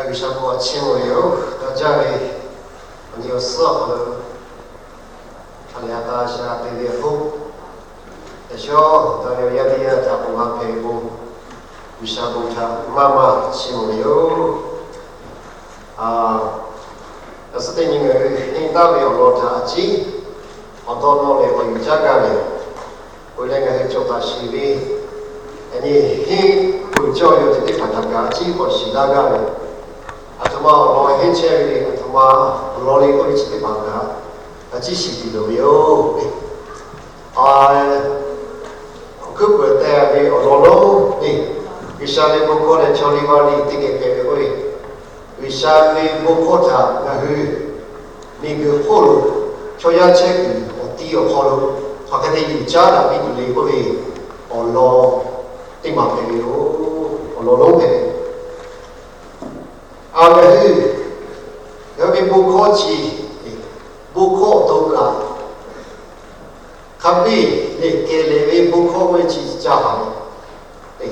G'uiˬsha bon htaꞈ chiˇ mvuh ve yoˬ. Daꞈ jaˇ ve awˬ nyi awˬ suhˉ awˬ hk'aw lo, hk'a leh a ta sha te ve hk'oˆ, yaꞈ shawˉ daꞈ ve awˬ yaˇ teˇ yanˇ htaꞈ k'oˆ maˇ hpehꞈ ve k'o, G'uiˬsha bon htaꞈ maˇ maˇ chiˇ mvuh ve yoˬ. Awˬ suhˉ teˇ nyi ngaˬ hui henˇ taˍ ve awˬ lawn htaꞈ a ciˉ awˬ dawˇ nawˇ leh k'awꞈ yuˬ caˉ gaˇ ve, oˇ leh ngaˬ hui cawˬ taˍ sheˍ ve, yaꞈ nyi henˇ peuˬ cawˇ ve awˬ ceuˬ teˇ hpaˍ htaꞈ kaꞈ a ciˉ k'awꞈ shiˍ laˇ gaˇ ve, aˬ htoꞈ ma awˬ lawn henˇ chehˇ ve le, aˬ htoꞈ ma awˬ lawn le k'oˆ ve chi teˇ hpaˍ kaꞈ a ciˉ shiˍ tuˬ loˍ ve yoˬ. Awˬ hkuiˉ peuˬ teh ve awˬ lawn lonˉ le, G'uiˬsha ve bon hkawˇ leh chaw liˇ vaˇ liˇ teˇ geh hpehꞈ ve k'oˆ ve, G'uiˬsha ve bon hkawˇ htaꞈ ngaˬ hui miˬguiˬ hk'oˆ lo chaw yaˇ chehˇ kuiˬ awˬ ti awˬ hk'aw lo hk'aˬ hk'e te yuˬ caˉ daꞈ piˇ tuˬ le k'oˆ ve awˬ lawn teˇ maˬ hpehꞈ ve yoˬ. Awˬ lawn lonˉ hpehꞈ ve. A, ngaˬ hui, ngaˬ hui ve bon hkawˇ chi, bon hkawˇ awˬ to kaꞈ, hk'a biˇ le kehˬ leh ve bon hkawˇ k'oˆ ve chi caˇ haˍ ve,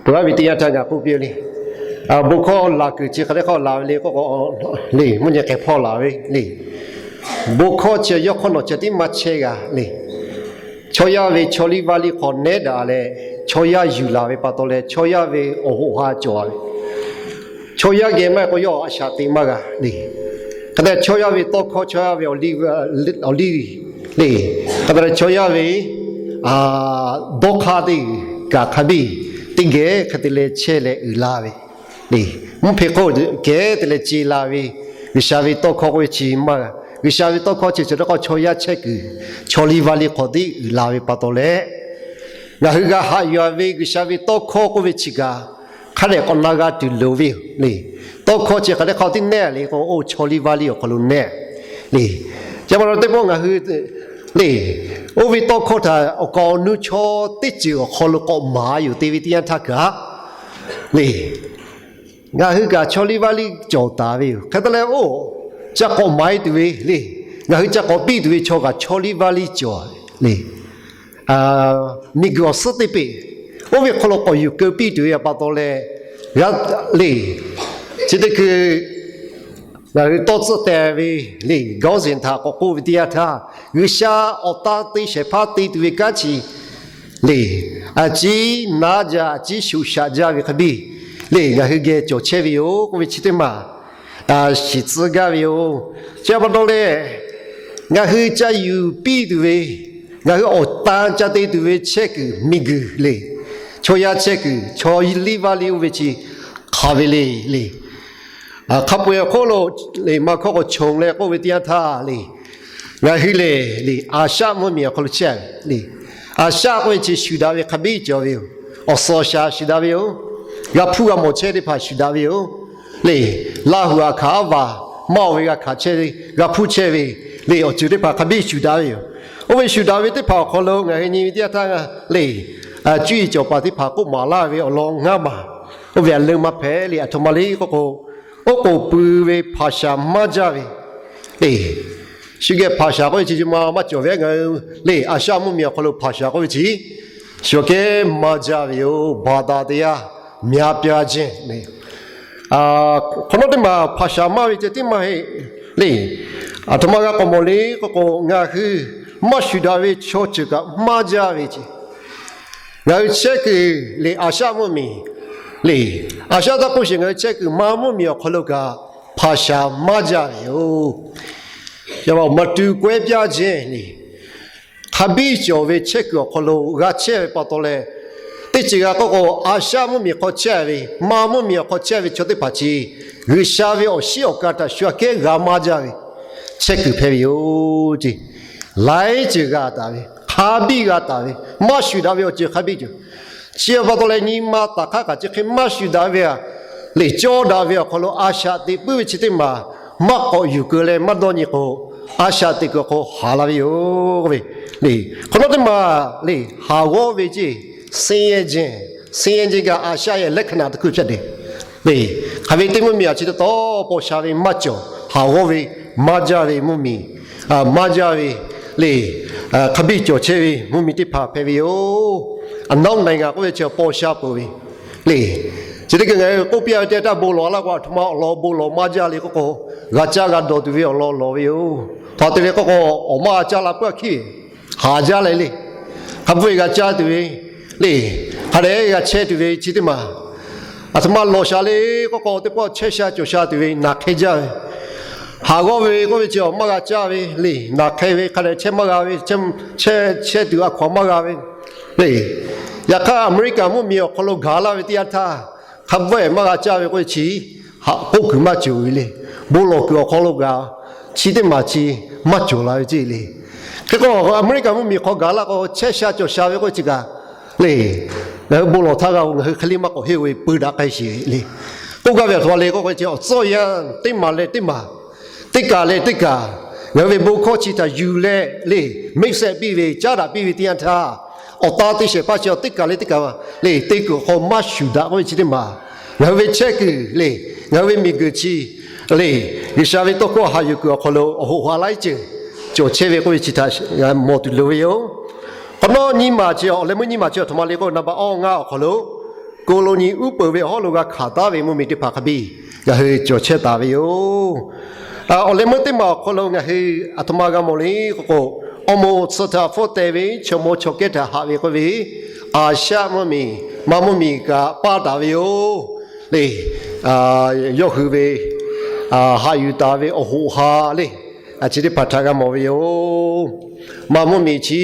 peuˬ laˇ ve teˇ yanˇ htaˇ ngaˬ k'oˆ piˇ le. Bon hkawˇ laˬ kuiˬ chi hk'aˬ hk'e k'awꞈ laˬ ve le k'oˆ k'o, le mvuhˇ nyi k'ehˬ hpawˇ laˬ ve le. Bon hkawˇ chi yawˇ hk'awˇ nawˬ ceh tiˉ maˇ chehˇ g'a le. Chaw yaˇ ve chaw liˇ vaˇ liˇ hk'aw nehˉ daꞈ leh, chaw yaˇ yuˬ laˬ ve pa taw leh, chaw yaˇ ve awˬ hoꞈ ha cawˬ ve, chaw yaˇ geh maˇ k'o yawˇ a shaꞈ teꞈ maˇ g'a le. Hk'e te chaw yaˇ ve tawˇ hkawˇ, chaw yaˇ ve awˬ liˇ le, hk'e te leh chaw yaˇ ve dawˇ hk'aˇ teˇ g'uiˬ kaꞈ hk'a biˇ teˇ geh hk'e te leh chehˇ leh uiˍ la ve le. Mvuhˇ hpe hk'oˆ kehˉ te leh ce la ve, G'uiˬsha ve tawˇ hkawˇ k'oˆ ve chi maˇ, G'uiˬsha ve tawˇ hkawˇ chi cawˬ teˇ hk'awꞈ chaw yaˇ chehˇ kuiˬ, chaw liˇ vaˇ liˇ hk'aw tiˉ uiˍ la ve pa taw leh, ngaˬ hui g'a haꞈ yuˬ ve G'uiˬsha ve tawˇ hkawˇ k'oˆ ve chi kaꞈ hk'a dehꞈ k'awꞈ na g'a tuˬ loˍ ve yoˬ le. Tawˇ hkawˇ chi hk'aˬ hk'e k'awꞈ tiˉ nehˉ le k'o, oˇ chaw liˇ vaˇ liˇ awˬ hk'aw lo nehˉ le. Chi pa taw teˇ pawˆ ngaˬ hui le, oˇ ve tawˇ hkawˇ htaꞈ awˬ kaˍ awˬ nu chaw teˇ ceuˬ awˬ hk'aw lo k'awꞈ maˍ yuˬ te ve teˇ yanˇ htaˇ kaꞈ le, ngaˬ hui kaꞈ chaw liˇ vaˇ liˇ cawˬ taˍ ve yoˬ. Hk'e te leh oˇ ca k'awꞈ maˍ e tuˬ ve le, ngaˬ hui ca k'awꞈ piˇ tuˬ ve chaw kaꞈ chaw liˇ vaˇ liˇ cawˬ le. Miˬguiˬ awˬ suhˉ teˇ peꞈ, oˇ ve hk'aw lo k'awꞈ yuˬ keu piˇ tuˬ ve pa taw leh, g'a le, chi teˇ hkui ngaˬ hui tawˇ tcuhˆ teh ve le, gawˇ zeˬ htaꞈ k'awꞈ k'oˆ ve teˇ yanˇ htaˇ, G'uiˬsha awˬ tan te shehˍ hpaˇ te tuˬ ve kanˉ chi le, a ciˉ naˉ jaˇ, a ciˉ shuꞈ shaꞈ jaˇ ve hk'a biˇ le, ngaˬ hui geh cawˬ chehˇ ve yoˬ k'oˆ ve chi teˇ maˬ shiˍ tcuh gaˇ ve yoˬ. Chi pa taw leh, ngaˬ hui ca yuˬ piˇ tuˬ ve, ngaˬ hui awˬ tan ca te tuˬ ve chehˇ kuiˬ miˬguiˬ le, chaw yaˇ chehˇ kuiˬ, chaw liˇ vaˇ liˇ oˇ ve chi hk'aˬ ve le le. Hk'a peu-eˬ awˬ hk'oˆ lo le, maˇ hkawˇ k'o choˬ leh k'oˆ ve teˇ yanˇ htaˇ le, ngaˬ hui le le, Aˍsaˆ mvuhˇmiˬ awˬ hk'aw lo chehˇ ve le. Aˍsaˆ k'oˆ ve chi shuˍ daꞈ ve hk'a biˇ cawˬ ve yoˬ. Awˬ suhˍ awˬ shaˍ shuˍ daꞈ ve yoˬ. G'a hpuˇ g'a mawˬ chehˇ teˇ hpaˍ shuˍ daꞈ ve yoˬ. Le, Laˇhuˍ aˬ hkanˍ aˉ vaˬ maˇ oˬ ve g'a hkanˍ chehˇ ve, g'a hpuˇ chehˇ ve le, awˬ ceuˬ teˇ hpaˍ hk'a biˇ shuˍ daꞈ ve yoˬ. Oˇ ve shuˍ daꞈ ve teˇ hpaˍ awˬ hk'aw lo ngaˬ hui nyi ve teˇ yanˇ htaˇ le, cuˇ yiˍ cawˬ paˍ teˇ hpaˍ k'oˆ maˍ laˇ ve awˬ lawn ngaˇ maˬ, oˇ ve a leuˇ maˇ hpehꞈ le. Aˬ htoꞈ ma le k'oˆ k'o, oˉ k'oˍ pui ve hpaˍ shaˍ maˇ jaˇ ve le. Shu geh hpaˍ shaˍ k'oˆ ve chi ma maˇ cawˬ ve ngaˬ hui le, Aˍsaˆ mvuhˇmiˬ awˬ hk'aw lo hpaˍ shaˍ k'oˆ ve chi shu kehˉ maˇ jaˇ ve yoˬ. ဘာသာတရား များပြားခြင်း hk'awꞈ nawˉ teˇ maˬ hpaˍ shaˍ maˇ ve ceh tiˉ maˇ heˆ le. Aˬ htoꞈ ma g'a k'awꞈ mawˬ le k'oˆ k'o, ngaˬ hui maˇ shuˍ daꞈ ve chaw ceuˬ kaꞈ maˇ jaˇ ve ce. Ngaˬ hui chehˇ kuiˬ le, Aˍsaˆ mvuhˇmiˬ le, Aˍsaˆ taˇ k'oˆ sheˍ, ngaˬ hui chehˇ kuiˬ ma mvuhˇmiˬ awˬ hk'aw lo kaꞈ hpaˍ shaˍ maˇ jaˇ ve yoˬ. မတူကွဲပြားခြင်း le, hk'a biˇ cawˬ ve chehˇ kuiˬ awˬ hk'aw lo g'a chehˇ ve pa taw leh, teˇ ceuˬ g'a k'oˆ k'o, Aˍsaˆ mvuhˇmiˬ hk'aw chehˇ ve, ma mvuhˇmiˬ awˬ hk'aw chehˇ ve chaw teˇ hpaˍ chi G'uiˬsha ve awˬ shiˉ awˬ ka htaꞈ shu aꞈ kehˉ g'a maˇ jaˇ ve chehˇ kuiˬ hpehꞈ ve yoˬ ce. Laiˉ ceuˬ g'a taˍ ve, hk'a biˇ g'a taˍ ve, maˇ shuˍ daꞈ ve awˬ ceuˬ hk'a biˇ cawˬ. Chi pa taw leh nyi ma taˍ hk'aˇ kaꞈ chi hk'e maˇ shuˍ daꞈ ve a, le cawˇ daꞈ ve awˬ hk'aw lo a shaꞈ teꞈ puiˉ ve chi teˇ maˬ maˇ k'awꞈ yuˬ keu leh maˇ dawˇ nyi k'o, a shaꞈ teꞈ kuiˬ awˬ hk'aw haˍ la ve yoˬ ve le. Hk'awꞈ nawˉ teˇ maˬ le, haˍ g'awˇ ve ce, ဆင်းရဲခြင်း, ဆင်းရဲခြင်း kaꞈ အာရှရဲ့ လက္ခဏာတစ်ခုဖြစ်တယ် le. Hk'aˬ ve teˇ mvuhˇmiˬ a chi taw taw paw sha ve maˇ cawˬ, haˍ g'awˇ ve, maˇ jaˇ ve mvuhˇmiˬ, maˇ jaˇ ve le, hk'a biˇ cawˬ chehˇ ve mvuhˇmiˬ teˇ hpaˍ hpehꞈ ve yoˬ. အနောက်နိုင်ငံ k'oˆ ve chi paw sha peuˬ ve le. Chi teˇ hkui ngaˬ hui k'oˆ piˇ ve teˇ htaˇ, bon lawˬ laˇ k'o, aˬ htoꞈ ma awˬ lawn bon lawˬ maˇ jaˇ le k'oˆ k'o, g'a caˇ g'a dawˬ tuˬ ve awˬ lawn lawˬ ve yoˬ. Hk'aˬ hk'e te leh k'oˆ k'o, awˬ maˇ g'a caˇ la puiˉ a hkiˉ ve, haˍ jaˇ leh le. Hk'a bvuhˇ ve g'a caˇ tuˬ ve le, hk'a dehꞈ g'a chehˇ tuˬ ve chi teˇ maˬ, aˬ htoꞈ ma lawˬ shaˍ le k'oˆ k'o, teˇ pawˆ chehˇ sha cawˬ sha tuˬ ve naˬ hk'e jaˇ ve, haˍ g'awˇ ve k'oˆ ve chi awˬ maˇ g'a caˇ ve le. Naˬ hk'e ve hk'a dehꞈ chehˇ maˇ g'a ve, chehˇ tuˬ a hkaw maˇ g'a ve le. Yaꞈ hk'aˇ, Aˍmeˍriˆkaˍ mvuhˇmiˬ awˬ hk'aw lo gaˬ laˇ ve teˇ yanˇ htaˇ, hk'a bvuhˇ ehˍ maˇ g'a caˇ ve k'oˆ ve chi, haꞈ k'oˆ kuiˬ maˇ cawˬ ve le. Bon lawˬ kuiˬ awˬ hk'aw lo gaˬ, chi teˇ maˬ chi maˇ cawˬ la ve ceˇ le. Hk'e k'o, Aˍmeˍriˆkaˍ mvuhˇmiˬ hk'aw gaˬ laˇ k'o, chehˇ sha cawˬ sha ve k'oˆ ve chi kaꞈ le, ngaˬ hui bon lawˬ htaˇ g'a-o, ngaˬ hui hk'e le maˇ k'awꞈ heˆ ve, peu daꞈ k'ai sheˍ le. K'oˆ gaˇ ve aˬ htoꞈ ma le k'oˆ k'o, chi awˬ tcuhˉ awˬ yanˇ teˇ maˬ leh teˇ maˬ, teˇ kaˬ leh teˇ kaˬ, ngaˬ hui ve bon hkawˇ chi htaꞈ yuˬ leh le, mehˆ sehˆ piˇ ve, caˉ daꞈ piˇ ve teˇ yanˇ htaˇ, awˬ tan te shehˍ hpaˇ chi teˇ kaˬ leh teˇ kaˬ le, te kuˬ awˬ hk'aw maˇ shuˍ daꞈ k'oˆ ve chi teˇ maˬ, ngaˬ hui ve chehˇ kuiˬ le, ngaˬ hui ve miˬguiˬ chi le, G'uiˬsha ve tawˇ hkawˇ haꞈ yuˬ kuiˬ awˬ hk'aw lo awˬ hoꞈ ha laiˉ ceuˬ cawˬ chehˇ ve k'oˆ ve chi htaꞈ mawˬ tuˬ loˍ ve yoˬ. K'awꞈ nawˉ nyiˇ maˬ chi, awˬ leh meuˇ nyiˇ maˬ chi aˬ htoꞈ ma le k'o, naˍ baꞈ awˇ ngaˇ awˬ hk'aw lo, Ko lo nyi uˉ peunˍ ve awˬ hawˉ lo g'a hkanˍ taˉ ve mvuhˇmiˬ teˇ hpaˍ hk'a biˇ ngaˬ hui cawˬ chehˇ taˍ ve yoˬ. Awˬ leh meuˇ teˇ maˬ awˬ hk'aw lo ngaˬ hui aˬ htoꞈ ma g'a mawˬ le k'oˆ k'o, awˬ moˍ tsuhꞈ htaꞈ hpfuhˇ teh ve chaw mawˇ chaw kehˉ htaꞈ haꞈ ve k'oˆ ve, Aˍsiaˆ mvuhˇmiˬ, ma mvuhˇmiˬ kaꞈ paˇ taˍ ve yoˬ le. Yawˇ hui ve haꞈ yuˬ taˍ ve awˬ hoꞈ ha le, chi teˇ hpaˍ htaꞈ g'a mawˬ ve yoˬ. Ma mvuhˇmiˬ chi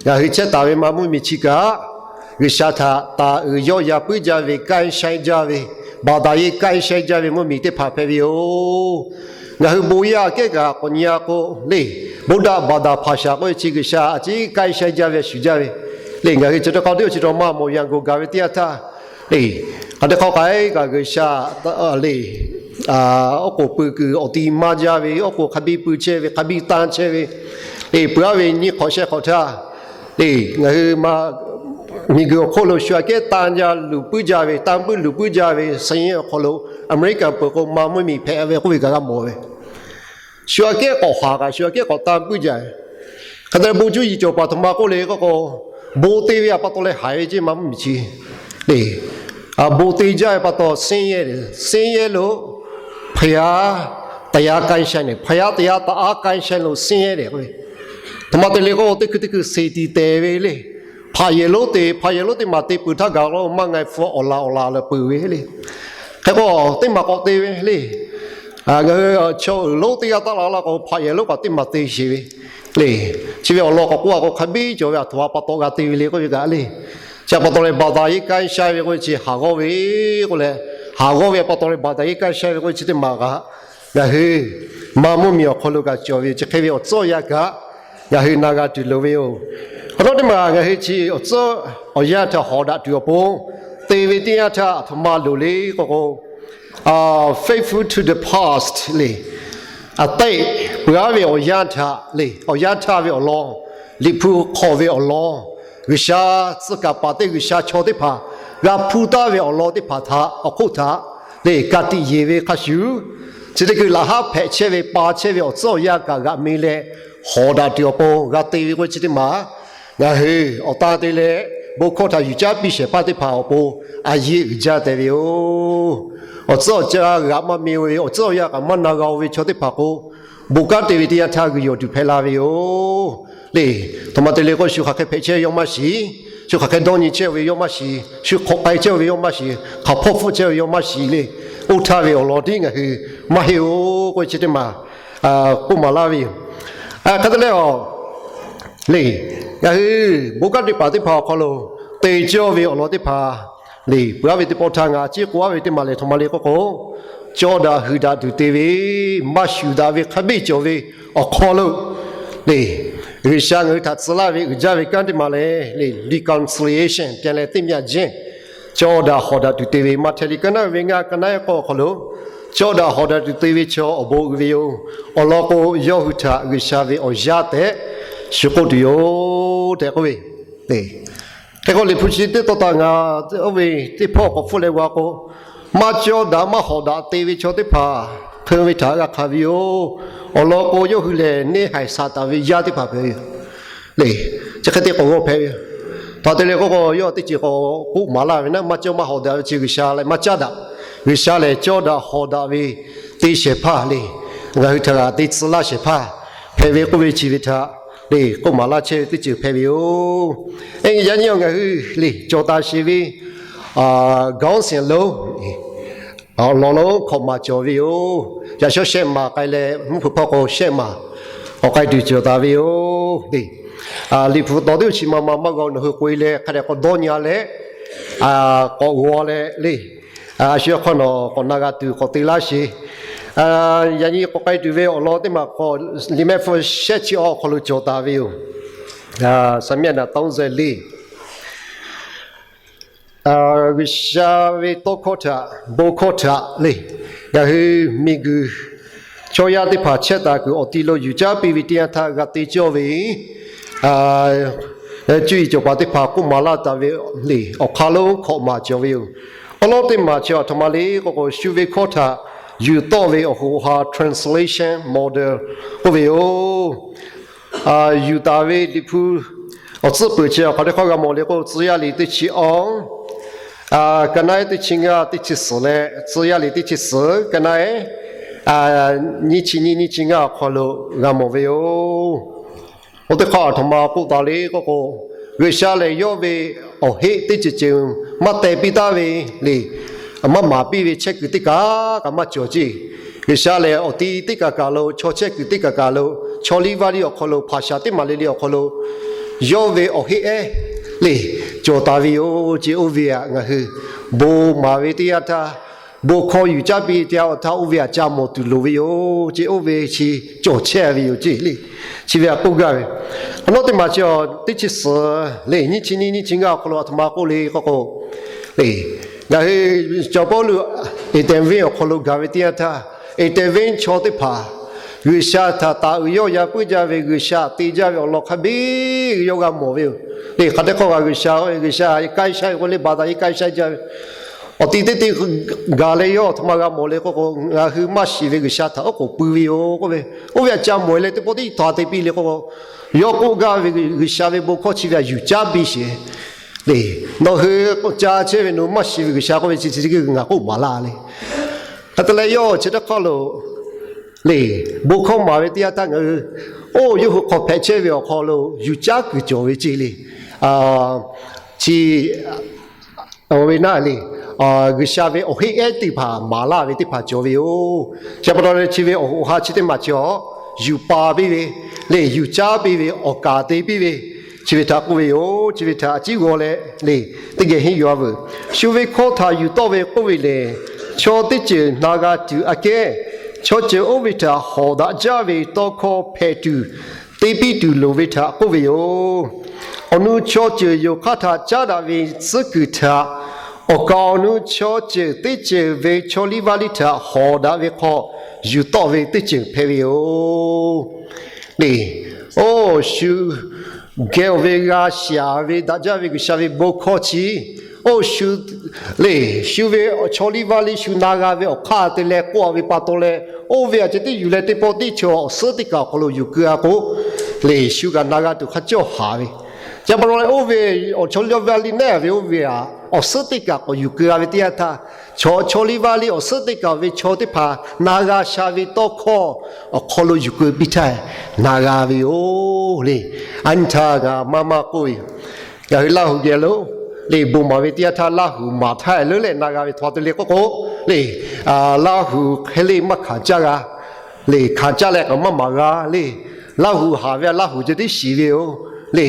ngaˬ hui chehˇ taˍ ve ma mvuhˇmiˬ chi kaꞈ, G'uiˬsha htaꞈ taˍ uiˍ yawˆ yan puiˉ jaˇ ve, kanˇ shaiˉ jaˇ ve, ဘာသာရေး kanˇ shaiˉ jaˇ ve mvuhˇmiˬ teˇ hpaˍ hpehꞈ ve yoˬ. Ngaˬ hui bon yaˇ kehˉ kaꞈ k'awꞈ nyi a k'o le, ဗုဒ္ဓဘာသာ hpaˍ shaˍ k'oˆ ve chi G'uiˬsha a ciˉ kanˇ shaiˉ jaˇ ve shuˍ jaˇ ve le. Ngaˬ hui chi teˇ hk'a teˇ chi taw maˇ mawˬ yanˇ go gaˬ ve teˇ yanˇ htaˇ le, hk'a teˇ hk'awꞈ k'ai kaꞈ G'uiˬsha le, oˉ k'oˍ pui kuiˬ awˬ ti maˇ jaˇ ve, oˉ k'oˍ hk'a biˇ pui chehˇ ve, hk'a biˇ tanˇ chehˇ ve le, peuˬ aˉ ve nyiˇ hk'awꞈ shehˆ hk'awꞈ htaˇ le, ngaˬ hui ma miˬguiˬ awˬ hk'oˆ lo shu aꞈ kehˉ tanˇ jaˇ luˬ puiˉ jaˇ ve, tanˇ puiˉ luˬ puiˉ jaˇ ve, စာရင်း awˬ hk'aw lo Aˍmeˍriˆkaˍ peuˬ k'o ma mvuhˇmiˬ hpehꞈ ve k'oˆ ve kaꞈ g'a mawˬ ve. Shu aꞈ kehˉ k'awꞈ haˍ kaꞈ shu aꞈ kehˉ k'awꞈ tanˇ puiˉ jaˇ ve. Hk'e te leh bon cuˇ yiˍ cawˬ paˍ htoꞈ ma k'oˆ le k'oˆ k'o, bon te ve a pa taw leh haiˬ ve ceˇ ma mvuhˇmiˬ chi le. Bon te jaˇ ve pa taw ဆင်းရဲ lo, ဘုရားတရား kanˇ shaiˉ နဲ့ ဘုရားတရား တအား kanˇ shaiˉ လို့ ဆင်းရဲတယ် k'oˆ ve. Htoꞈ ma te le k'o, teˇ hkui teˇ hkui seˍ tiˍ tehˍ ve le. Hpaꞈ yehˬ lonˉ te, hpaꞈ yehˬ lonˉ teˇ maˬ te peuˬ htaˇ gaˬ k'o maˇ ngaˬ hpu awˬ laˬ awˬ laˬ leh peuˬ ve le. Hk'e k'o teˇ maˬ k'awꞈ te ve le. Ngaˬ hui chaw uiˍ lonˉ teˇ g'aˇ taˇ la la k'o hpaꞈ yehˬ lonˉ kaꞈ teˇ maˬ te sheˍ ve le. Chi ve awˬ lawn k'awꞈ k'oˆ a k'o hk'a biˇ cawˬ ve aˬ htoꞈ ma pa taw g'a te ve le k'oˆ ve kaꞈ le. Chi pa taw leh ဘာသာရေး kanˇ shaiˉ ve k'oˆ ve chi haˍ g'awˇ ve k'oˆ leh, haˍ g'awˇ ve pa taw leh ဘာသာရေး kanˇ shaiˉ ve k'oˆ ve chi teˇ maˬ kaꞈ ngaˬ hui ma mvuhˇmiˬ awˬ hk'aw lo kaꞈ cawˬ ve yoˬ. Chi hk'e ve awˬ tcuhˉ awˬ yanˇ kaꞈ ngaˬ hui na g'a tuˬ loˍ ve yoˬ. Hk'awꞈ nawˉ teˇ maˬ ngaˬ hui chi awˬ tcuhˉ awˬ yanˇ htaꞈ hawˍ daꞈ tuˬ awˬ pon te ve teˇ yanˇ htaˇ aˬ htoꞈ ma loˍ le k'oˆ k'o, faithful to the past le, အတိတ် peuˬ aˉ ve awˬ yanˇ htaꞈ le, awˬ yanˇ htaˇ ve awˬ lawn, Liꞈ hpu hk'awꞈ ve awˬ lawn, G'uiˬsha tcuh kaˍ paˍ teˇ G'uiˬsha chaw teˇ hpaˍ g'a hpuˇ taˍ ve awˬ lawn teˇ hpaˍ htaꞈ awˬ hk'oˆ htaꞈ le ka tiꞈ yeˬ ve hk'a shuˍ, chi teˇ hkui laꞈ haˉ hpehꞈ chehˇ ve pa chehˇ ve awˬ tcuhˉ awˬ yanˇ kaꞈ g'aꞈ mi leh hawˍ daꞈ tuˬ awˬ pon g'a te ve k'oˆ ve chi teˇ maˬ ngaˬ hui awˬ tan te leh bon hkawˇ htaꞈ yuˬ caˉ piˇ shehˍ hpaˇ teˇ hpaˍ awˬ pon a yeˇ uiˍ jaˇ tehꞈ ve yoˬ. Awˬ tcuhˉ awˬ yanˇ g'aꞈ maˇ mi-o ve, awˬ tcuhˉ awˬ yanˇ kaꞈ maˇ na g'a-o ve chaw teˇ hpaˍ k'o, bon kanˉ te ve teˇ yanˇ htaˇ g'uiˬ yawˬ tuˬ hpehꞈ la ve yoˬ. Le, htoꞈ ma te le k'o, shu hk'aˬ hk'e hpehꞈ chehˇ ve yawˇ maˇ shiˍ, shu hk'aˬ hk'e dawˇ nyi chehˇ ve yawˇ maˇ shiˍ, shu hk'awꞈ k'ai chehˇ ve yawˇ maˇ shiˍ, hk'aˬ hpawˇ hpfuhˆ chehˇ ve yawˇ maˇ shiˍ le. Oˇ htaˇ ve awˬ lawn tiˉ ngaˬ hui maˇ heˆ-oˬ k'oˆ ve chi teˇ maˬ k'oˆ maˍ laˇ ve yoˬ. Hk'e te leh a le, ngaˬ hui bon kanˉ te paˍ teˇ hpaˍ awˬ hk'aw lo te cawˇ ve awˬ lawn teˇ hpaˍ le, peuˬ aˉ ve teˇ pawˆ htaˇ ngaˬ ciˉ k'oˆ aˉ ve teˇ maˬ lehˬ htoꞈ ma le k'oˆ k'o, cawˇ daꞈ heuˬ daꞈ tuˬ te ve, maˇ shuˍ daꞈ ve hk'a biˇ cawˬ ve awˬ hk'aw lo le, G'uiˬsha ngaˬ hui htaꞈ tcuh laˇ ve uiˍ jaˇ ve kanˉ teˇ maˬ lehˬ le, reconciliation ပြန်လည်သင့်မြတ်ခြင်း, cawˇ daꞈ hawˍ daꞈ tuˬ te ve, Maꞈhtehˍ liꞈ ka naˉ ve ngaˇ ka naˉ k'awˇ awˬ hk'aw lo, cawˇ daꞈ hawˍ daꞈ tuˬ te ve chaw awˬ bon uiˍ ve yoˬ. Awˬ lawn k'o, yawˇ hui htaꞈ G'uiˬsha ve awˬ yaˇ tehꞈ shu k'oˆ tuˬ yoˬ tehꞈ k'oˆ ve le. Hk'e k'o, Liꞈ hpu chi teˇ taw taꞈ ngaˬ oˇ ve teˇ hpawˇ k'awꞈ hpfuhˆ leh g'a k'o, maˇ cawˇ daꞈ maˇ hawˍ daꞈ te ve chaw teˇ hpaˍ hpeu ve htaꞈ g'a hkanˍ ve yoˬ. Awˬ lawn k'o, yawˇ hui lehˬ neˇ haiˬ Saˍtanˍ ve yaˇ teˇ hpaˍ hpehꞈ ve yoˬ le. Chi hk'e te k'awꞈ g'awˇ hpehꞈ ve yoˬ. Hk'aˬ hk'e te le k'oˆ k'o, yawˇ teˇ ceuˬ k'awꞈ k'oˆ maˍ laˇ ve naˉ, maˇ cawˇ maˇ hawˍ daꞈ ve chi G'uiˬsha leh maˇ caˉ daꞈ. G'uiˬsha lehˬ cawˇ daꞈ hawˍ daꞈ ve te shehˍ hpaˇ le. Ngaˬ hui htaꞈ g'a te tcuh laˇ shehˍ hpaˇ hpehꞈ ve k'oˆ ve chi ve htaꞈ le k'oˆ maˍ laˇ chehˇ ve teˇ ceuˬ hpehꞈ ve yoˬ. Yaꞈ nyi ngaˬ hui le cawˬ taˍ sheˍ ve ခေါင်းစဉ်လုံး awˬ lawn lonˉ hkawꞈ maˍ cawˬ ve yoˬ. Yaꞈ shawˉ shehˆ maˍ k'ai leh mvuhˇ hpeuꞈ hpawˇ k'o shehˆ maˍ k'awꞈ k'ai tuˬ cawˬ taˍ ve yoˬ. Liꞈ hpu taw teˇ chi ma ma maˇ g'aw nawˬ hui k'oꞈ e leh hk'a dehꞈ k'awꞈ dawˇ nyi leh k'awꞈ g'aw leh le, a shu hk'aw nawˬ k'awꞈ na g'a tuˬ k'awꞈ te laˇ sheˍ. Yaꞈ nyi k'awꞈ k'ai tuˬ ve awˬ lawn teˇ maˬ k'awꞈ liꞈ mehˆ hpu shehˆ chi awˬ hk'aw lo cawˬ taˍ ve yoˬ. ဆယ်မျက်နှာ သုံးဆယ့်လေး G'uiˬsha ve tawˇ hkawˇ htaꞈ bon hkawˇ htaꞈ le, ngaˬ hui miˬguiˬ chaw yaˇ teˇ hpaˍ chehˇ taˍ kuiˬ awˬ ti lo yuˬ caˉ piˇ ve teˇ yanˇ htaˇ g'a te cawˇ ve cuˇ yiˍ cawˬ paˍ teˇ hpaˍ k'oˆ maˍ laˇ taˍ ve le awˬ hk'aˇ lonˉ hkawꞈ maˍ cawˬ ve yoˬ. Awˬ lawn teˇ maˬ chi a htoꞈ ma le k'oˆ k'o, shu ve hkawˇ htaꞈ yuˬ tawˆ ve awˬ hoꞈ awˬ ha translation model k'oˆ ve yoˬ. Yuˬ taˍ ve Liꞈ hpu awˬ tcuhˉ peuˬ chi awˬ hk'aw teˇ hk'awˇ g'a mawˬ le k'o, Tcuh yaˇ liꞈ teˇ chi awˬ, ka naˆ eˉ teˇ chi ngaˇ teˇ chi suhˍ leh Tcuh yaˇ liꞈ teˇ chi suhˍ ka naˆ eˉ nyiˇ chi nyiˇ nyiˇ chi ngaˇ awˬ hk'aw lo g'a mawˬ ve yoˬ. Oˇ teˇ hk'awˇ a htoꞈ ma k'oˆ taˍ le k'oˆ k'o, G'uiˬsha lehˬ yawˇ ve awˬ heˆ teˇ ceuˬ ceuˬ maˇ teh piˇ taˉ ve le, maˇ maˍ piˇ ve chehˇ kuiˬ teˇ kaˬ kaꞈ maˇ cawˬ ceˇ. G'uiˬsha lehˬ awˬ ti teˇ kaˬ kaˬ lo, chaw chehˇ kuiˬ teˇ kaˬ kaˬ lo, chaw liˇ vaˇ liˇ awˬ hk'aw lo, hpaˍ shaˍ teˇ maˬ le le awˬ hk'aw lo yawˇ ve awˬ heˆ ehˉ le cawˬ taˍ ve yoˬ ceˇ. Oˇ ve aꞈ ngaˬ hui bon maˍ ve teˇ yanˇ htaˇ, bon hkawˇ yuˬ caˉ piˇ te a awˬ htaˇ oˇ ve aꞈ ca mawˬ tuˬ loˍ ve yoˬ ceˇ. Oˇ ve chi cawˬ chehˇ ve yoˬ ceˇ le. Chi ve aꞈ k'oˆ gaˇ ve, a nawˉ teˇ maˬ chi teˇ chi suhˍ le nyiˇ chi nyiˇ nyiˇ chi ngaˇ awˬ hk'aw lo a htoꞈ ma k'oˆ le k'oˆ k'o, ngaˬ hui cawˬ Pawˇluꞈ Eˍdenˍ venˇ awˬ hk'aw lo gaˬ ve teˇ yanˇ htaˇ, Eˍdenˍ venˇ chaw teˇ hpaˍ G'uiˬsha htaꞈ taˍ uiˍ yawˇ yaꞈ puiˉ jaˇ ve, G'uiˬsha te jaˇ ve awˬ lawn hk'a biˇ ve yawˇ g'a mawˬ ve yoˬ le. Hk'aˬ hk'e k'oˆ kaꞈ G'uiˬsha, G'uiˬsha k'ai sha ve k'o le, baˬ taˍ e k'ai sha jaˇ ve awˬ ti teˇ te gaˬ leh yawˇ a htoꞈ ma g'a mawˬ le k'oˆ k'o, ngaˬ hui maˇ shiˍ ve G'uiˬsha htaꞈ oˉ k'oˍ pui ve yoˬ k'oˆ ve, oˇ ve aꞈ ca mawˬ e leh teˇ pawˆ teˇ htaw te piˇ le k'oˆ k'o, yawˇ k'oˆ gaˇ ve G'uiˬsha ve bon hkawˇ chi ve aꞈ yuˬ caˉ piˇ sheˍ le. Nawˬ hui ca chehˇ ve nawˬ hui maˇ shiˍ ve G'uiˬsha k'oˆ ve chi chi ngaˬ k'oˆ maˍ laˇ le. Hk'e te leh yawˇ chi teˇ hk'awˇ lo le, bon hkawˇ maˍ ve teˇ yanˇ htaˇ ngaˬ hui oˇ yawˇ hui hk'aw hpehꞈ chehˇ ve awˬ hk'aw lo yuˬ caˉ kuiˬ cawˬ ve ceˇ le. Chi ve naˆ le, G'uiˬsha ve awˬ heˆ ehˉ teˇ hpaˍ maˍ laˇ ve teˇ hpaˍ cawˬ ve yoˬ. Chi pa taw leh chi ve awˬ hoꞈ ha chi teˇ maˬ chi a yuˬ pa piˇ ve le, yuˬ caˉ piˇ ve, awˬ kaˍ te piˇ ve, chi ve htaꞈ k'oˆ ve yoˬ. Chi ve htaꞈ a ciˉ g'aw leh le, teˇ geh henˇ yuˬ a veuˬ. Shu ve hkawˇ htaꞈ yuˬ tawˆ ve k'oˆ ve lehˬ, chaw teˇ ceuˬ na g'a tuˬ aꞈ kehˉ, chaw ceuˬ oˇ ve htaꞈ hawˍ daꞈ jaˇ ve tawˇ hkawˇ hpehꞈ tuˬ te piˇ tuˬ loˍ ve htaꞈ k'oˆ ve yoˬ. Awˬ nu chaw ceuˬ yonˍ hk'aˇ htaꞈ caˉ daꞈ ve tcuhˉ kuiˬ htaꞈ awˬ kaˍ awˬ nu chaw ceuˬ teˇ ceuˬ ve chaw liˇ vaˇ liˇ htaꞈ hawˍ daꞈ ve hk'aw yuˬ tawˆ ve teˇ ceuˬ hpehꞈ ve yoˬ le. Oˇ shu geh oˬ ve g'a shaˍ ve daꞈ jaˇ ve G'uiˬsha ve bon hkawˇ chi, oˇ shu le, shu ve chaw liˇ vaˇ liˇ shu na g'a ve awˬ hk'aˇ te leh k'oˆ a ve pa taw leh, oˇ ve aꞈ ceh tiˉ yuˬ leh teˇ pawˆ teˇ chaw awˬ suhˉ teˇ kaˬ awˬ hk'aw lo yuˬ keu a k'o le, shu kaꞈ na g'a tuˬ hk'a cawˇ haˍ ve. Chi pa taw leh oˇ ve awˬ chaw liˇ vaˇ liˇ neˉ ve oˇ ve aꞈ awˬ suhˉ teˇ kaˬ k'awꞈ yuˬ keu a ve teˇ yanˇ htaˇ, chaw chaw liˇ vaˇ liˇ awˬ suhˉ teˇ kaˬ ve chaw teˇ hpaˍ na g'a sha ve tawˇ hkawˇ awˬ hk'aw lo yuˬ keu piˇ htaˇ na g'a ve yoˬ le. A nyi htaˇ ngaˬ maˇ maˇ k'oˆ ve yoˬ. Ngaˬ hui Laˇ huˍ geh lo le bon maˍ ve teˇ yanˇ htaˇ Laˇ huˍ maˍ htaˇ leuˉ leh na g'a ve htaw te le k'oˆ k'o le, Laˇ huˍ hk'e le maˇ hkanˍ caˇ g'a le, hkanˍ caˇ leh kaꞈ maˇ maˍ g'a le. Laˇ huˍ haˍ ve a Laˇ huˍ ceh tiˉ shiˍ ve yoˬ le.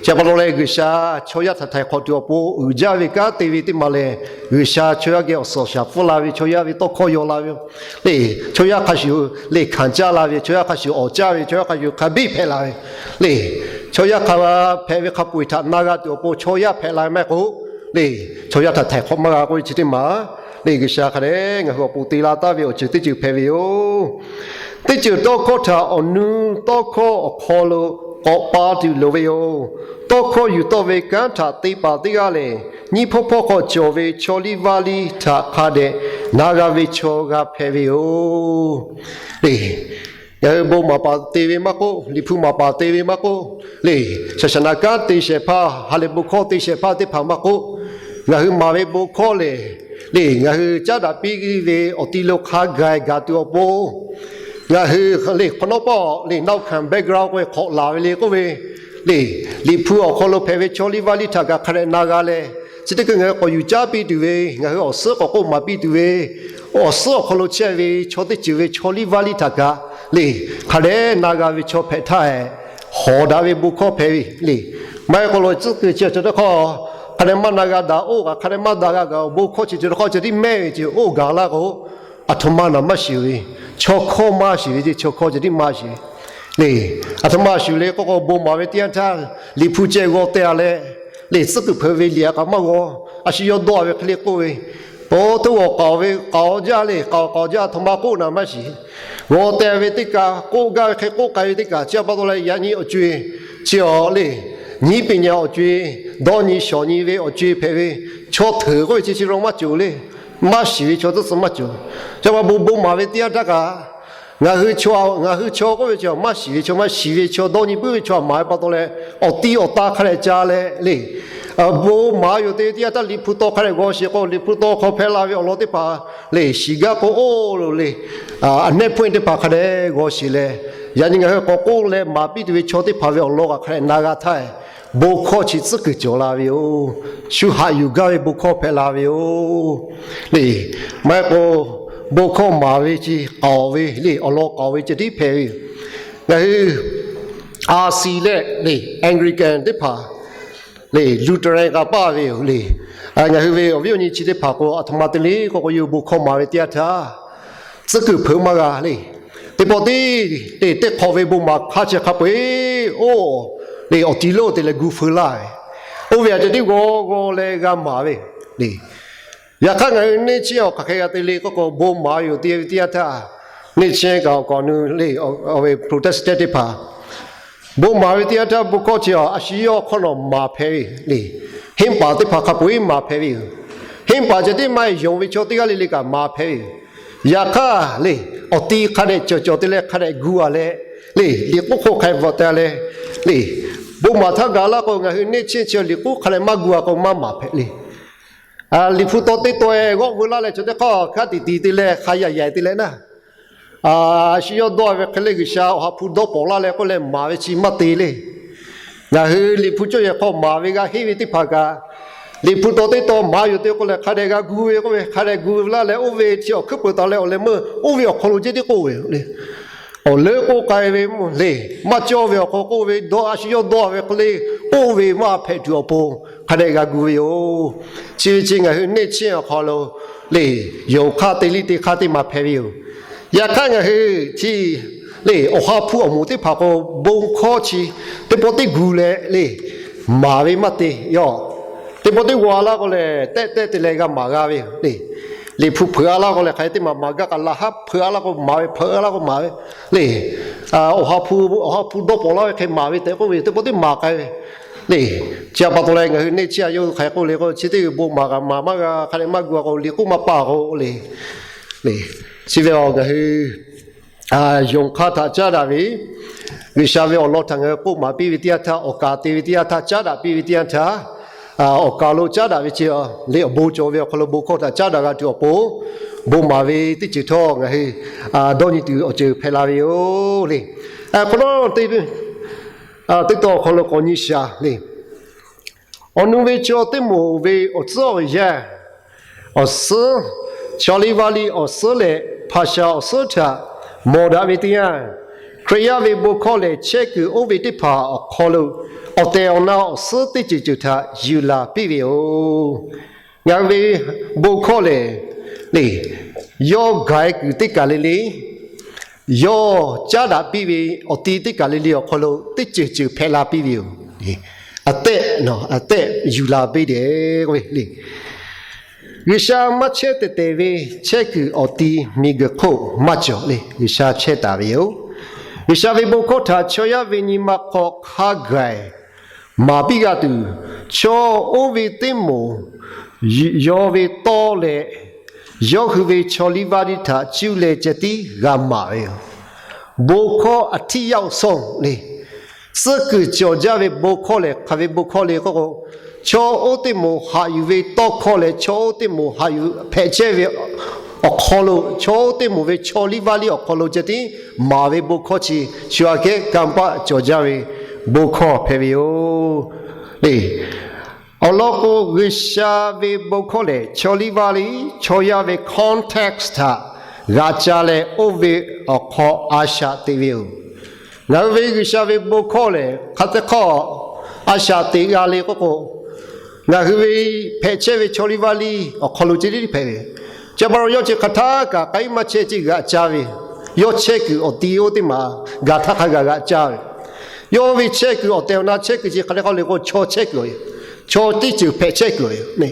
Chi pa taw leh G'uiˬsha chaw yaˇ htaꞈ htaiˍ hk'awꞈ tuˬ awˬ pon uiˍ jaˇ ve kanˉ te ve teˇ ma lehˬ, G'uiˬsha chaw yaˇ geh awˬ suhˍ awˬ shaˍ pfuhˇ la ve, chaw yaˇ ve tawˇ hkawˇ yaw la ve yoˬ le. Chaw yaˇ hk'a shuˍ le hkanˍ caˇ la ve, chaw yaˇ hk'a shuˍ awˍ caˇ ve, chaw yaˇ hk'a shuˍ hk'a biˇ hpehꞈ la ve le. Chaw yaˇ hk'a hpehꞈ ve hk'a peu-eˬ htaꞈ na g'a tuˬ awˬ pon chaw yaˇ hpehꞈ la ve maˇ heˆ k'o le, chaw yaˇ htaꞈ htaiˍ hk'awꞈ maˇ g'a k'oˆ ve chi teˇ maˬ le, G'uiˬsha hk'a dehꞈ ngaˬ hui awˬ pon te la taˍ ve awˬ ceuˬ teˇ ceuˬ hpehꞈ ve yoˬ. Teˇ ceuˬ tawˇ hkawˇ htaꞈ awˬ nu tawˇ hkawˇ awˬ hk'aw lo k'awꞈ pa tuˬ loˍ ve yoˬ. Tawˇ hkawˇ yuˬ tawˆ ve kanˉ htaꞈ te paˍ teˇ g'aˇ lehˬ, nyiˇ hpawˇ hpawˇ hk'aw cawˬ ve chaw liˇ vaˇ liˇ htaꞈ hk'a dehꞈ na g'a ve chaw g'a hpehꞈ ve yoˬ le. Ngaˬ hui bon maˍ paˍ te ve maˇ k'oˆ, Liꞈ hpu maˍ paˍ te ve maˇ k'oˆ, le, shaˍ shaˍ naˍ kanˉ te shehˍ hpaˇ, ha lehˬ bon hkawˇ te shehˍ hpaˇ teˇ hpaˍ maˇ k'oˆ, ngaˬ hui maˍ ve bon hkawˇ lehˬ, le, ngaˬ hui caˉ daꞈ piˇ ve awˬ ti lo hk'a gaˬ gaˬ tuˬ awˬ pon, ngaˬ hui le hk'awꞈ nawˉ pawˆ le nawˇ hkanˍ background k'oˆ ve hk'awꞈ laˬ ve le k'oˆ ve, le, Liꞈ hpu awˬ hk'aw lo hpehꞈ ve chaw liˇ vaˇ liˇ htaꞈ kaꞈ hk'a dehꞈ na g'a leh, chi teˇ hkui ngaˬ hui k'awꞈ yuˬ caˉ piˇ tuˬ ve, ngaˬ hui awˬ suhˉ k'awꞈ k'oˆ maˍ piˇ tuˬ ve, awˬ suhˉ awˬ hk'aw lo chehˇ ve chaw teˇ ceuˬ ve chaw liˇ vaˇ liˇ htaꞈ kaꞈ le, hk'a dehꞈ na g'a ve chaw hpehꞈ htaˇ, hawˍ daꞈ ve bon hkawˇ hpehꞈ ve le. Maˇ heˆ k'o lo tcuhˉ kuiˬ chi awˬ ceuˬ teˇ hkawˇ hk'a dehꞈ maˇ na g'a daꞈ, oˇ kaꞈ hk'a dehꞈ maˇ daꞈ g'a kaꞈ, awˬ bon hkawˇ chi ceuˬ teˇ hkawˇ ceh tiˉ mehˇ ve ceh oˇ gaˬ laˇ k'o, aˬ htoꞈ ma naˬ maˇ shiˍ ve, chaw hkawˇ maˇ shiˍ ve ceh, chaw hkawˇ ceh tiˉ maˇ shiˍ le. Aˬ htoꞈ ma shiˍ le k'oˆ k'o, bon maˍ ve teˇ yanˇ htaˇ Liꞈ hpu ceh g'aw teh a leh, le tcuhˉ kuiˬ hpeuꞈ ve liꞈ a k'aꞈ maˇ g'aw, a shu yawˇ dawˇ a ve hk'e le k'oˆ ve, oˇ teˇ g'aw k'aoˍ ve k'aoˍ jaˇ le, k'aoˍ k'aoˍ jaˇ, aˬ htoꞈ ma k'oˆ naˬ maˇ shiˍ. G'aw teh ve teˇ kaꞈ, k'oˆ gaˇ ve hk'e k'oˆ k'ai ve teˇ kaꞈ, chi a pa taw leh yaꞈ nyi awˬ co-e, chi awˬ le, nyiˉ piˍ nyi awˬ co-e, dawˇ nyi shawˍ nyi ve awˬ co-e hpehꞈ ve, chaw hteuꞈ k'oˆ ve chi chi lo maˇ cawˬ le. Maˇ shiˍ ve chaw tcuhˉ tcuhˉ maˇ cawˬ. Chi pa bon bon maˍ ve teˇ yanˇ htaˇ kaꞈ, ngaˬ hui chaw, ngaˬ hui chaw k'oˆ ve chi maˇ shiˍ ve chaw, maˇ shiˍ ve chaw, dawˇ nyi puiˉ ve chaw maˍ ve pa taw leh, awˬ ti awˬ ta hk'a dehꞈ ca leh le, bon maˍ yoˬ te ve teˇ yanˇ htaˇ Liꞈ hpu taw hk'a dehꞈ g'aw sheˍ k'o, Liꞈ hpu taw hk'aw hpehꞈ la ve awˬ lawn teˇ hpaˍ le, shiˍ gaˇ k'o oˇ lo le, a nehˇ hpfuhˇ teˇ hpaˍ hk'a dehꞈ g'aw sheˍ leh, yaꞈ nyi ngaˬ hui k'awꞈ k'oˆ leh maˍ piˇ tuˬ ve chaw teˇ hpaˍ ve awˬ lawn kaꞈ hk'a dehꞈ na g'a htaˇ, bon hkawˇ chi tcuhˉ kuiˬ cawˬ la ve yoˬ. Shu haꞈ yuˬ gaˇ ve bon hkawˇ hpehꞈ la ve yoˬ le. Maˇ heˆ k'o, bon hkawˇ maˍ ve chi k'aoˍ ve le, awˬ lawn k'aoˍ ve ceh tiˉ hpehꞈ ve yoˬ. Ngaˬ hui a si leh le, Anglican teˇ hpaˍ le, Lutheran k'a paˇ ve yoˬ le. Ngaˬ hui ve awˬ viˉ awˬ nyi chi teˇ hpaˍ k'o, aˬ htoꞈ ma te le k'oˆ k'o, yawˇ hui bon hkawˇ maˍ ve teˇ yanˇ htaˇ tcuhˉ kuiˬ hpeuꞈ maˇ g'a le. Teˇ pawˆ teˇ, teˇ hk'awꞈ ve bon maˍ hk'a chi hk'a peu-eˬ oˇ le awˬ ti lonˉ te leh gu feu laˇ ve, oˇ ve a ceh tiˉ g'aw g'aw leh g'a maˍ ve le. Yaꞈ hk'aˇ ngaˬ hui neˇ chiˇ awˬ hk'aˬ hk'e g'a te le k'oˆ k'o, bon maˍ ve yoˬ te ve teˇ yanˇ htaˇ, neˇ chiˇ kaꞈ awˬ kawꞈ nu le, awˬ ve Protestant teˇ hpaˍ bon maˍ ve teˇ yanˇ htaˇ bon hkawˇ chi a shu yawˇ hk'awꞈ nawˬ maˍ hpehꞈ ve le. Henˇ paˍ teˇ hpaˍ hk'a peu-eˬ maˍ hpehꞈ ve yoˬ. Henˇ paˍ ceh tiˉ maˇ heˆ, yonˍ ve chaw teˇ g'aˇ le le kaꞈ maˍ hpehꞈ ve yoˬ. Yaꞈ hk'aˇ le, awˬ ti hk'a dehꞈ cawˬ cawˬ te leh hk'a dehꞈ gu a leh le, Liꞈ hpu hk'oˆ hk'a dehꞈ bvuhꞈ te leh le, bon maˍ htaˇ gaˬ laˇ k'o, ngaˬ hui neˇ chiˇ chi Liꞈ hpu hk'a dehꞈ maˇ gu a k'o maˇ maˍ hpehꞈ le. Liꞈ hpu taw teˇ taw g'awˆ veu laˇ leh, chaw teˇ hk'aˇ hk'a tiꞈ tiꞈ te leh hk'a yaꞈ yaꞈ te leh naˇ, a shu yawˇ dawˇ ve hk'e le, G'uiˬsha awˬ ha hpu dawˇ pawnˍ laˇ leh k'oˆ leh maˍ ve chi maˇ te le. Ngaˬ hui Liꞈ hpu cawˇ yehˬ hk'aw maˍ ve g'a henˇ ve teˇ hpaˍ kaꞈ, Liꞈ hpu taw teˇ taw maˍ yoˬ te k'oˆ leh hk'a dehꞈ g'a gu ve k'oˆ ve, hk'a dehꞈ gu laˇ leh oˇ ve chi awˬ hkuiˉ peuˬ taˍ leh awˬ leh meuˇ oˇ ve awˬ hk'aw lo ceh tiˉ k'oˆ ve le. Awˬ leuˉ k'oˆ k'ai ve le, maˇ cawˇ ve awˬ hk'aw k'oˆ ve, dawˇ a shu yawˇ dawˇ ve hk'e le, oˇ ve maˇ hpehꞈ tuˬ awˬ pon hk'a dehꞈ g'a gu ve yoˬ. Chi ve chi ngaˬ hui neˇ chiˇ awˬ hk'aw lo le, yonˍ hk'aˇ te liˇ te hk'aˇ teˇ maˬ hpehꞈ ve yoˬ. Yaꞈ hk'aˇ ngaˬ hui chi le, awˬ ha hpu awˬ moˍ teˇ hpaˍ k'o, bon hkawˇ chi teˇ pawˆ teˇ gu leh le, maˍ ve maˇ te yoˬ. Teˇ pawˆ teˇ g'aw a laˇ k'o lehˬ, tehˆ tehˆ te leh g'a maˍ g'a ve yoˬ le. Liꞈ hpu hpeuꞈ a laˇ k'o lehˬ, hk'aˬ hk'e teˇ maˬ maˍ gaˇ kaꞈ, laꞈ haˉ hpeuꞈ a laˇ k'o maˍ ve, hpeuꞈ a laˇ k'o maˍ ve le. Awˬ ha hpu, awˬ ha hpu dawˇ pawnˍ laˇ ve hk'e maˍ ve tehꞈ k'oˆ ve yoˬ. Teˇ pawˆ teˇ maˍ k'ai ve le. Chi a pa taw leh ngaˬ hui neˇ chiˇ a yawˇ hui hk'aˬ hk'e k'oˆ le k'o, chi teˇ g'uiˬ bon maˍ kaꞈ maˍ maˇ g'a, hk'a dehꞈ maˇ gu a k'o Liꞈ k'oˆ maˇ paˇ k'o le. Chi ve a ngaˬ hui yonˍ hk'aˇ htaꞈ caˉ daꞈ ve, G'uiˬsha ve awˬ lawn htaꞈ ngaˬ hui k'oˆ maˍ piˇ ve teˇ yanˇ htaˇ, awˬ kaˍ te ve teˇ yanˇ htaˇ, caˉ daꞈ piˇ ve teˇ yanˇ htaˇ, awˬ kaˍ lo caˉ daꞈ ve chi le, awˬ bon cawˬ ve awˬ hk'aw lo bon hkawˇ htaꞈ caˉ daꞈ g'a tuˬ awˬ pon, bon maˍ ve teˇ ceuˬ htawˇ ngaˬ hui dawˇ nyi tuˬ awˬ ceuˬ hpehꞈ la ve yoˬ le. Hk'awꞈ nawˉ teˇ taw awˬ hk'aw lo k'awꞈ nyi shaˍ le. Awˬ nu ve chaw teˇ moˍ ve awˬ tcuhˉ awˬ yanˇ, awˬ suhˉ, chaw liˇ vaˇ liˇ awˬ suhˉ leh hpaˍ sha awˬ suhˉ htaꞈ mawˬ daꞈ ve teˇ yanˇ, Hkriꞈ yaˇ ve bon hkawˇ lehˬ chehˇ kuiˬ oˇ ve teˇ hpaˍ awˬ hk'aw lo awˬ tehˬ awˬ na awˬ suhˉ teˇ ceuˬ ceuˬ htaꞈ yuˬ laˬ piˇ ve yoˬ. Ngaˬ hui ve bon hkawˇ lehˬ le, yawˇ gaˬ-e kuiˬ teˇ kaˬ le le, yawˇ caˉ daꞈ piˇ ve awˬ ti teˇ kaˬ le le awˬ hk'aw lo teˇ ceuˬ ceuˬ hpehꞈ la piˇ ve yoˬ. Aꞈ tehˆ, aꞈ tehˆ yuˬ la piˇ dehꞈ k'oˆ ve le. G'uiˬsha maˇ chehˇ tehˬ tehˬ ve chehˇ kuiˬ awˬ ti miˬguiˬ hk'oˆ maˇ cawˬ le. G'uiˬsha chehˇ taˍ ve yoˬ. G'uiˬsha ve bon hkawˇ htaꞈ chaw yaˇ ve nyi ma hk'aw hk'a gaˬ maˍ piˇ g'a tuˬ, chaw oˇ ve teˇ moˍ yaw ve tawˇ leh, yawˇ hui ve chaw liˇ vaˇ liˇ htaꞈ cuˇ leh ceh tiˉ g'a maˍ ve yoˬ. bon hkawˇ อธิยาสงฆ์ le, tcuhˉ kuiˬ cawˬ jaˇ ve bon hkawˇ lehˬ, hk'aˬ ve bon hkawˇ le k'oˆ k'o, chaw oˇ teˇ moˍ haꞈ yuˬ ve tawˇ hkawˇ leh chaw oˇ teˇ moˍ haꞈ yuˬ hpehꞈ chehˇ ve awˬ hk'aw lo, chaw oˇ teˇ moˍ ve chaw liˇ vaˇ liˇ awˬ hk'aw lo ceh tiˉ maˍ ve bon hkawˇ chi shu aꞈ kehˉ kanˇ paˆ cawˬ jaˇ ve bon hkawˇ hpehꞈ ve yoˬ le. Awˬ lawn k'o, G'uiˬsha ve bon hkawˇ lehˬ, chaw liˇ vaˇ liˇ chaw yaˇ ve context htaꞈ g'aꞈ ca leh oˇ ve awˬ hk'aw a shaꞈ teꞈ ve yoˬ. Ngaˬ hui ve G'uiˬsha ve bon hkawˇ lehˬ, hk'aˬ teˇ hk'awˇ a shaꞈ teꞈ g'a le k'oˆ k'o, ngaˬ hui ve hpehꞈ chehˇ ve chaw liˇ vaˇ liˇ awˬ hk'aw lo ceh tiˉ hpehꞈ ve. Chi pa taw yawˇ chi hk'aˬ htaˇ kaꞈ k'ai maˇ chehˇ ceh g'aꞈ ca ve, yawˇ chehˇ kuiˬ awˬ ti oˇ teˇ maˬ gaˬ htaˇ hk'a gaˬ g'aꞈ ca ve. Yawˇ ve chehˇ kuiˬ awˬ tehˬ awˬ na chehˇ kuiˬ chi hk'aˬ hk'e k'oˆ le k'o, chaw chehˇ kuiˬ, chaw teˇ ceuˬ hpehꞈ chehˇ kuiˬ le.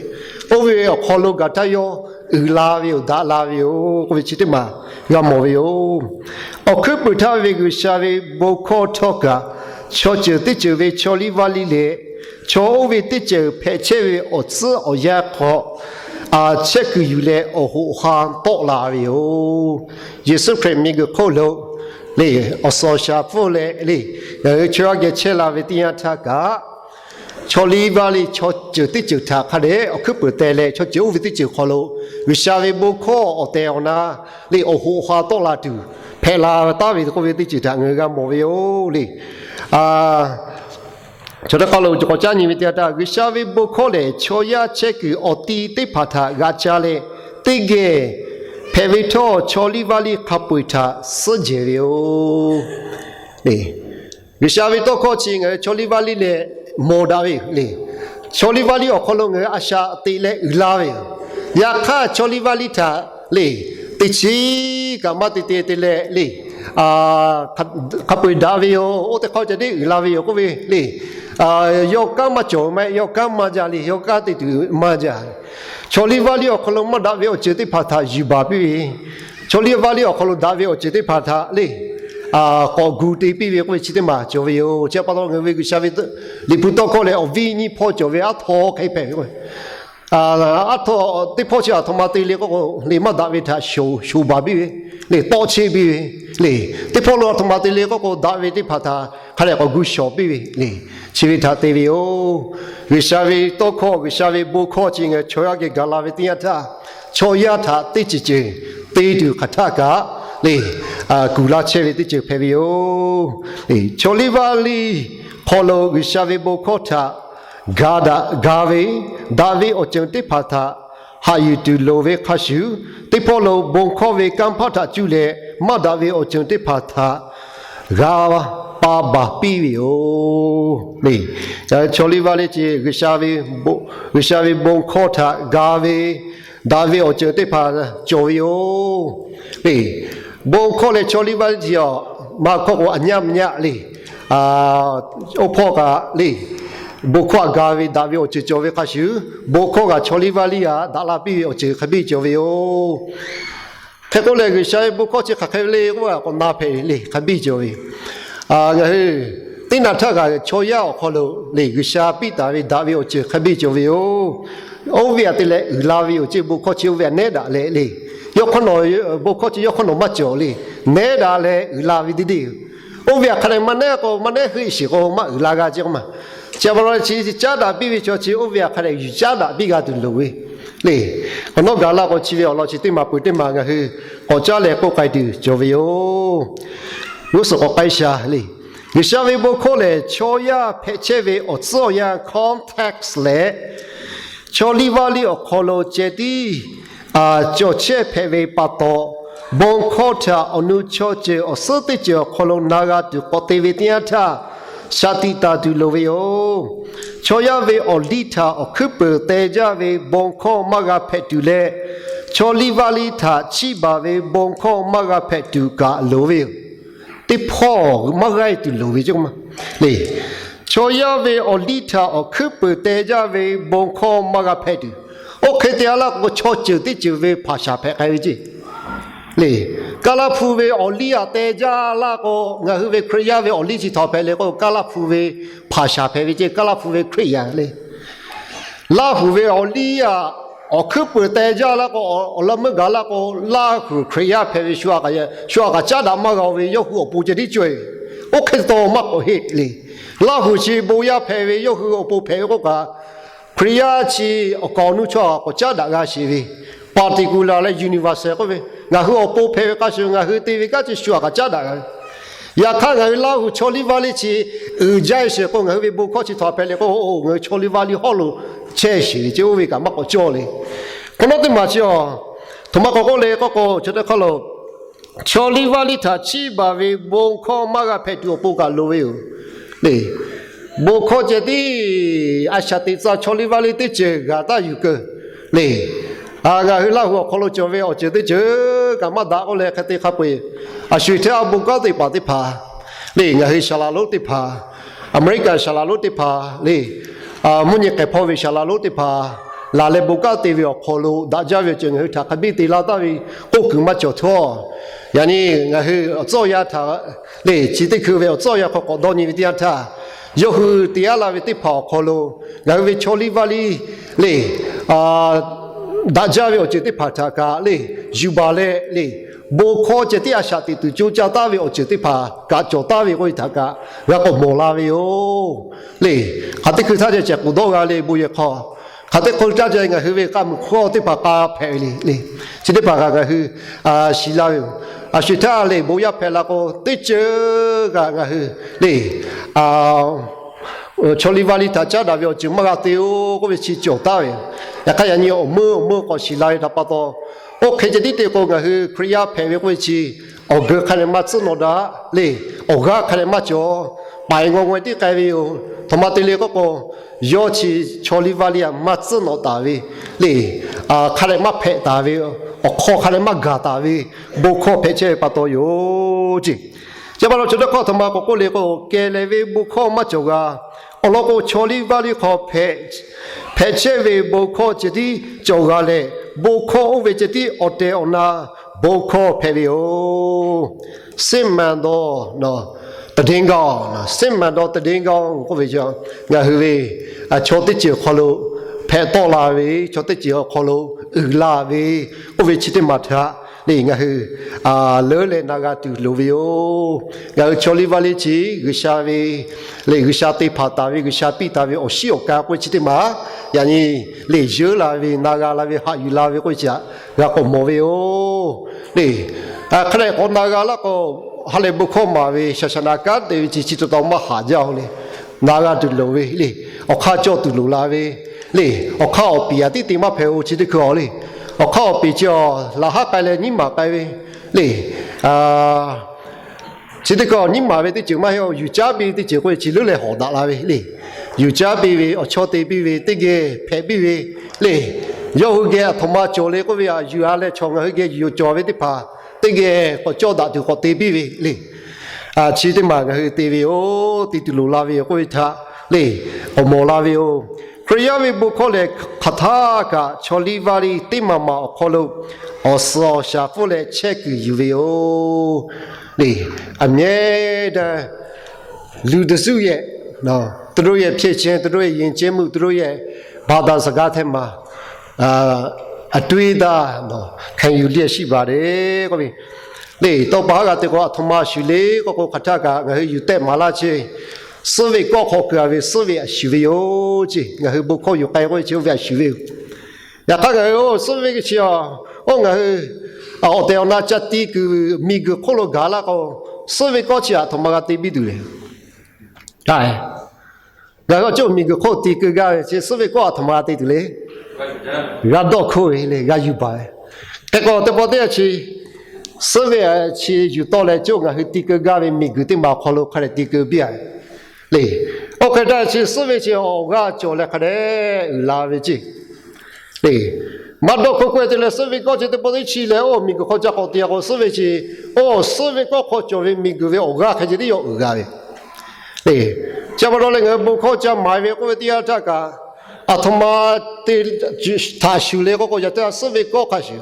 Oˇ ve awˬ hk'aw lo gaˬ htaˇ yawˇ uiˍ la ve yoˬ, daꞈ la ve yoˬ k'oˆ ve chi teˇ maˬ g'a mawˬ ve yoˬ. Awˬ hkuiˉ puiˍ htaˇ ve G'uiˬsha ve bon hkawˇ htawˇ kaꞈ, chaw ceuˬ teˇ ceuˬ ve chaw liˇ vaˇ liˇ leh chaw oˇ ve teˇ ceuˬ hpehꞈ chehˇ ve awˬ tcuhˉ awˬ yanˇ hk'aw chehˇ kuiˬ yuˬ leh awˬ hoꞈ ha tawˆ la ve yoˬ. Yeˍsuˆ Hkriꞈ miˬguiˬ hk'oˆ lo le, awˬ suhˍ awˬ shaˍ hpfuhˇ leh le, ngaˬ hui chaw yaˇ geh chehˇ la ve teˇ yanˇ htaˇ kaꞈ, chaw liˇ vaˇ liˇ chaw ceuˬ teˇ ceuˬ htaꞈ hk'a dehꞈ awˬ hkuiˉ puiˍ teh leh, chaw ceuˬ oˇ ve teˇ ceuˬ hk'aw lo G'uiˬsha ve bon hkawˇ awˬ tehˬ awˬ na le awˬ hoꞈ awˬ ha tawˆ la tuˬ hpehꞈ la taˉ ve k'oˆ ve teˇ ceuˬ htaꞈ ngaˬ hui g'a mawˬ ve yoˬ le. Chaw teˇ hk'aˇ lo k'awꞈ caˉ nyi ve teˇ yanˇ htaˇ, G'uiˬsha ve bon hkawˇ lehˬ, chaw yaˇ chehˇ kuiˬ awˬ ti teˇ hpaˍ htaꞈ g'aꞈ ca leh, teˇ geh hpehꞈ ve htawˇ chaw liˇ vaˇ liˇ hk'a peu-eˬ htaꞈ suhˉ jehˬ ve yoˬ. G'uiˬsha ve tawˇ hkawˇ chi ngaˬ hui chaw liˇ vaˇ liˇ leh mawˬ daꞈ ve yoˬ le. Chaw liˇ vaˇ liˇ awˬ hk'aw lo ngaˬ hui a shaꞈ teꞈ leh uiˍ la ve yoˬ. Yaꞈ hk'aˇ chaw liˇ vaˇ liˇ htaꞈ le, teˇ chiˉ kaꞈ maˇ te te te leh le, hk'a peu-eˬ daꞈ ve yoˬ, oˇ teˇ hk'aˇ ceh tiˉ uiˍ la ve yoˬ k'oˆ ve le. Yawˇ kanˉ maˇ cawˬ maˇ heˆ, yawˇ kanˉ maˇ jaˇ le, yawˇ kanˉ te tuˬ maˇ jaˇ. Chaw liˇ vaˇ liˇ awˬ hk'aw lo maˇ daꞈ ve awˬ ceuˬ teˇ hpaˍ htaꞈ yuˬ baˬ piˇ ve, chaw liˇ vaˇ liˇ awˬ hk'aw lo daꞈ ve awˬ ceuˬ teˇ hpaˍ htaꞈ le k'awꞈ gu te piˇ ve k'oˆ ve chi teˇ maˬ cawˬ ve yoˬ. Chi pa taw ngaˬ hui ve G'uiˬsha ve Liꞈ hpu tawˇ hkawˇ lehˬ, awˬ viˉ nyiˇ hpawˇ cawˬ ve aˉ htaw hk'e hpehꞈ ve k'o, aˉ htaw teˇ hpawˇ chi aˬ htoꞈ ma te le k'oˆ k'o le, maˇ daꞈ ve htaꞈ shoˍ baˬ piˇ ve le, tawˆ cheˇ piˇ ve le, teˇ hpawˇ lo aˬ htoꞈ ma te le k'oˆ k'o, daꞈ ve teˇ hpaˍ htaꞈ hk'a dehꞈ k'awꞈ gu shawˍ piˇ ve le, chi ve htaꞈ te ve yoˬ. G'uiˬsha ve tawˇ hkawˇ, G'uiˬsha ve bon hkawˇ chi ngaˬ hui chaw yaˇ geh gaˬ la ve teˇ yanˇ htaˇ, chaw yaˇ htaꞈ teˇ ceuˬ ceuˬ te tuˬ hk'aˬ htaˇ kaꞈ le, kuˬ laˇ chehˇ ve teˇ ceuˬ hpehꞈ ve yoˬ. Chaw liˇ vaˇ liˇ hk'aw lo G'uiˬsha ve bon hkawˇ htaꞈ ga daꞈ ga ve, daꞈ ve awˬ ceuˬ teˇ hpaˍ htaꞈ haꞈ yuˬ tuˬ loˍ ve hk'a shuˍ, teˇ hpawˇ lo bon hkawˇ ve kanˇ paˆ htaꞈ cuˇ leh maˇ daꞈ ve awˬ ceuˬ teˇ hpaˍ htaꞈ g'a pa baˬ piˇ ve yoˬ le. Chaw liˇ vaˇ liˇ ce G'uiˬsha ve bon hkawˇ htaꞈ ga ve, daꞈ ve awˬ ceuˬ teˇ hpaˍ cawˬ ve yoˬ le. Bon hkawˇ leh chaw liˇ vaˇ liˇ ce a, maˇ hkawˇ k'o a nyaˇ mvuh nyaˇ le. Oˇ hpawˇ kaꞈ le, bon hkawˇ htaꞈ ga ve daꞈ ve awˬ ceuˬ cawˬ ve hk'a shuˍ, bon hkawˇ kaꞈ chaw liˇ vaˇ liˇ htaꞈ daꞈ la piˇ ve awˬ ceuˬ hk'a biˇ cawˬ ve yoˬ. Hk'e k'oˆ leh G'uiˬsha ve bon hkawˇ chi hk'aˬ hk'e le k'oˆ k'awꞈ na hpehꞈ le hk'a biˇ cawˬ ve yoˬ. Ngaˬ hui teˇ naˬ htaˇ kaꞈ chaw yaˇ awˬ hk'aw lo le G'uiˬsha piˇ taˍ ve daꞈ ve awˬ ceuˬ hk'a biˇ cawˬ ve yoˬ. Oˇ ve htaꞈ te leh uiˍ la ve yoˬ ce, bon hkawˇ chi oˇ ve htaꞈ nehˉ daꞈ leh le, yawˇ hk'awˇ nawˬ, bon hkawˇ chi yawˇ hk'awˇ nawˬ maˇ cawˬ le, nehˉ daꞈ leh uiˍ la ve deˇ deˇ yoˬ. Oˇ ve htaꞈ hk'a dehꞈ maˇ nehˉ k'o, maˇ nehˉ heuˆ sheˍ k'o maˇ uiˍ la g'a ce k'o ma. Chi pa taw chi caˉ daꞈ piˇ ve chaw chi oˇ ve htaꞈ hk'a dehꞈ yuˬ caˉ daꞈ piˇ g'a tuˬ loˍ ve le. Awˬ nawˉ gaˬ la k'o chi ve awˬ lawn chi teˇ maˬ peuˬ teˇ maˬ ngaˬ hui k'awꞈ caˉ leh k'oˆ k'ai tuˬ cawˬ ve yoˬ. G'uˇ suhˍ k'awꞈ k'ai sha le. G'uiˬsha ve bon hkawˇ lehˬ, chaw yaˇ hpehꞈ chehˇ ve awˬ tcuhˉ awˬ yanˇ context leh, chaw liˇ vaˇ liˇ awˬ hk'aw lo ceh tiˉ cawˬ chehˇ hpehꞈ ve pa taw, bon hkawˇ htaꞈ awˬ nu chaw ceuˬ awˬ suhˉ teˇ ceuˬ awˬ hk'aw lo na g'a tuˬ k'awꞈ te ve teˇ yanˇ htaˇ, shaˍ tiꞈ taˍ tuˬ loˍ ve yoˬ. Chaw yaˇ ve awˬ liˇ htaꞈ awˬ hkuiˉ peuˍ teh jaˇ ve bon hkawˇ maˇ g'a hpehꞈ tuˬ leh, chaw liˇ vaˇ liˇ htaꞈ chiˇ baˬ ve bon hkawˇ maˇ g'a hpehꞈ tuˬ kaꞈ loˍ ve yoˬ. Teˇ hpawˇ maˇ g'aˇ tuˬ loˍ ve ce ma le. Chaw yaˇ ve awˬ liˇ htaꞈ awˬ hkuiˉ peuˍ teh jaˇ ve bon hkawˇ maˇ g'a hpehꞈ tuˬ. Oˇ hk'e te a laˇ k'o, chaw ceuˬ teˇ ceuˬ ve hpaˍ shaˍ hpehꞈ k'ai ve ce le. Kaˇ laˇ hpu ve awˬ liˇ htaꞈ teh jaˇ laˇ k'o, ngaˬ hui ve Hkriꞈ yaˇ ve awˬ liˇ chi htaꞈ hpehꞈ le k'o, kaˇ laˇ hpu ve hpaˍ shaˍ hpehꞈ ve ce, kaˇ laˇ hpu ve Hkriꞈ yaˇ le. Laˇ huˍ ve awˬ liˇ htaꞈ Awˬ hkuiˉ peuˬ teh jaˇ laˇ k'o, awˬ lawn meuˇ gaˬ laˇ k'o, Laˇ huˍ Hkriꞈ yaˇ hpehꞈ ve shu aꞈ kaꞈ caˉ daꞈ maˇ g'a ve yawˇ hui awˬ pon ceh tiˉ cawˬ-e. Oˇ hk'e taw maˇ k'awꞈ heˆ le. Laˇ huˍ chi bon yaˇ hpehꞈ ve yawˇ hui awˬ pon hpehꞈ ve k'oˆ kaꞈ, Hkriꞈ yaˇ chi awˬ kaˍ awˬ nu chaw k'awꞈ caˉ daꞈ g'a sheˍ ve, particular leh universal k'oˆ ve, ngaˬ hui awˬ pon hpehꞈ ve hk'a shuˍ ngaˬ hui te ve kanˉ chi shu aꞈ kaꞈ caˉ daꞈ g'a ve. Yaꞈ hk'aˇ ngaˬ hui Laˇ huˍ chaw liˇ vaˇ liˇ chi uiˍ jaˇ sheˍ k'o, ngaˬ hui ve bon hkawˇ chi htaꞈ hpehꞈ le k'o, ngaˬ hui chaw liˇ vaˇ liˇ hawˉ lo chehˇ sheˍ ve ce oˇ ve kaꞈ maˇ k'awꞈ cawˇ le. Hk'awꞈ nawˉ teˇ maˬ chi a, htoꞈ ma k'awꞈ k'oˆ le k'oˆ k'o, chaw teˇ hk'aˇ lo chaw liˇ vaˇ liˇ htaꞈ chiˇ baˬ ve bon hkawˇ maˇ g'a hpehꞈ tuˬ awˬ pon kaꞈ loˍ ve yoˬ le. Bon hkawˇ ceh tiˉ a shaꞈ teꞈ tcuh chaw liˇ vaˇ liˇ teˇ ceuˬ g'a taˇ yuˬ keu le. Ngaˬ hui Laˇ huˍ awˬ hk'aw lo cawˬ ve awˬ ceuˬ teˇ ceuˬ kaꞈ maˇ daꞈ k'oˆ leh hk'e te hk'a peu-eˬ, a shu-eˬ htaˇ a bon kanˉ te paˍ teˇ hpaˍ le, ngaˬ hui saˍ laˍ lonˉ teˇ hpaˍ, Aˍmeˍriˆkaˍ saˍ laˍ lonˉ teˇ hpaˍ le, mvuhˇ nyi k'ehˬ hpawˇ ve saˍ laˍ lonˉ teˇ hpaˍ, laˬ leh bon kanˉ te ve awˬ hk'aw lo daꞈ jaˇ ve awˬ ceuˬ ngaˬ hui htaꞈ hk'a biˇ te laˇ taˍ ve k'oˆ kuiˬ maˇ cawˬ htawˇ, yaꞈ nyi ngaˬ hui awˬ tcuhˉ awˬ yanˇ htaꞈ le chi teˇ hkui ve awˬ tcuhˉ awˬ yanˇ hk'aw k'awꞈ dawˇ nyi ve teˇ yanˇ htaˇ, yawˇ hui te aˉ la ve teˇ hpaˍ awˬ hk'aw lo ngaˬ hui ve chaw liˇ vaˇ liˇ le daꞈ jaˇ ve awˬ ceuˬ teˇ hpaˍ htaꞈ kaꞈ le yuˬ baˬ leh le, bon hkawˇ ceh tiˉ a shaꞈ teꞈ tuˬ co caˇ taˍ ve awˬ ceuˬ teˇ hpaˍ kaꞈ cawˬ taˍ ve k'oˆ ve htaꞈ kaꞈ g'a k'awꞈ mawˬ la ve yoˬ le. Hk'aˬ teˇ hkui htaˇ ceh cehˬ k'oˍ dawˇ g'a le bon yehˬ hk'aw, hk'aˬ teˇ hkui htaˇ ceh ngaˬ hui ve k'a muiˬ hkawˇ teˇ hpaˍ k'a hpehꞈ ve le le, chi teˇ hpaˍ kaꞈ ngaˬ hui shiˍ la ve yoˬ. A shu-eˬ htaˇ le bon yaˇ hpehꞈ la k'o teˇ ceuˬ kaꞈ ngaˬ hui le chaw liˇ vaˇ liˇ htaꞈ caˉ daꞈ ve awˬ ceuˬ maˇ g'a te-o k'oˆ ve chi cawˬ taˍ ve. Yaꞈ hk'aˇ yaꞈ nyi awˬ meuˇ awˬ meuˇ k'awꞈ shiˍ la ve htaꞈ pa taw, oˇ hk'e ceh tiˉ te k'o ngaˬ hui Hkriꞈ yaˇ hpehꞈ ve k'oˆ ve chi awˬ geu hk'a leh maˇ tcuhˉ nawꞈ daꞈ le, awˬ g'aˇ hk'a leh maˇ cawˬ, paiˍ ngaw ngaw tiˉ k'ai ve yoˬ. Htoꞈ ma te le k'oˆ k'o, yawˇ chi chaw liˇ vaˇ liˇ htaꞈ maˇ tcuhˉ nawꞈ taˍ ve le, hk'a leh maˇ hpehꞈ taˍ ve, awˬ hk'aw hk'a leh maˇ gaˬ taˍ ve bon hkawˇ hpehꞈ chehˇ ve pa taw yoˬ ce. Chi pa taw chaw teˇ hkawˇ htoꞈ ma k'awꞈ k'oˆ le k'o, kehˬ lehˬ ve bon hkawˇ maˇ cawˬ g'a. Awˬ lawn k'o chaw liˇ vaˇ liˇ hk'aw hpehꞈ chehˇ ve bon hkawˇ ceh tiˉ cawˬ g'a leh, bon hkawˇ oˇ ve ceh tiˉ awˬ tehˬ awˬ na bon hkawˇ hpehꞈ ve yoˬ. စစ်မှန်သော သတင်းကောင်း စစ်မှန်သော သတင်းကောင်း k'oˆ ve, ngaˬ hui ve chaw teˇ ceuˬ awˬ hk'aw lo hpehꞈ tawˆ la ve, chaw teˇ ceuˬ awˬ hk'aw lo uiˍ la ve, oˇ ve chi teˇ maˬ htaꞈ le ngaˬ hui leuˉ leh na g'a tuˬ loˍ ve yoˬ. Ngaˬ hui chaw liˇ vaˇ liˇ chi G'uiˬsha ve le, G'uiˬsha te hpanˍ taˍ ve, G'uiˬsha piˇ taˍ ve awˬ shiˉ awˬ ka k'oˆ ve chi teˇ maˬ, yaꞈ nyi le yeuˉ la ve, na g'a la ve, haꞈ yuˬ la ve k'oˆ ve chi htaꞈ g'a k'awꞈ mawˬ ve yoˬ le. Hk'a leh k'awꞈ na g'a laˇ k'o, ha lehˬ bon hkawˇ maˍ ve shaˍ shaˍ naˍ kanˉ te ve chi chi taw taw maˇ haꞈ jaˇ-oˬ le. Na g'a tuˬ loˍ ve le, awˬ hk'aˇ cawˇ tuˬ loˍ la ve le, awˬ hk'aˇ awˬ piˍ aꞈ tiˉ te maˇ hpehꞈ-oˬ, chi teˇ hkui-a le. Awˬ hk'aˇ awˬ piˍ chi-a laꞈ haˉ k'ai leh nyiˉ maˍ k'ai ve le. Chi teˇ hkui nyiˉ maˍ ve teˇ ceuˬ maˇ heˆ-oˬ, yuˬ caˉ piˇ ve teˇ ceuˬ k'oˆ ve chi leuˉ leh hawˍ daꞈ la ve le. Yuˬ caˉ piˇ ve, awˬ chawˇ te piˇ ve, teˇ geh hpehꞈ piˇ ve le. Yawˇ hui geh aˬ htoꞈ ma cawˬ le k'oˆ ve aꞈ, yuˬ-a leh chaw ngaˬ hui geh yuˬ cawˬ ve teˇ hpaˍ teˇ geh k'awꞈ cawˇ daꞈ tuˬ k'awꞈ te piˇ ve le. Chi teˇ maˬ ngaˬ hui te ve yoˬ, te tuˬ loˍ la ve yoˬ k'oˆ ve htaꞈ le awˬ mawˬ la ve yoˬ. Hkriꞈ yaˇ ve bon hkawˇ lehˬ, hk'aˬ htaˇ kaꞈ chaw liˇ vaˇ liˇ teˇ maˬ maˬ awˬ hk'aw lo awˬ suhˍ awˬ shaˍ hpfuhˇ leh chehˇ kuiˬ yuˬ ve yoˬ le. အမြဲတမ်း လူတစုရဲ့ သူတို့ရဲ့ ဖြစ်ခြင်း သူတို့ရဲ့ ယဉ်ကျေးမှု သူတို့ရဲ့ ဘာသာစကားထဲမှာ အတွေးအတာ ခံယူလျက်ရှိပါတယ် k'oˆ ve le. Tawˇ pa haˉ g'a te k'o, aˬ htoꞈ ma shuˍ le k'oˆ k'o, hk'aˬ htaˇ kaꞈ ngaˬ hui yuˬ tehˆ maˍ laˇ chehˇ suhˉ ve kawˆ hk'aw kuˬ-a ve suhˉ ve aꞈ shuˍ ve yoˬ ce. Ngaˬ hui bon hkawˇ yuˬ k'ai k'oˆ ve chi oˇ ve aꞈ shuˍ ve yoˬ. Yaꞈ hk'aˇ ngaˬ hui oˇ suhˉ ve chi-a, oˇ ngaˬ hui awˬ tehˬ awˬ na ca te kuiˬ miˬguiˬ hk'oˆ lo gaˬ laˇ k'o, suhˉ ve kawˆ chi aˬ htoꞈ ma g'a te biˇ tuˬ le. Ngaˬ hui awˬ ceuˬ miˬguiˬ hk'oˆ te keu gaˇ ve chi suhˉ ve kawˆ aˬ htoꞈ ma g'a te tuˬ le. G'a dawˇ hk'oˆ ve le, g'a yuˬ baˬ ve. Hk'e k'o teˇ pawˆ teˇ yanˇ chi suhˉ ve chi yuˬ tawˆ leh cawˇ ngaˬ hui te keu gaˇ ve miˬguiˬ teˇ maˬ awˬ hk'aw lo hk'a dehꞈ te keu biˇ-a le. Oˇ hk'e htaˇ chi suhˉ ve chi awˬ g'aˇ cawˬ leh hk'a dehꞈ uiˍ la ve ce. Maˇ dawˇ hk'oˆ k'oˆ-e te leh suhˉ ve kawˆ chi teˇ pawˆ teˇ chi leh oˇ miˬguiˬ hk'aw ca k'awꞈ te-a k'o, suhˉ ve chi oˇ suhˉ ve kawˆ hk'aw cawˬ ve miˬguiˬ ve awˬ g'aˇ hk'e ceh tiˉ yawˇ uiˍ g'a ve le. Chi pa taw leh ngaˬ hui bon hkawˇ ca maˍ ve k'oˆ ve teˇ yanˇ htaˇ kaꞈ, aˬ htoꞈ ma te htaꞈ shuˍ le k'oˆ k'o, yaꞈ htaˇ suhˉ ve kawˆ hk'a shuˍ.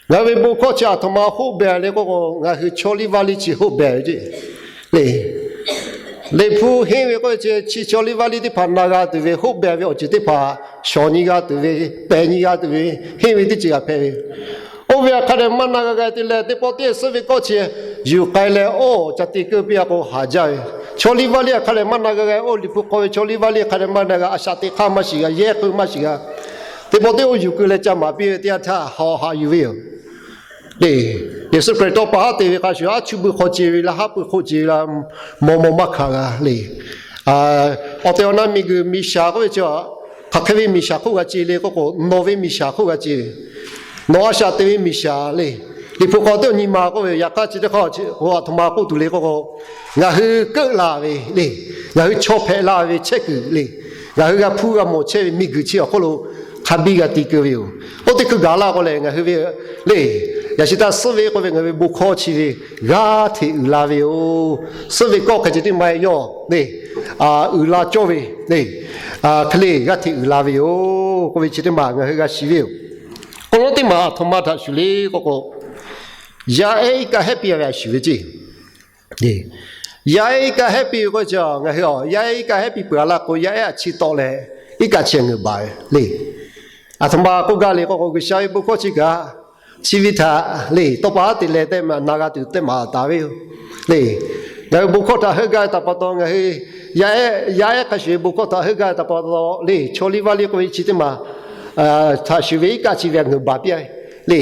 Ngaˬ hui ve bon hkawˇ chi aˬ htoꞈ ma hoˆ behˬ le k'oˆ k'o, ngaˬ hui chaw liˇ vaˇ liˇ chi hoˆ behˬ ve ce le. Liꞈ hpu henˇ ve k'oˆ ve chi, chi chaw liˇ vaˇ liˇ teˇ hpaˍ na g'a tuˬ ve, hoˆ beh ve awˬ ceuˬ teˇ hpaˍ shawˍ nyi g'a tuˬ ve, pehˬ nyi g'a tuˬ ve, henˇ ve teˇ ceuˬ g'a hpehꞈ ve. Oˇ ve a hk'a dehꞈ maˇ na g'a g'a te leh, teˇ pawˆ teˇ suhˉ ve kawˆ chi yuˬ k'ai leh, oˇ ca te keu piˇ a k'o haˍ jaˇ ve. Chaw liˇ vaˇ liˇ a hk'a dehꞈ maˇ na g'a g'a, oˇ Liꞈ hpu k'aw ve chaw liˇ vaˇ liˇ a hk'a dehꞈ maˇ na g'a, a shaꞈ teꞈ hk'aˇ maˇ shiˍ g'a, yehˇ k'eu maˇ shiˍ g'a. Teˇ pawˆ teˇ oˇ yuˬ keu leh ca maˍ piˇ ve teˇ yanˇ htaˇ haꞈ haꞈ yuˬ ve yoˬ. Yeˍsuˆ Hkriꞈ tawˇ pa haˉ te ve hk'a shuˍ, aˉ chuˇ bui hk'aw ce ve la, haˉ pui hk'oˆ ce ve la, maw maw maˇ hkanˍ g'a le. Awˬ tehˬ awˬ na miˬguiˬ miˬ shaˍ k'oˆ ve chi, hk'aˬ hk'e ve miˬ shaˍ hk'oˆ g'a ce le k'oˆ k'o, nawˬ ve miˬ shaˍ hk'oˆ g'a ce ve, nawˬ a shaꞈ te ve miˬ shaˍ le. Liꞈ hpu k'aw teˇ awˬ nyi ma k'oˆ ve, yaꞈ hk'aˇ chi teˇ hk'aˇ a htoꞈ ma k'oˆ tuˬ le k'oˆ k'o, ngaˬ hui keuˆ la ve le, ngaˬ hui chaw hpehꞈ la ve chehˇ kuiˬ le, ngaˬ hui g'a hpuˇ g'a mawˬ chehˇ ve miˬguiˬ chi awˬ hk'oˆ lo hk'a biˇ g'a te keu ve yoˬ. Oˇ teˇ hkui gaˬ la k'o lehˬ, ngaˬ hui ve le, yaꞈ shi htaˇ suhˉ ve k'oˆ ve ngaˬ hui ve bon hkawˇ chi ve g'aˇ hteꞈ uiˍ la ve yoˬ. Suhˉ ve kawˆ hk'e ce teˇ ma yawˇ le, uiˍ la cawˇ ve le, hk'e le g'aˇ hteꞈ uiˍ la ve yoˬ k'oˆ ve chi teˇ maˬ ngaˬ hui g'a shiˍ ve yoˬ. K'o, teˇ maˬ a htoꞈ ma htaꞈ shuˍ le k'oˆ k'o, yaˇ ehˉ iˉ kaˆ hehˉ piˇ ve a shuˍ ve ceˇ. Yaˇ ehˉ iˉ kaˆ hehˉ piˇ ve k'oˆ chi, ngaˬ hui a yaˇ ehˉ iˉ kaˆ hehˉ piˇ peuˬ a la k'o, yaˇ ehˉ a chi tawˆ leh iˉ kaˆ chi ngaˬ hui baˬ ve le. A htoꞈ ma k'oˆ gaˇ le k'oˆ k'o, G'uiˬsha ve bon hkawˇ chi kaꞈ chi ve htaꞈ le tawˇ pa haˉ te leh tehꞈ na g'a tuˬ tehꞈ maˍ taˍ ve yoˬ le. Ngaˬ hui bon hkawˇ htaꞈ heuˆ gaˇ ve htaꞈ pa taw, ngaˬ hui yaˇ ehˉ hk'a shuˍ ve bon hkawˇ htaꞈ heuˆ gaˇ ve htaꞈ pa taw le, chaw liˇ vaˇ liˇ k'oˆ ve chi teˇ maˬ htaꞈ shuˍ ve iˉ kaˆ chi ve ngaˬ hui baˬ piˇ a le.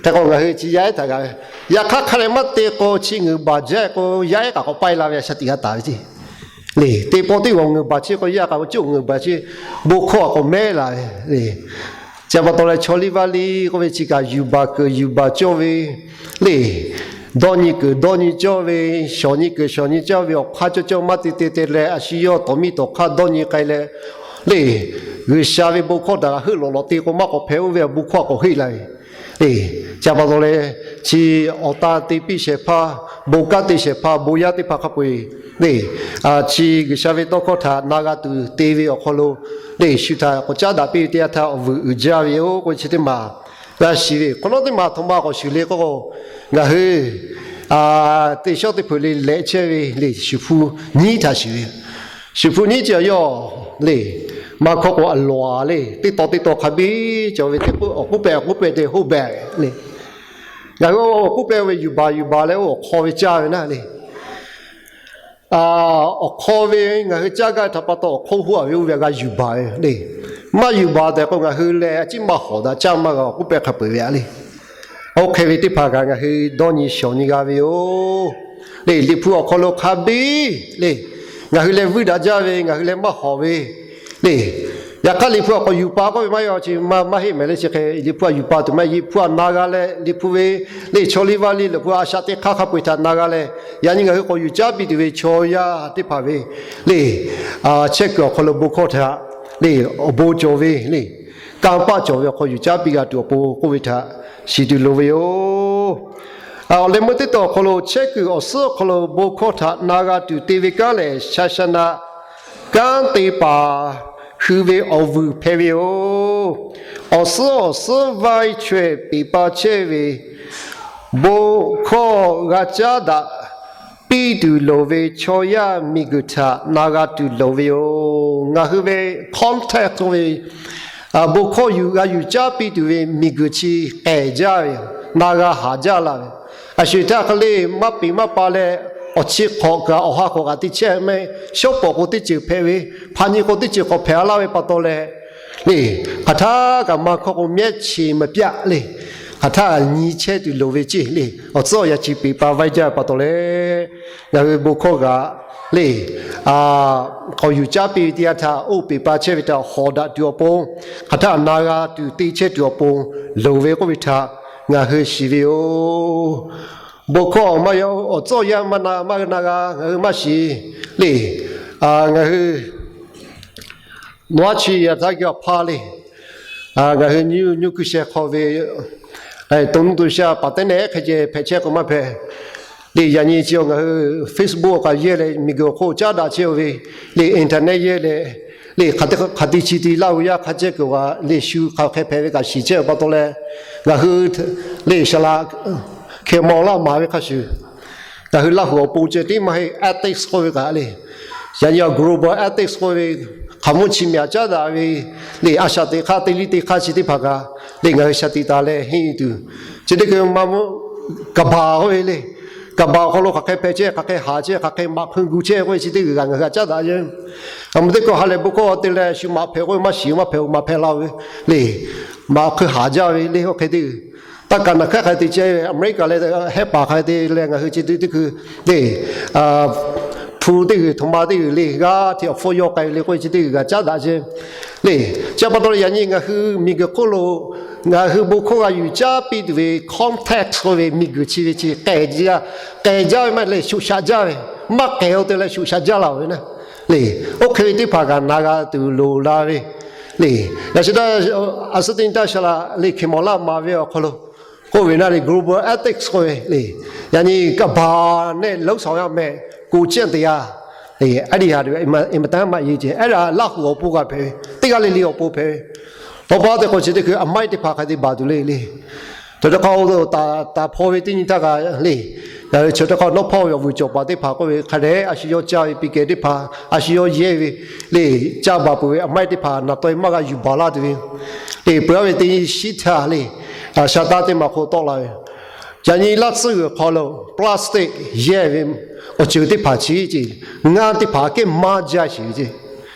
Hk'e k'o, ngaˬ hui chi yaˇ ehˉ htaꞈ g'a ve, yaꞈ hk'aˇ hk'a leh maˇ te k'o, chi ngaˬ hui baˬ jaˇ k'o, yaˇ ehˉ kaꞈ k'awꞈ paiˇ la ve a shaꞈ teꞈ g'a taˍ ve ceˇ le. Teˇ pawˆ teˇ g'aw ngaˬ hui baˬ chehˇ k'o, yaˇ kaꞈ k'awꞈ cuˇ ngaˬ hui baˬ chehˇ, bon hkawˇ a k'awꞈ mehˉ la ve le. Chi pa taw leh, chaw liˇ vaˇ liˇ k'oˆ ve chi kaꞈ yuˬ baˬ kuiˬ yuˬ baˬ cawˇ ve le. Dawˇ nyi kuiˬ dawˇ nyi cawˇ ve, shawˍ nyi kuiˬ shawˍ nyi cawˇ ve, awˬ hk'aˇ cawˇ cawˇ maˇ te te te leh, a shu yawˇ tawˍ miˇ tawˍ hk'aˇ dawˇ nyi k'ai leh le, G'uiˬsha ve bon hkawˇ htaꞈ heuˆ lawꞈ lawꞈ te k'o, maˇ k'awꞈ hpehꞈ oˇ ve bon hkawˇ a k'awꞈ heˆ la ve le. Chi pa taw leh, chi awˬ tan te piˇ shehˍ hpaˇ, bon kanˉ te shehˍ hpaˇ, bon yaˇ teˇ hpaˍ hk'a peu-eˬ le, chi G'uiˬsha ve tawˇ hkawˇ htaꞈ na g'a tuˬ te ve awˬ hk'aw lo le, shu htaꞈ k'awꞈ caˉ daꞈ piˇ ve teˇ yanˇ htaˇ awˬ vuiˬ uiˍ jaˇ ve yoˬ k'oˆ ve chi teˇ maˬ g'a shiˍ ve. Hk'awꞈ nawˉ teˇ maˬ a htoꞈ ma k'awꞈ shuˍ le k'oˆ k'o, ngaˬ hui teˇ shawˉ teˇ hpeuꞈ le leh chehˇ ve le, shuˍ hpu nyiˉ htaꞈ shiˍ ve. Shuˍ hpu nyiˉ chi a yawˇ le, maˇ hkawˇ k'o a lawˬ le, teˇ taw teˇ taw hk'a biˇ cawˬ ve teˇ k'oˆ awˬ k'oˆ pehꞈ awˬ k'oˆ pehꞈ te hoˆ beh le. Ngaˬ hui awˬ k'oˆ pehꞈ ve yuˬ baˬ yuˬ baˬ leh oˇ awˬ hk'aw ve caˇ ve naˉ le. Awˬ hk'aw ve ngaˬ hui caˇ gaˇ ve htaꞈ pa taw awˬ hk'oˆ hoˆ a ve oˇ ve g'a yuˬ baˬ ve le. Maˇ yuˬ baˬ tehꞈ k'o, ngaˬ hui leh a ciˉ maˇ hawˍ daꞈ caˇ maˇ g'a awˬ k'oˆ pehꞈ hk'a peu-eˬ ve a le. Oˇ hk'e ve teˇ hpaˍ kaꞈ ngaˬ hui dawˇ nyi shawˍ nyi g'a ve yoˬ le. Liꞈ hpu awˬ hk'aw lo hk'a biˇ le, ngaˬ hui leh vuiˇ daꞈ jaˇ ve, ngaˬ hui leh maˇ hawˍ ve le. Yaꞈ hk'aˇ Liꞈ hpu a k'awꞈ yuˬ pa k'oˆ ve maˇ yaw chi maˇ heˆ mehˍ le. Chi hk'e Liꞈ hpu a yuˬ pa tuˬ maˇ, Liꞈ hpu a na g'a leh, Liꞈ hpu ve le chaw liˇ vaˇ liˇ Liꞈ hpu a shaꞈ teꞈ hk'aˇ hk'a peu-eˬ htaꞈ na g'a leh, yaꞈ nyi ngaˬ hui k'awꞈ yuˬ caˉ piˇ tuˬ ve chaw yaˇ teˇ hpaˍ ve le, chehˇ kuiˬ awˬ hk'aw lo bon hkawˇ htaꞈ le awˬ bon cawˬ ve le, kanˇ paˆ cawˬ ve awˬ hk'aw yuˬ caˉ piˇ g'a tuˬ awˬ pon k'oˆ ve htaꞈ shiˍ tuˬ loˍ ve yoˬ. Awˬ leh meuˇ teˇ taw awˬ hk'aw lo chehˇ kuiˬ awˬ suhˉ awˬ hk'aw lo bon hkawˇ htaꞈ na g'a tuˬ te ve kanˉ lehˬ, shaˍ shaˍ naꞈ kanˉ te paˍ hui ve awˬ vuiˬ hpehꞈ ve yoˬ. Awˬ suhˉ awˬ suhˉ vaiˇ chaweh peˍ pa chehˇ ve bon hkawˇ g'a caˉ daꞈ piˇ tuˬ loˍ ve chaw yaˇ miˬguiˬ htaꞈ na g'a tuˬ loˍ ve yoˬ. Ngaˬ hui ve context k'oˆ ve, bon hkawˇ yuˬ g'a yuˬ caˉ piˇ tuˬ ve miˬguiˬ chi k'ehˬ jaˇ ve, na g'a haˍ jaˇ la ve. A shu htaˇ hk'e le maˇ peˍ maˇ pa leh, awˬ chi hk'awꞈ kaꞈ awˬ ha hk'awꞈ kaꞈ te chehˇ mehˆ, shawˉ pawˍ k'o teˇ ceuˬ hpehꞈ ve, hpaꞈ nyi k'o teˇ ceuˬ hk'awꞈ hpehꞈ a laˇ ve pa taw leh le, hk'aˬ htaˇ kaꞈ maˇ hkawˇ k'o mehˆ chi maꞈ pyaˆ le, hk'aˬ htaˇ nyi chehˇ tuˬ loˍ ve ceˇ le. Awˬ tcuhˉ awˬ yaꞈ chi peˍ pa vaiˇ jaˇ ve pa taw leh, ngaˬ hui bon hkawˇ g'aꞈ le k'awꞈ yuˬ caˉ piˇ ve teˇ yanˇ htaˇ, oˇ peˍ pa chehˇ ve htaꞈ hawˍ daꞈ tuˬ awˬ pon, hk'aˬ htaˇ na g'a tuˬ te chehˇ tuˬ awˬ pon loˍ ve k'oˆ ve htaꞈ ngaˬ hui shiˍ ve yoˬ. Bon hkawˇ maˇ yaw awˬ tcuhˉ awˬ yaˇ maˇ na maˇ na g'a ngaˬ hui maˇ shiˍ le. Ngaˬ hui nawˬ aˉ chi yaꞈ htaˇ geh awˬ hpaˇ le, ngaˬ hui nyi nyi kuiˬ sheh hk'aw ve to nuˇ to sha paˍ teˉ nehˉ hk'e ceh hpehꞈ chehˇ k'o maˇ hpehꞈ le. Yaꞈ nyi chi ngaˬ hui Facebook awˬ kaꞈ yehˇ leh miˬguiˬ awˬ hk'oˆ caˉ daꞈ chehˇ ve le, internet yehˇ leh le, hk'aˬ hk'e ti chi ti Laˇ hu yaˇ hk'a chehˇ kuiˬ g'a le shu hk'aˬ hk'e hpehꞈ ve kaꞈ shiˍ chehˇ ve pa taw leh, ngaˬ hui le saˍ laꞈ hkeh maw laˇ maˍ ve hk'a shuˍ, ngaˬ hui Laˇ hu awˬ pon ceh tiˉ maˇ heˆ, ethics k'oˆ ve kaꞈ le, Yaꞈ nyi awˬ global ethics k'oˆ ve, hk'aˬ mvuhˇ chi myaꞈ caˉ daꞈ ve le, a shaꞈ teꞈ hk'aˇ teˇ liˇ teˇ hk'aˇ chi teˇ hpaˍ kaꞈ le, ngaˬ hui shaˍ tiꞈ taˍ leh henˇ tuˬ, chi teˇ hkui ma kaˍ baˬ k'oˆ ve le, kaˍ baˬ awˬ hk'aw lo hk'aˬ hk'e hpehꞈ chehˇ, hk'aˬ hk'e haˍ chehˇ, hk'aˬ hk'e maꞈ hkui gu chehˇ k'oˆ ve chi teˇ g'uiˬ g'a ngaˬ hui htaꞈ caˉ daꞈ ve. Aˬ, mvuhˇ teˇ hkui ha lehˬ bon hkawˇ te leh shu maꞈ hpehꞈ k'oˆ ve maˇ shiˍ maˇ hpehꞈ maꞈ hpehꞈ la ve le, maꞈ hkui haˍ jaˇ ve le, oˇ hk'e teˇ g'uiˬ. Taˇ kaˍ naˬ hk'aˇ hk'a te ceh ve Aˍmeˍriˆkaˍ leh Hehˆ paˍ hk'a te leh ngaˬ hui chi teˇ hkui le, hpu teˇ g'uiˬ htoꞈ ma teˇ g'uiˬ le g'aˇ hteꞈ awˬ hpfuhˇ yawˇ k'ai ve le k'oˆ ve chi teˇ g'uiˬ g'a caˉ daꞈ chehˇ le. Chi pa taw leh yaꞈ nyi ngaˬ hui miˬguiˬ hk'oˆ lo ngaˬ hui bon hkawˇ g'a yuˬ caˇ piˇ tuˬ ve context k'oˆ ve miˬguiˬ chi ve chi k'ehˬ jaˇ ve maˇ heˆ leh shoꞈ shaꞈ jaˇ ve, maˇ k'ehˬ-o te leh shoꞈ shaꞈ jaˇ la ve naˉ le. Oˇ hk'e ve teˇ hpaˍ kaꞈ na g'a tuˬ loˍ la ve le. Yaꞈ shi taˇ a suhˉ teˇ nyi taˇ shaˍ laꞈ le hkeꞈ mawˬ laˇ maˍ ve awˬ hk'aw lo k'oˆ ve naˉ le global ethics k'oˆ ve le, yaꞈ nyi kaˍ baˬ nehˆ လုပ်ဆောင်ရမယ် ကိုယ်ကျင့်တရား le, a diˇ ha tuˬ ve အင်မတန်မှ အရေးကြီး ehˉ daꞈ Laˇ huˍ awˬ pon g'a hpehꞈ ve, teˇ g'aˇ le le awˬ pon hpehꞈ ve. Awˬ pa teˇ k'o chi teˇ hkui a maiˉ teˇ hpaˍ hk'a te baˬ tuˬ le le. Htaꞈ htaꞈ k'aw taˍ hpaw ve teˇ nyi htaˇ kaꞈ le, ngaˬ hui chi htaꞈ htaꞈ k'aw nawˉ hpawˇ ve awˬ vuiˬ cawˬ paˍ teˇ hpaˍ k'oˆ ve hk'a dehꞈ a shu yawˇ caˇ ve piˇ kehˬ teˇ hpaˍ, a shu yawˇ yehˇ ve le, caˇ baˬ peuˬ ve a maiˉ teˇ hpaˍ naˬ taweh maˇ g'a yuˬ baˬ laˇ tuˬ ve le, peuˬ-a ve teˇ nyi shiˉ htaˇ le, shaˍ taˇ teˇ maˬ hk'oˆ tawˆ la ve. Yaꞈ nyi laˇ tsuhˇ g'uiˬ hk'aw lo plastic yehˇ ve awˬ ceuˬ teˇ hpaˍ chi ce, ngaˇ teˇ hpaˍ kehˉ maˇ jaˇ sheˍ ve ce.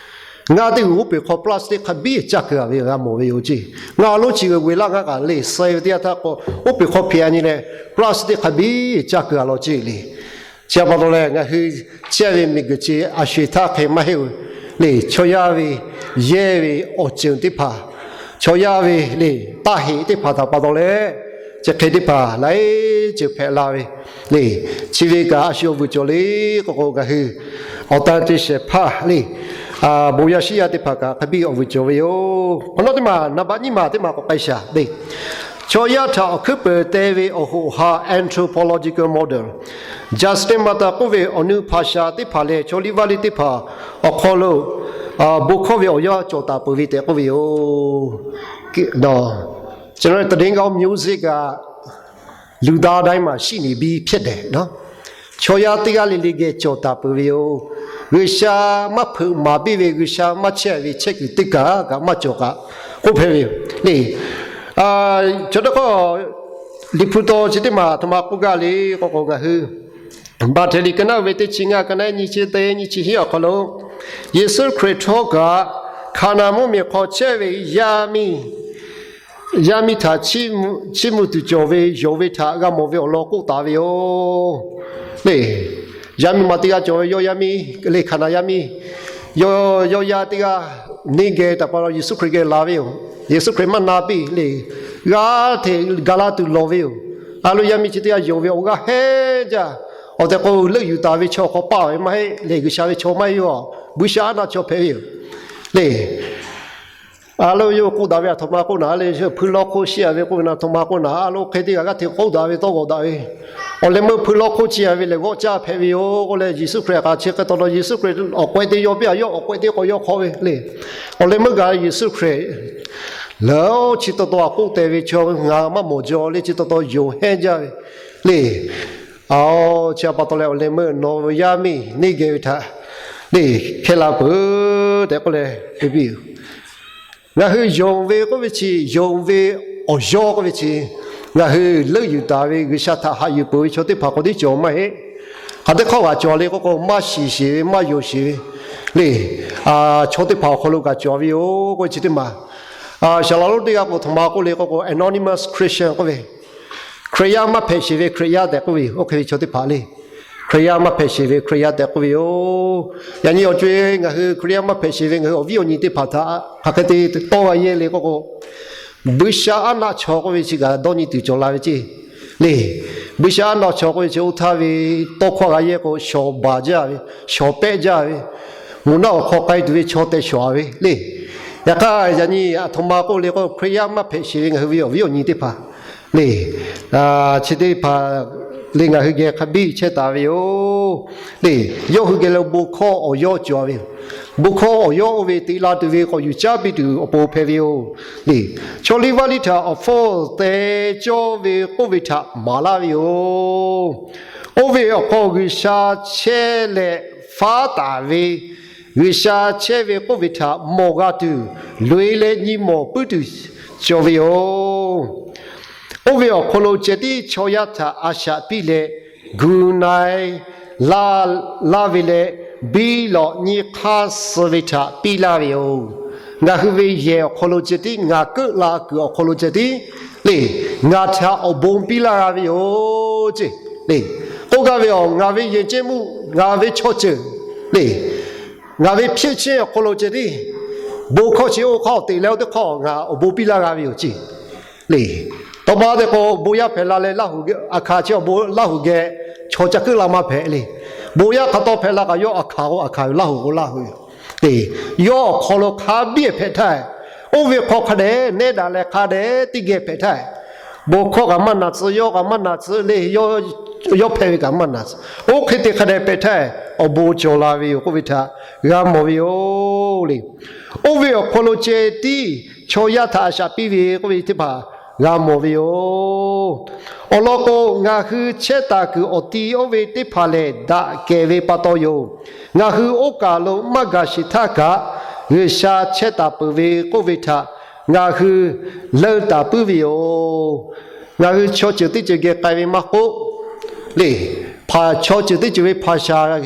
Ngaˇ teˇ g'uiˬ oˇ peˬ hk'aw plastic hk'a biˇ caˇ keu-a ve g'a mawˬ ve yoˬ ce. Ngaˇ lonˉ chi g'uiˬ g'uiˬ laˇ ngaˇ kaꞈ le suh ve teˇ yanˇ htaˇ k'o, oˇ peˬ hk'aw hpehꞈ-a nyi leh plastic hk'a biˇ caˇ keu-a law ce le. Chi pa taw leh ngaˬ hui chehˇ ve miˬguiˬ chi a sho-eˬ htaˇ hk'e maˇ heˆ-o le, chaw yaˇ ve yehˇ ve awˬ ceuˬ teˇ hpaˍ, chaw yaˇ ve le taˇ heꞈ teˇ hpaˍ htaꞈ pa taw leh, chi hk'e teˇ hpaˍ laiˉ ceuˬ hpehꞈ la ve le. Chi ve kaꞈ a shu awˬ vuiˬ cawˬ le k'o k'o, ngaˬ hui awˬ tan te shehˍ hpaˇ le, bon yaˇ shiˉ yaˇ teˇ hpaˍ kaꞈ hk'a biˇ awˬ vuiˬ cawˬ ve yoˬ. Awˬ lawn teˇ maˬ naˍ baꞈ nyiˇ maˬ teˇ maˬ k'awꞈ k'ai shaˍ le. Chaw yaˇ htaꞈ awˬ hkuiˉ peuˬ te ve awˬ hoꞈ ha anthropological model, Justin Martyr k'oˆ ve awˬ nu hpaˍ shaˍ teˇ hpaˍ leh chaw liˇ vaˇ liˇ teˇ hpaˍ awˬ hk'aw lo bon hkawˇ ve awˬ yanˇ cawˬ taˍ peuˬ ve tehꞈ k'oˆ ve yoˬ. ကျွန်တော်တို့ သတင်းကောင်းမျိုးစေ့က လူသားတိုင်းမှာ ရှိနေပြီး ဖြစ်တယ်နော်။ Chaw yaˇ teˇ g'aˇ le le geh cawˬ taˍ peuˬ ve yoˬ. G'uiˬsha maˇ hpeuꞈ maˍ piˇ ve, G'uiˬsha maˇ chehˇ ve chehˇ kuiˬ teˇ kaˬ kaꞈ maˇ cawˬ kaꞈ k'oˆ hpehꞈ ve yoˬ le. Chaw teˇ hk'aˇ Liꞈ hpu taw chi teˇ maˬ aˬ htoꞈ ma k'oˆ gaˇ le k'o k'o, ngaˬ hui Baˍhtehˍ liꞈ ka naˆ ve teˇ chi ngaˇ, ka naˆ nyiˇ chi teˇ nyiˇ chi hiˉ awˬ hk'aw lo, Yeˍsuˆ Hkriꞈ htawˇ kaꞈ Hkaˍnanˍ mvuhˇmiˬ hk'aw chehˇ ve yaˇ miˇ, yaˇ miˇ htaꞈ chiˇ mvuh tuˬ cawˬ ve yonˍ ve htaꞈ g'a mawˬ ve awˬ lawn k'oˆ taˍ ve yoˬ le. Yaˇ miˇ ma teˇ g'aˇ cawˬ ve, yawˇ yaˇ miˇ le, Hkaˍnanˍ yaˇ miˇ, yawˇ, yawˇ yaˇ teˇ g'aˇ neˇ geh taˍ pa taw Yeˍsuˆ Hkriꞈ geh la ve yoˬ. Yeˍsuˆ Hkriꞈ maˇ na piˇ le, g'aˇ hteꞈ ga laˇ tuˬ lawˬ ve yoˬ. A lo yaˇ miˇ chi teˇ g'aˇ yonˍ ve awˬ g'aˇ hehnˇ jaˇ. Awˬ tehˬ k'o, leuˆ yuˬ taˍ ve chaw hk'aw paˆ ve maˇ heˆ le, G'uiˬsha ve chaw maˇ heˆ-oˬ, Buiˇshaˆaˉnaˆ chaw hpehꞈ ve yoˬ le. A lo yawˇ k'oˆ daꞈ ve aˬ htoꞈ ma k'oˆ naˍ le, hpuiˇ lawˇ hk'oˆ shiˆ-a ve k'oˆ ve naˍ, aˬ htoꞈ ma k'oˆ naˍ, a lo hk'e teˇ g'aˇ g'aˇ hteꞈ k'oˆ daꞈ ve tawˇ g'awˬ daꞈ ve, awˬ leh meuˇ hpuiˇ lawˇ hk'oˆ chi-a ve lehˬ g'awˆ caˇ hpehꞈ ve yoˬ k'oˆ leh, Yeˍsuˆ Hkriꞈ hk'aˬ chi hk'e taw naw, Yeˍsuˆ Hkriꞈ awˬ k'awehꞈ te yaw piˇ-a, yawˇ awˬ k'awehꞈ te k'awꞈ yaw hk'awꞈ ve le. Awˬ leh meuˇ gaˬ Yeˍsuˆ Hkriꞈ lehˬ, chi taw taw a k'oˆ teh ve chaw ngaˬ maˇ mawˬ jaw le, chi taw taw yonˍ hehnˇ jaˇ ve le. A, chi pa taw leh awˬ leh meuˇ nawˬ ve yaˇ miˇ neˇ geh ve htaꞈ le hkehˇ la peuˬ tehꞈ k'oˆ leh, e piˇ yoˬ. Ngaˬ hui yonˍ ve k'oˆ ve chi, yonˍ ve awˬ yawˇ k'oˆ ve chi, ngaˬ hui leuˆ yuˬ taˍ ve G'uiˬsha htaꞈ haꞈ yuˬ peuˬ ve chaw teˇ hpaˍ k'awꞈ teˇ cawˬ maˇ heˆ. Hk'aˬ teˇ hk'awˇ g'aꞈ cawˬ le k'oˆ k'o, maˇ shiˍ sheˍ ve, maˇ yonˍ sheˍ ve le, chaw teˇ hpaˍ awˬ hk'aw lo g'aꞈ cawˬ ve yoˬ k'oˆ ve chi teˇ maˬ. Saˍ laꞈ lonˉ teˇ g'aˇ k'o, aˬ htoꞈ ma k'oˆ le k'oˆ k'o, anonymous Christian k'oˆ ve, Hkriꞈ yaˇ maˇ hpehꞈ sheˍ ve Hkriꞈ yaˇ tehꞈ k'oˆ ve yoˬ. Oˇ hk'e ve chaw teˇ hpaˍ le, Hkriꞈ yaˇ maˇ hpehꞈ sheˍ ve Hkriꞈ yaˇ tehꞈ k'oˆ ve yoˬ. Yaꞈ nyi awˬ co-e ngaˬ hui Hkriꞈ yaˇ maˇ hpehꞈ sheˍ ve ngaˬ hui awˬ viˉ awˬ nyi teˇ hpaˍ htaꞈ hk'aˬ hk'e te tawˇ g'a yehˇ le k'oˆ k'o, Buiˇshaˆaˉnaˆ chaw k'oˆ ve chi kaꞈ dawˇ nyi tuˬ cawˬ la ve ceˇ le. Buiˇshaˆaˉnaˆ chaw k'oˆ ve chi oˇ htaˇ ve tawˇ hkawˇ g'a yehˇ k'o, shawˍ baˬ jaˇ ve, shawˍ pehˆ jaˇ ve, mvuhˇ naw awˬ hk'aw k'ai tuˬ ve chaw tehꞈ shawˍ-a ve le. Yaꞈ hk'aˇ yaꞈ nyi aˬ htoꞈ ma k'oˆ le k'o, Hkriꞈ yaˇ maˇ hpehꞈ sheˍ ve ngaˬ hui ve awˬ viˉ awˬ nyi teˇ hpaˍ le, chi teˇ hpaˍ le ngaˬ hui geh hk'a biˇ chehˇ taˍ ve yoˬ le. Yawˇ hui geh lo bon hkawˇ awˬ yawˇ cawˬ ve yoˬ. Bon hkawˇ awˬ yawˇ oˇ ve teꞈ la tuˬ ve k'awꞈ yuˬ caˉ piˇ tuˬ awˬ pon hpehꞈ ve yoˬ le. Chaw liˇ vaˇ liˇ htaꞈ awˬ hpfuhˇ te cawˇ ve k'oˆ ve htaꞈ maˍ laˇ ve yoˬ. Oˇ ve awˬ hk'aw G'uiˬsha chehˇ leh faˉ taˍ ve, G'uiˬsha chehˇ ve k'oˆ ve htaꞈ mawˬ g'a tuˬ, loꞈ-e leh nyi mawˬ puiˉ tuˬ cawˬ ve yoˬ. Oˇ ve awˬ hk'aw lo ceh tiˉ chaw yaˇ htaꞈ a shaꞈ piˇ leh, gu na-e laˇ ve leh, biˇ lawꞈ nyi hk'aˇ suh ve htaꞈ piˇ laˇ ve yoˬ. Ngaˬ hui ve yehˬ awˬ hk'aw lo ceh tiˉ, ngaˬ keuˆ la kuiˬ awˬ hk'aw lo ceh tiˉ le, ngaˬ htaꞈ awˬ bon piˇ laˇ g'a ve yoˬ ceˇ le. K'oˆ gaˇ ve awˬ, ngaˬ ve yehˬ ceh mvuhˇ, ngaˬ ve chaw ceuˬ le, ngaˬ ve hpiˇ chehˇ awˬ hk'aw lo ceh tiˉ, bon hkawˇ chi oˇ hk'aˇ awˬ teꞈ leh oˇ teˇ hk'awˇ ngaˬ awˬ bon piˇ laˇ g'a ve yoˬ ceˇ le. Tawˇ pa te k'o, bon yaˇ hpehꞈ la leh Laˇ huˍ a hkanˍ chi awˬ bon Laˇ huˍ geh chaw ca keuˆ la maˇ hpehꞈ le. Bon yaˇ hk'a taw hpehꞈ la kaꞈ yawˇ a hkanˍ k'o a hkanˍ ve Laˇ huˍ k'o Laˇ huˍ yoˬ. Yawˇ awˬ hk'aw lo hk'a biˇ hpehꞈ htaˇ, oˇ ve hk'aw hk'a dehꞈ nehˉ daꞈ leh hk'a dehꞈ teˇ geh hpehꞈ htaˇ, bon hkawˇ kaꞈ maˇ naˬ tcuh, yawˇ kaꞈ maˇ naˬ tcuh le, yawˇ hpehꞈ ve kaꞈ maˇ naˬ tcuh. Oˇ hk'e te hk'a dehꞈ hpehꞈ htaˇ, awˬ bon cawˬ la ve yoˬ k'oˆ ve htaꞈ g'a mawˬ ve yoˬ le. Oˇ ve awˬ hk'aw lo ceh tiˉ chaw yaˇ htaꞈ a shaꞈ piˇ ve k'oˆ ve teˇ hpaˍ g'a mawˬ ve yoˬ. Awˬ lawn k'o, ngaˬ hui chehˇ taˍ kuiˬ awˬ ti oˇ ve teˇ hpaˍ lehˬ daꞈ kehˬ ve pa taw yoˬ. Ngaˬ hui oˇ kaˬ lo maˇ gaˬ sheˍ htaˇ kaꞈ, G'uiˬsha chehˇ taˍ peuˬ ve k'oˆ ve htaꞈ ngaˬ hui learn taˍ puiˉ ve yoˬ. Ngaˬ hui chaw ceuˬ teˇ ceuˬ geh k'ai ve maˇ k'oˆ le, hpaˍ chaw ceuˬ teˇ ceuˬ ve hpaˍ shaˍ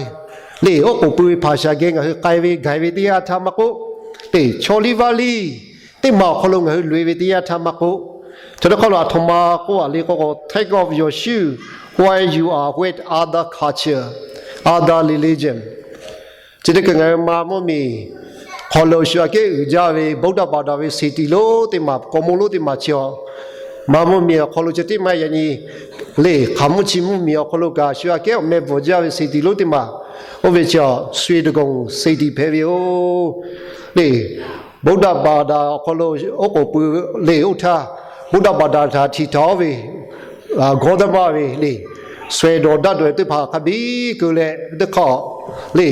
le, oˉ k'oˍ pui ve hpaˍ shaˍ geh ngaˬ hui k'ai ve gaˬ ve teˇ yanˇ htaˇ maˇ k'oˆ le, chaw liˇ vaˇ liˇ teˇ maˬ awˬ hk'aw lo ngaˬ hui loꞈ-e ve teˇ yanˇ htaˇ maˇ k'oˆ, chaw teˇ hk'aw lo aˬ htoꞈ ma k'oˆ a le k'o k'o, take off your shoe while you are with other culture, other religion. Chi teˇ hkui ngaˬ hui ma mvuhˇ miˬ hk'aw lo shu aꞈ kehˉ uiˍ jaˇ ve Buddha baˬ daꞈ ve city lonˉ teˇ maˬ, k'awꞈ mo lonˉ teˇ maˬ chi a, ma mvuhˇ miˬ awˬ hk'aw lo chi teˇ maˇ yaꞈ nyi le, hk'aˬ mvuhˇ chi mvuhˇ miˬ awˬ hk'aw lo kaꞈ shu aꞈ kehˉ awˬ meh bvuhˬ jaˇ ve city lonˉ teˇ maˬ, oˇ ve chi a, Sui Daˍgonˍ city hpehꞈ ve yoˬ le. Buddha baˬ daꞈ awˬ hk'aw lo oˉ k'oˍ pui le oˇ htaˇ, Buddha baˬ daꞈ htaꞈ htiꞈ htaꞈ oˇ ve Gawˇtama ve le, sawehˬ dawˬ daꞈ dawˬ teˇ hpaˍ hk'a biˇ keu leh teˇ hk'aˇ le,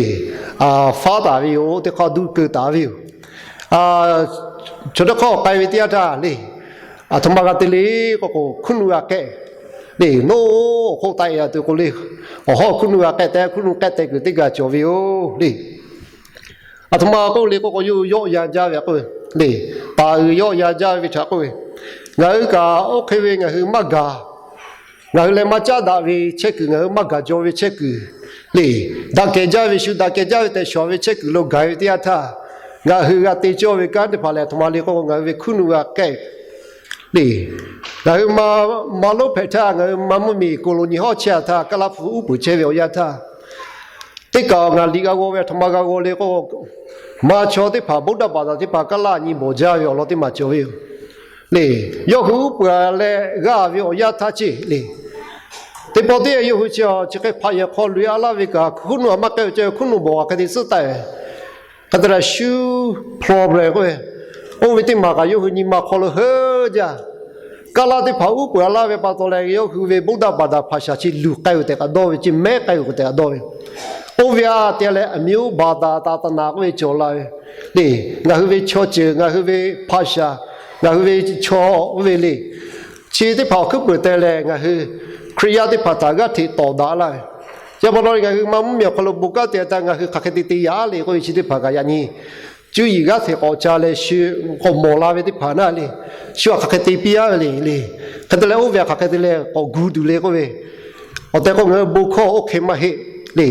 faˉ taˍ ve yoˬ, teˇ hk'aˇ duˇ keu taˍ ve yoˬ. Chaw teˇ hk'aˇ k'ai ve teˇ yanˇ htaˇ le, aˬ htoꞈ ma g'a te le k'oˆ k'o, hkuiˉ nuˆ g'a k'ehˆ le, noˉ awˬ hk'oˆ taˆ e a tuˬ k'o le, awˬ hawˉ hkuiˉ nuˆ g'a k'ehˆ tehꞈ, hkuiˉ nuˆ k'ehˆ teh kuiˬ teˇ g'a cawˬ ve yoˬ le. Aˬ htoꞈ ma k'oˆ le k'oˆ k'o, yawˆ yawˆ yan jaˇ ve k'oˆ ve le, paˍ uiˍ yawˆ yan jaˇ ve htaꞈ k'oˆ ve, ngaˬ hui kaꞈ oˇ hk'e ve ngaˬ hui maˇ gaˬ, ngaˬ hui leh maˇ caˉ daꞈ ve chehˇ kuiˬ, ngaˬ hui maˇ gaˬ jaw ve chehˇ kuiˬ le, daꞈ kehˬ jaˇ ve shu daꞈ kehˬ jaˇ ve tehꞈ shawˍ ve chehˇ kuiˬ lo gaˬ ve teˇ yanˇ htaˇ, ngaˬ hui g'a te cawˇ ve kanˉ teˇ hpaˍ lehˬ, aˬ htoꞈ ma le k'oˆ k'o, ngaˬ hui ve hkuiˉ nuˆ g'a k'ehˆ le. Ngaˬ hui ma lonˉ hpehꞈ htaˇ, ngaˬ hui ma mvuhˇ miˬ k'oˍ lo nyi hawˉ chehˇ a htaˇ, Kaˇlaˇ hpu uˉ peunˍ chehˇ ve awˬ yanˇ htaˇ, teˇ kaˬ ngaˬ liꞈ g'a g'aw ve aˬ htoꞈ ma g'a g'aw le k'o, ma chaw teˇ hpaˍ Buddha baˬ daꞈ teˇ hpaˍ Kaˇlaˇ nyi bawˬ jaˇ ve awˬ lawn teˇ maˬ cawˬ ve yoˬ le. Yawˇ hui uˉ peunˍ leh g'aˇ ve awˬ yanˇ htaˇ ceˇ le, teˇ pawˆ teˇ yanˇ yawˇ hui chi a chi hk'e hpaꞈ yehˬ hk'aw loꞈ-e a laˇ ve kaꞈ, hkuiˉ nuˆ a maˇ k'ehˆ ve ceh, hkuiˉ nuˆ bawˬ a hk'e te tcuhˉ taˆ ve hk'e te leh shu problem k'oˆ ve, oˇ ve teˇ maˬ kaꞈ yawˇ hui nyi ma hk'aw lo heuˆ jaˇ. Kaˇlaˇ teˇ hpaˍ uˉ peunˍ a laˇ ve pa taw leh, yawˇ hui ve Buddha baˬ daꞈ hpaˍ shaˍ chi luˬ k'ai ve tehꞈ kaꞈ dawˇ ve, chi mehˉ k'ai ve k'o tehꞈ kaꞈ dawˇ ve, oˇ ve a te leh အမျိုးဘာသာသာသနာ k'oˆ ve cawˬ la ve le. Ngaˬ hui ve chaw ceuˬ, ngaˬ hui ve hpaˍ shaˍ, ngaˬ hui ve chaw oˇ ve le, chi teˇ hpaˍ awˬ hkuiˉ peuˬ te leh ngaˬ hui Hkriꞈ yaˇ teˇ hpaˍ htaꞈ g'aˇ hteꞈ tawˍ daꞈ laˇ ve, chi pa taw ngaˬ hui ma mvuhˇ miˬ awˬ hk'aw lo bon kanˉ te a htaˇ, ngaˬ hui hk'aˬ hk'e te te yaꞈ le k'oˆ ve chi teˇ hpaˍ kaꞈ yaꞈ nyi cuˇ yiˍ g'aˇ hteꞈ k'awꞈ ca leh shu k'awꞈ mawˬ la ve teˇ hpaˍ naˆ le, shu a hk'aˬ hk'e te piˇ a ve le le, hk'e te leh oˇ ve a hk'aˬ hk'e te leh k'awꞈ gu tuˬ le k'oˆ ve, awˬ tehˬ k'o ngaˬ hui bon hkawˇ oˇ hk'e maˇ heˆ le.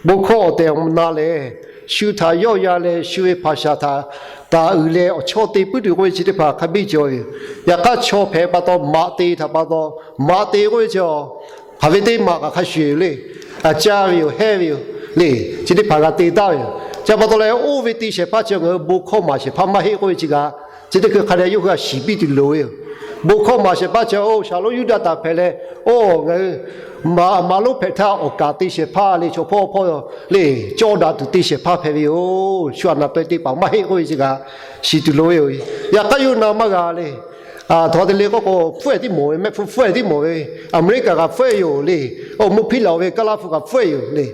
Bon hkawˇ awˬ tehˬ awˬ na lehˬ, shu htaꞈ yawˆ yan leh shu ve hpaˍ shaˍ htaꞈ taˍ uiˍ leh awˬ chawˇ te puiˉ tuˬ k'oˆ ve chi teˇ hpaˍ hk'a biˇ cawˬ ve yoˬ. Yaꞈ hk'aˇ chaw hpehꞈ pa taw maꞈ te htaꞈ pa taw, maꞈ te k'oˆ ve chi a, hk'aˬ ve teˇ maꞈ kaꞈ hk'a shuˍ yoˬ le. A caˇ ve yoˬ, hehnˇ ve yoˬ le. Chi teˇ hpaˍ g'a te taˍ ve yoˬ. Chi pa taw leh oˇ ve te shehˍ hpaˇ chi ngaˬ hui bon hkawˇ maˍ shehˍ hpaˇ maˇ heˆ k'oˆ ve chi kaꞈ, chi teˇ hkui hk'a dehꞈ yawˇ hui a shiˍ piˇ tuˬ loˍ ve yoˬ. Bon hkawˇ maˍ shehˍ hpaˇ chi, oˇ shaˍlonˉ Yuˇdaꞈ taˍ hpehꞈ leh, oˇ ngaˬ hui maꞈ lonˉ hpehꞈ htaˇ awˬ kaˍ te shehˍ hpaˇ le, chaw hpawˇ hpawˇ le, cawˇ daꞈ tuˬ te shehˍ hpaˇ hpehꞈ ve yoˬ. Shu a naˍ peh te paˍ maˇ heˆ k'oˆ ve chi kaꞈ shiˍ tuˬ loˍ ve yoˬ. Yaꞈ hk'aˇ yawˇ hui na maˇ g'a le. Aˬ htoꞈ ma te le k'oˆ k'o, hpfuhˆ-ehˍ tiˉ mawˬ ve, mehˆ hpfuhˆ hpfuhˆ-ehˍ tiˉ mawˬ ve, Aˍmeˍriˆkaˍ kaꞈ hpfuhˆ-ehˍ yoˬ le. Oˇ mvuhˇ hpiˉ laˬ ve Kaˇlaˇ hpu kaꞈ hpfuhˆ-ehˍ yoˬ le.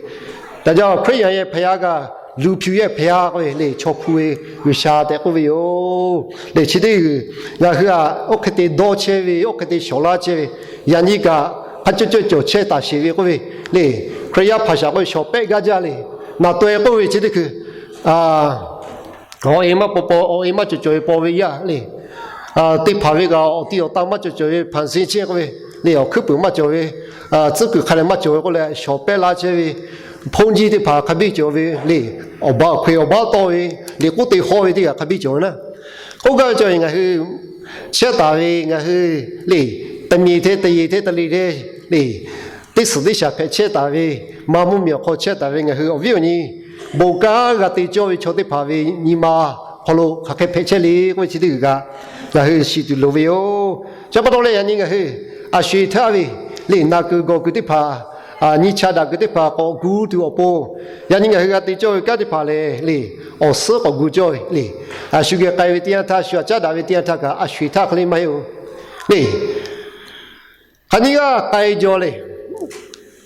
Taˍ jaˇ Hkriꞈ yaˇ yehˬ hpehꞈ yaˇ kaꞈ, luˬ hpiuˬ yehˬ hpehꞈ yaˇ k'oˆ ve le, chaw hpu ve G'uiˬsha tehꞈ k'oˆ ve yoˬ le. Chi teˇ g'uiˬ ngaˬ hui a oˇ hk'e te dawˇ chehˇ ve, oˇ hk'e te shawˍ laˇ chehˇ ve, yaꞈ nyi kaꞈ hk'a cawˇ cawˇ cawˬ chehˇ taˍ sheˍ ve k'oˆ ve le. Hkriꞈ yaˇ hpaˍ shaˍ k'oˆ ve shawˍ pehˆ gaˇ jaˇ le. Naˍ taweh k'oˆ ve chi teˇ hkui, awˬ e maˇ paw paw, awˬ e maˇ cawˬ cawˬ ve paw ve yaˇ le. Teˇ hpaˍ ve kaꞈ awˬ ti awˬ ta maˇ cawˬ cawˬ ve hpanˍ zeˇ chehˇ k'oˆ ve le, awˬ hkuiˉ puiˍ maˇ cawˬ ve, tcuhˉ kuiˬ hk'a dehꞈ maˇ cawˬ ve k'oˆ leh shawˍ pehˇ laˇ chehˇ ve, hponˇ jiˇ teˇ hpaˍ hk'a biˇ cawˬ ve le, awˬ ba awˬ hk'e awˬ baˆ tawˆ ve, liꞈ k'oˆ te hawˇ ve teˇ g'aˇ hk'a biˇ cawˬ ve naˉ. K'oˆ gaˇ ve cawˬ ve ngaˬ hui chehˇ taˍ ve ngaˬ hui le, teˇ miˬ hteˇ teˇ yeˬ hteˇ teˇ liꞈ hteˇ le, teˇ suhˍ teˇ shaˍ hpehꞈ chehˇ taˍ ve, maˇ mvuhˇ miˬ awˬ hk'aw chehˇ taˍ ve ngaˬ hui awˬ viˉ awˬ nyi bon kanˉ g'a te cawˇ ve chaw teˇ hpaˍ ve nyi ma hk'aw lo hk'aˬ hk'e hpehꞈ chehˇ le k'oˆ ve chi teˇ g'uiˬ kaꞈ ngaˬ hui shiˍ tuˬ loˍ ve yoˬ. Chi pa taw leh yaꞈ nyi ngaˬ hui a sho-eˬ htaˇ ve le, naˬ kuiˬ gawˬ kuiˬ teˇ hpaˍ, nyi cha daꞈ kuiˬ teˇ hpaˍ k'awꞈ gu tuˬ awˬ pon, yaꞈ nyi ngaˬ hui g'a te cawˇ ve kanˉ teˇ hpaˍ lehˬ le, awˬ suhˉ k'awꞈ gu cawˇ ve le. A shu geh k'ai ve teˇ yanˇ htaˇ, shu aꞈ caˉ daꞈ ve teˇ yanˇ htaˇ kaꞈ a sho-eˬ htaˇ hk'e le maˇ heˆ-oˬ le. Hk'aˬ nyiˇ g'aˇ k'ai jaw le.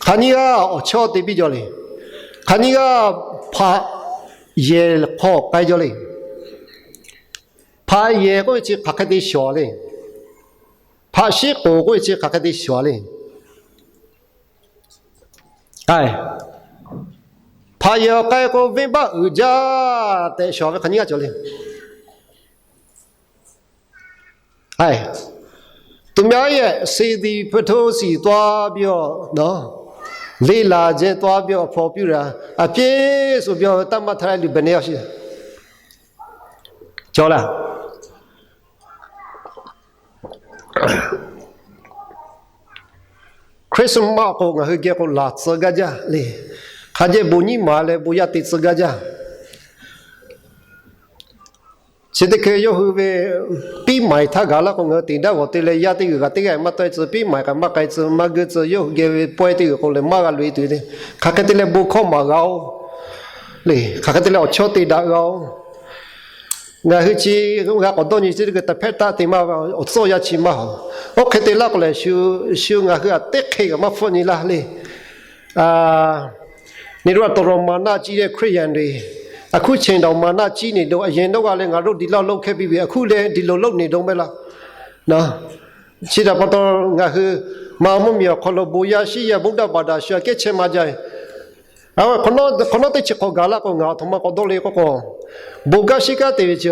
Hk'aˬ nyiˇ g'aˇ awˬ chawˇ te biˇ jaw le. Hk'aˬ nyiˇ g'aˇ hpaꞈ yehˬ hk'aw k'ai jaw le. Hpaꞈ yehˬ k'oˆ ve chi hk'aˬ hk'e te shawˍ le. Hpaꞈ shiˉ k'oˍ k'oˆ ve chi hk'aˬ hk'e te shawˍ le. Hpaꞈ yehˬ awˬ k'ai k'o venˇbaˆ uiˍ jaˇ tehꞈ shawˍ ve hk'aˬ nyiˇ g'aˇ cawˬ le. သူများရဲ့ စေတီပုထိုးဆီသွားပြီးတော့နော် လေ့လာခြင်းသွားပြီးတော့ ဖော်ပြတာ အပြည့်ဆိုပြီးတော့ သတ်မှတ်ထားတဲ့လူ ဘယ်နှစ်ယောက်ရှိလဲ။ ကျော်လား။ Christmas k'o ngaˬ hui geh k'o laˬ tcuh gaˇ jaˇ le. Hk'a jehˇ bon nyiˇ maˍ leh bon yaˇ te tcuh gaˇ jaˇ. Chi teˇ hkui yawˇ hui ve piˉ maˍ-e htaˇ gaˬ laˇ k'o, ngaˬ hui teꞈ daˇ g'awˬ te leh yaˇ teˇ g'uiˬ kaꞈ teˇ g'aˇ maˇ tawˆ-e tcuh, piˉ maˍ kaꞈ maˇ k'ai tcuh, maˇ geuˆ tcuh, yawˇ hui geh ve pawehˇ teˇ g'uiˬ k'o leh maˇ g'a loꞈ-e tuˬ ve. Hk'aˬ hk'e te leh bon hkawˇ maˍ g'a-oˬ le. Hk'aˬ hk'e te leh awˬ chawˇ te daꞈ g'a-oˬ. Ngaˬ hui chi g'a k'awꞈ dawˇ nyi chi teˇ hkui တစ်ဖက်သတ် te maˇ, awˬ tcuhˇ awˬ yanˇ chi maˇ hawˍ. Oˇ hk'e te laˇ k'o lehˬ, shu shu ngaˬ hui aꞈ teˇ hk'e kaꞈ maˇ hpfuhˆ nyi laˇ le. နင်တို့က တော်တော် မာနကြီးတဲ့ ခရစ်ယာန်တွေ၊ အခုချိန်တောင် မာနကြီးနေလို့ အရင်တုန်းကလည်း ငါတို့ ဒီလောက် လုပ်ခဲ့ပြီးပြီ၊ အခုလည်း ဒီလို လုပ်နေတုန်းပဲလား။ Chi htaꞈ pa taw ngaˬ hui maˇ mvuhˇ miˬ awˬ hk'aw lo bon yaˇ shiˉ yaˇ ဗုဒ္ဓဘာသာ shu aꞈ kehˉ chehˇ maˇ jaˇ ve. ခီနီၣ် teˇ chi hk'awꞈ gaˬ laˇ k'o, ngaˬ aˬ htoꞈ ma k'awꞈ dawˇ le k'oˆ k'o, bon kanˉ shiˉ kanˉ te ve chi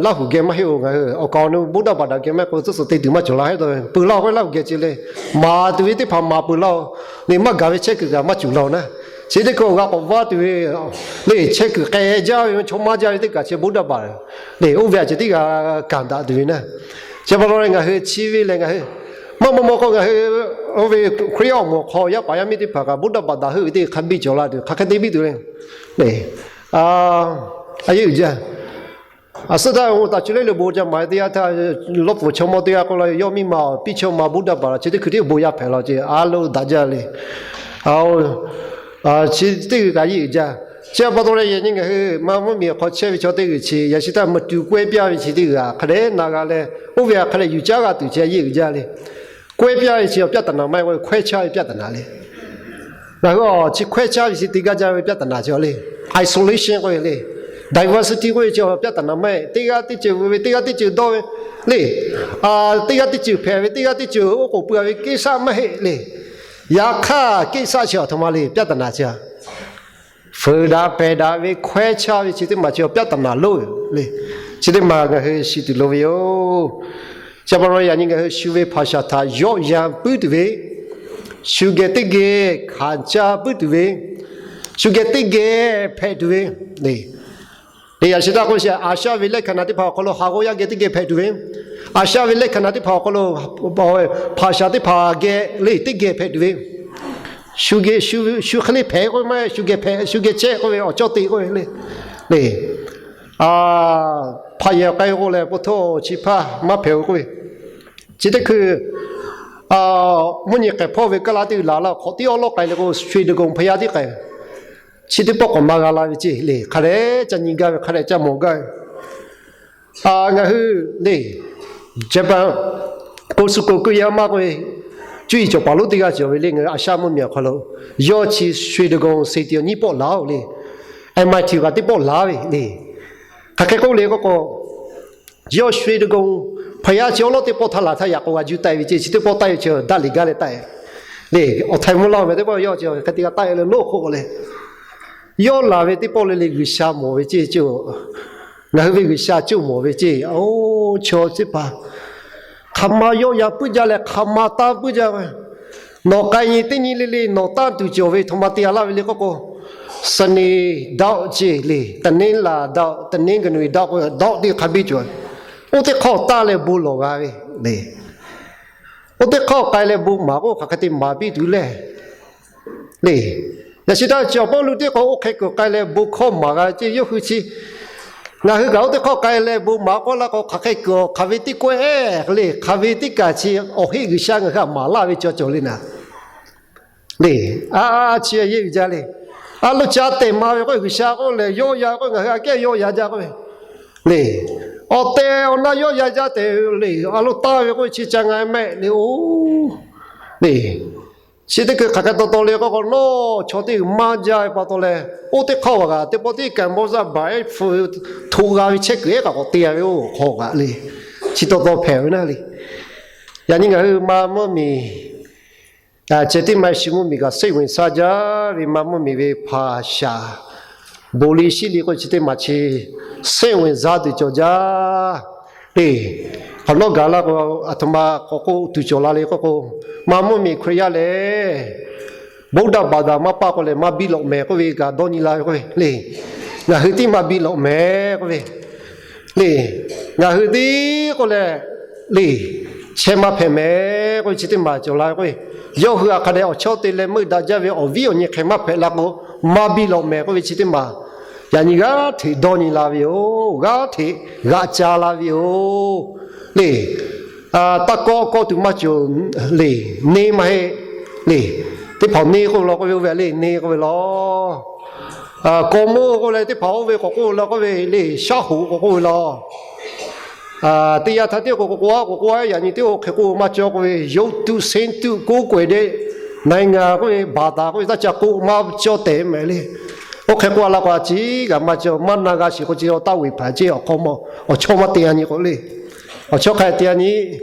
Laˇ huˍ geh maˇ heˆ-oˬ. Ngaˬ hui awˬ kaˍ awˬ nu Buddha ဘာသာ geh maˇ heˆ k'o, tcuhˉ tcuhˉ te tuˬ maˇ cawˬ la hehˉ dawˇ ve, peuˬ laˇ-oˬ k'o Laˇ huˍ geh ce le. Maˍ tuˬ ve teˇ hpaˍ maˍ peuˬ laˇ-oˬ. Liꞈ maˇ gaˬ ve chehˇ kuiˬ kaꞈ maˇ cuˬ laˇ-oˬ naˉ. Chi teˇ hkui awˬ g'a k'awꞈ vaˇ tuˬ ve le, chehˇ kuiˬ k'ai jaˇ ve, chaw maˇ jaˇ ve teˇ kaꞈ chi Buddha ဘာသာ le, oˇ ve aꞈ ceh teˇ g'aˇ kanˍ daꞈ tuˬ ve naˉ. Chi pa taw leh ngaˬ hui chi ve lehˬ, ngaˬ hui maˇ maw maw k'o, ngaˬ hui oˇ ve Hkriꞈ yaˇ awˬ moˍ hk'aw yaˇ paˍ yaˇ miˇ teˇ hpaˍ kaꞈ Buddha ဘာသာ heuˆ ve teˇ hk'a biˇ cawˬ la tuˬ, hk'aˬ hk'e te biˇ tuˬ le. A yeˇ uiˍ jaˇ. A suhˉ htaˇ, taˍ cu lehˉ lo bon ca maˍ teˇ g'aˇ htaˇ, lawˇ pfuhˍ chaw mawˇ teˇ g'aˇ k'oˆ la, yawˇ miˇ ma awˬ piˇ chaw ma Buddha ဘာသာ chi teˇ hkui tiˉ bon yaˇ hpehꞈ la ce, a lo daꞈ jaˇ le. Chi teˇ g'uiˬ kaꞈ yeˇ uiˍ jaˇ. Chi pa taw leh yaꞈ nyi ngaˬ hui maˇ mvuhˇ miˬ awˬ hk'aw chehˇ ve chaw teˇ g'uiˬ chi yaꞈ shi htaˇ မတူကွဲပြား ve chi teˇ g'uiˬ kaꞈ hk'a dehꞈ na g'a leh, oˇ ve htaꞈ hk'a dehꞈ yuˬ caˉ g'a tuˬ chi yeˇ uiˍ jaˇ le. ကွဲပြား ve chi awˬ ပြဿနာ maˇ heˆ k'o, ခွဲခြား ve ပြဿနာ le. Ngaˬ hui awˬ chi ခွဲခြား ve chi te gaˇ jaˇ ve ပြဿနာ chi le. Isolation k'oˆ ve le, diversity k'oˆ ve chi awˬ ပြဿနာ maˇ heˆ. Teˇ g'aˇ teˇ ceuˬ ve, teˇ g'aˇ teˇ ceuˬ dawˇ ve le. Teˇ g'aˇ teˇ ceuˬ hpehꞈ ve, teˇ g'aˇ teˇ ceuˬ oˉ k'oˍ pui ve ကိစ္စ maˇ heˆ le. Yaꞈ hk'aˇ ကိစ္စ chi aˬ htoꞈ ma le, ပြဿနာ chi a fuiˍ daꞈ pehˬ daꞈ ve ခွဲခြား ve chi teˇ maˬ chi awˬ ပြဿနာ lonˉ le. Chi teˇ maˬ ngaˬ hui shiˍ tuˬ loˍ ve yoˬ. Chi pa taw yaꞈ nyi ngaˬ hui shu ve ဘာသာ htaꞈ yawˆ yan puiˉ tuˬ ve, shu geh teˇ geh hkanˍ caˇ puiˉ tuˬ ve, shu geh teˇ geh hpehꞈ tuˬ ve le. Yaꞈ shi htaˇ k'oˆ ve chi, Aˍsiaˇ ve လက္ခဏာ teˇ hpaˍ awˬ hk'aw lo haˍ g'awˇ yaˇ geh teˇ geh hpehꞈ tuˬ ve, Aˍsiaˇ ve လက္ခဏာ teˇ hpaˍ awˬ hk'aw lo ဘာသာ teˇ hpaˍ geh le teˇ geh hpehꞈ tuˬ ve, shu hk'e le hpehꞈ k'oˆ ve maˇ heˆ, shu geh hpehꞈ, shu geh chehˇ k'oˆ ve awˬ cawˇ te k'oˆ ve le. Le, hpaꞈ yehˬ k'ai k'o lehˬ, po htoˇ chi hpaˇ maˇ hpehꞈ-oˬ k'oˆ ve, chi teˇ hkui mvuhˇ nyi k'ehˬ hpawˇ ve ကလပ် teˇ g'uiˬ laˬ laˇ, hk'awꞈ tiˉ awˉ lawˉ k'ai leh k'o, ရွှေတိဂုံ ဘုရား tiˉ k'ai. Chi teˇ pawˆ k'awꞈ maˇ g'a la ve ceˇ le. Hk'a dehꞈ ca nyi gaˇ ve, hk'a dehꞈ ca mawˬ gaˇ ve. Ngaˬ hui le, Japan, ကိုယ်ထူကိုယ်ထူ yehˇ maˇ k'oˆ ve, cuˇ yiˍ cawˬ paˍ lonˉ teˇ g'aˇ cawˬ ve le, ngaˬ hui Aˍsiaˇ mvuhˇ miˬ awˬ hk'aw lo, yawˇ chi ရွှေတိဂုံ စေတီ nyiˇ pawˆ laˬ-oˬ le. MIT kaꞈ teˇ pawˆ laˬ ve le. Hk'aˬ hk'e k'oˆ le k'oˆ k'o, yawˇ ရွှေတိဂုံ ဘုရား chi awˉ lawˉ teˇ pawˆ htaˇ laˬ htaˇ yaꞈ k'o g'a juˇ taˆ-e ve ceˇ, chi teˇ pawˆ taˆ-e ve chi daꞈ liꞈ gaˇ leh taˆ-e le. Awˬ htaiˍ mvuhˇ laˇ meh teˇ pawˆ yawˇ chi hk'e te g'a taˆ-e leh loˆ hk'oˆ k'o le. Yawˇ laˬ ve teˇ pawˆ le le G'uiˬsha mawˬ ve ceˇ, ngaˬ hui ve G'uiˬsha coˇ mawˬ ve ceˇ. Oˇ, chaw teˇ hpaˍ hk'aˬ ma yawˆ yan puiˉ jaˇ leh hk'aˬ ma tanˇ puiˉ jaˇ ve, nawˬ k'ai nyi teˇ nyi le le nawˬ tanˇ tuˬ cawˬ ve htoꞈ ma te a laˇ ve le k'oˆ k'o, สะเนห์ dawˆ ceˇ le, ตะเนลา dawˆ, ตะเนกะนวี dawˆ k'o dawˆ teˇ hk'a biˇ cawˬ. Oˇ teˇ hk'awˇ tanˇ leh bon lawˬ g'a ve le. Oˇ teˇ hk'awˇ k'ai leh bon maˍ k'o hk'aˬ hk'e te maˍ piˇ tuˬ le. Le, yaꞈ shi htaˇ chi awˬ Pawˇluꞈ teˇ hk'awꞈ oˇ hk'e kuiˬ k'ai leh bon hkawˇ maˍ g'a ceˇ. Yawˇ hui chi ngaˬ hui kaꞈ oˇ teˇ hk'awˇ k'ai leh bon maˍ k'awꞈ la k'o hk'aˬ hk'e kuiˬ hk'aˬ ve teˇ kawehˇ le, hk'aˬ ve teˇ kaˬ chi awˬ heˆ G'uiˬsha ngaˬ hui htaꞈ maˍ laˇ ve cawˬ cawˬ le naˍ. Le, a, chi a yeˇ uiˍ jaˇ le. A lo ca tehˬ ma ve k'o G'uiˬsha k'oˆ lehˬ yawˆ yan k'o ngaˬ hui aꞈ kehˉ yawˆ yan jaˇ k'oˆ ve le. Awˬ tehˬ awˬ na yawˆ yan jaˇ tehꞈ le. A lo tanˇ ve k'o chi ca nga mehˆ le oˬ le. Chi teˇ hkui hk'aˬ hk'e taw taw le k'oˆ k'o, nawˬ chaw teˇ g'uiˬ maˇ jaˇ ve pa taw leh, oˇ teˇ hk'awˇ g'aꞈ teˇ pawˆ tiˉ kaꞈ mawˇ zaˇ baˬ ehˉ hpu htoꞈ g'a ve chehˇ kuiˬ ehˉ kaꞈ k'awꞈ te a ve oˇ hk'aw g'aꞈ le. Chi taw taw hpehꞈ ve naˇ le. Yaꞈ nyi ngaˬ hui ma mvuhˇ miˬ ceh tiˉ maˇ heˆ, shi mvuhˇ miˬ kaꞈ စိတ်ဝင်စား jaˇ ve, ma mvuhˇ miˬ ve hpaˍ shaˍ bon le shiˉ le k'oˆ chi teˇ maˬ chi စိတ်ဝင်စား tuˬ cawˬ jaˇ le. Hk'awꞈ nawˉ gaˬ la k'o, aˬ htoꞈ ma k'awꞈ k'oˆ tuˬ cawˬ la le k'oˆ k'o, ma mvuhˇ miˬ Hkriꞈ yaˇ lehˬ ဗုဒ္ဓဘာသာ maˇ paˇ k'o lehˬ maˇ biˇ lawꞈ mehˍ k'oˆ ve kaꞈ dawˇ nyi la ve k'oˆ ve le. Ngaˬ hui tiˉ maˇ biˇ lawꞈ mehˍ k'oˆ ve le. Ngaˬ hui tiˉ k'oˆ leh le, chehˇ maˇ hpehꞈ mehˍ k'oˆ ve chi teˇ maˬ cawˬ la ve k'oˆ ve, yawˇ hui aꞈ hk'a dehꞈ awˬ chawˇ te leh meuˇ daꞈ jaˇ ve awˬ viˉ awˬ nyi hk'e maˇ hpehꞈ la k'o, maˇ biˇ lawꞈ mehˍ k'oˆ ve chi teˇ maˬ yaꞈ nyi g'aˇ hteꞈ dawˇ nyi la ve yoˬ. G'aˇ hteꞈ g'aꞈ ca la ve yoˬ le. Taˇ kawˆ kawˆ tuˬ maˇ cawˬ le. Neˇ maˇ heˆ le. Teˇ hpaˍ neˇ k'oˆ ve law k'oˆ ve oˇ ve le, neˇ k'oˆ ve law. Kawˇ moˇ k'oˆ leh teˇ hpaˍ oˇ ve k'awꞈ k'oˆ ve law k'oˆ ve le, shaˉ hoꞈ k'awꞈ k'oˆ ve law. Teˇ yanˇ htaˇ tiˉ k'o k'o k'o a k'o k'o a yaꞈ nyi tiˉ oˇ hk'e k'oˆ maˇ cawˬ k'oˆ ve, yawˇ tuꞈ senˉ tuꞈ koˉ k'oꞈ-e de နိုင်ငံ k'oˆ ve ဘာသာ k'oˆ ve taˇ ca k'oˆ maˇ cawˬ tehꞈ mehˍ le. Oˇ hk'e k'oˆ a la k'o a ciˉ kaꞈ maˇ cawˬ, maˇ na g'a shiˍ k'o chi taw taˇ ဝေဖန် ceˇ awˬ hk'aw maˇ, awˬ chawˇ maˇ te a nyi k'o le. Awˬ chawˇ hk'a te a nyi,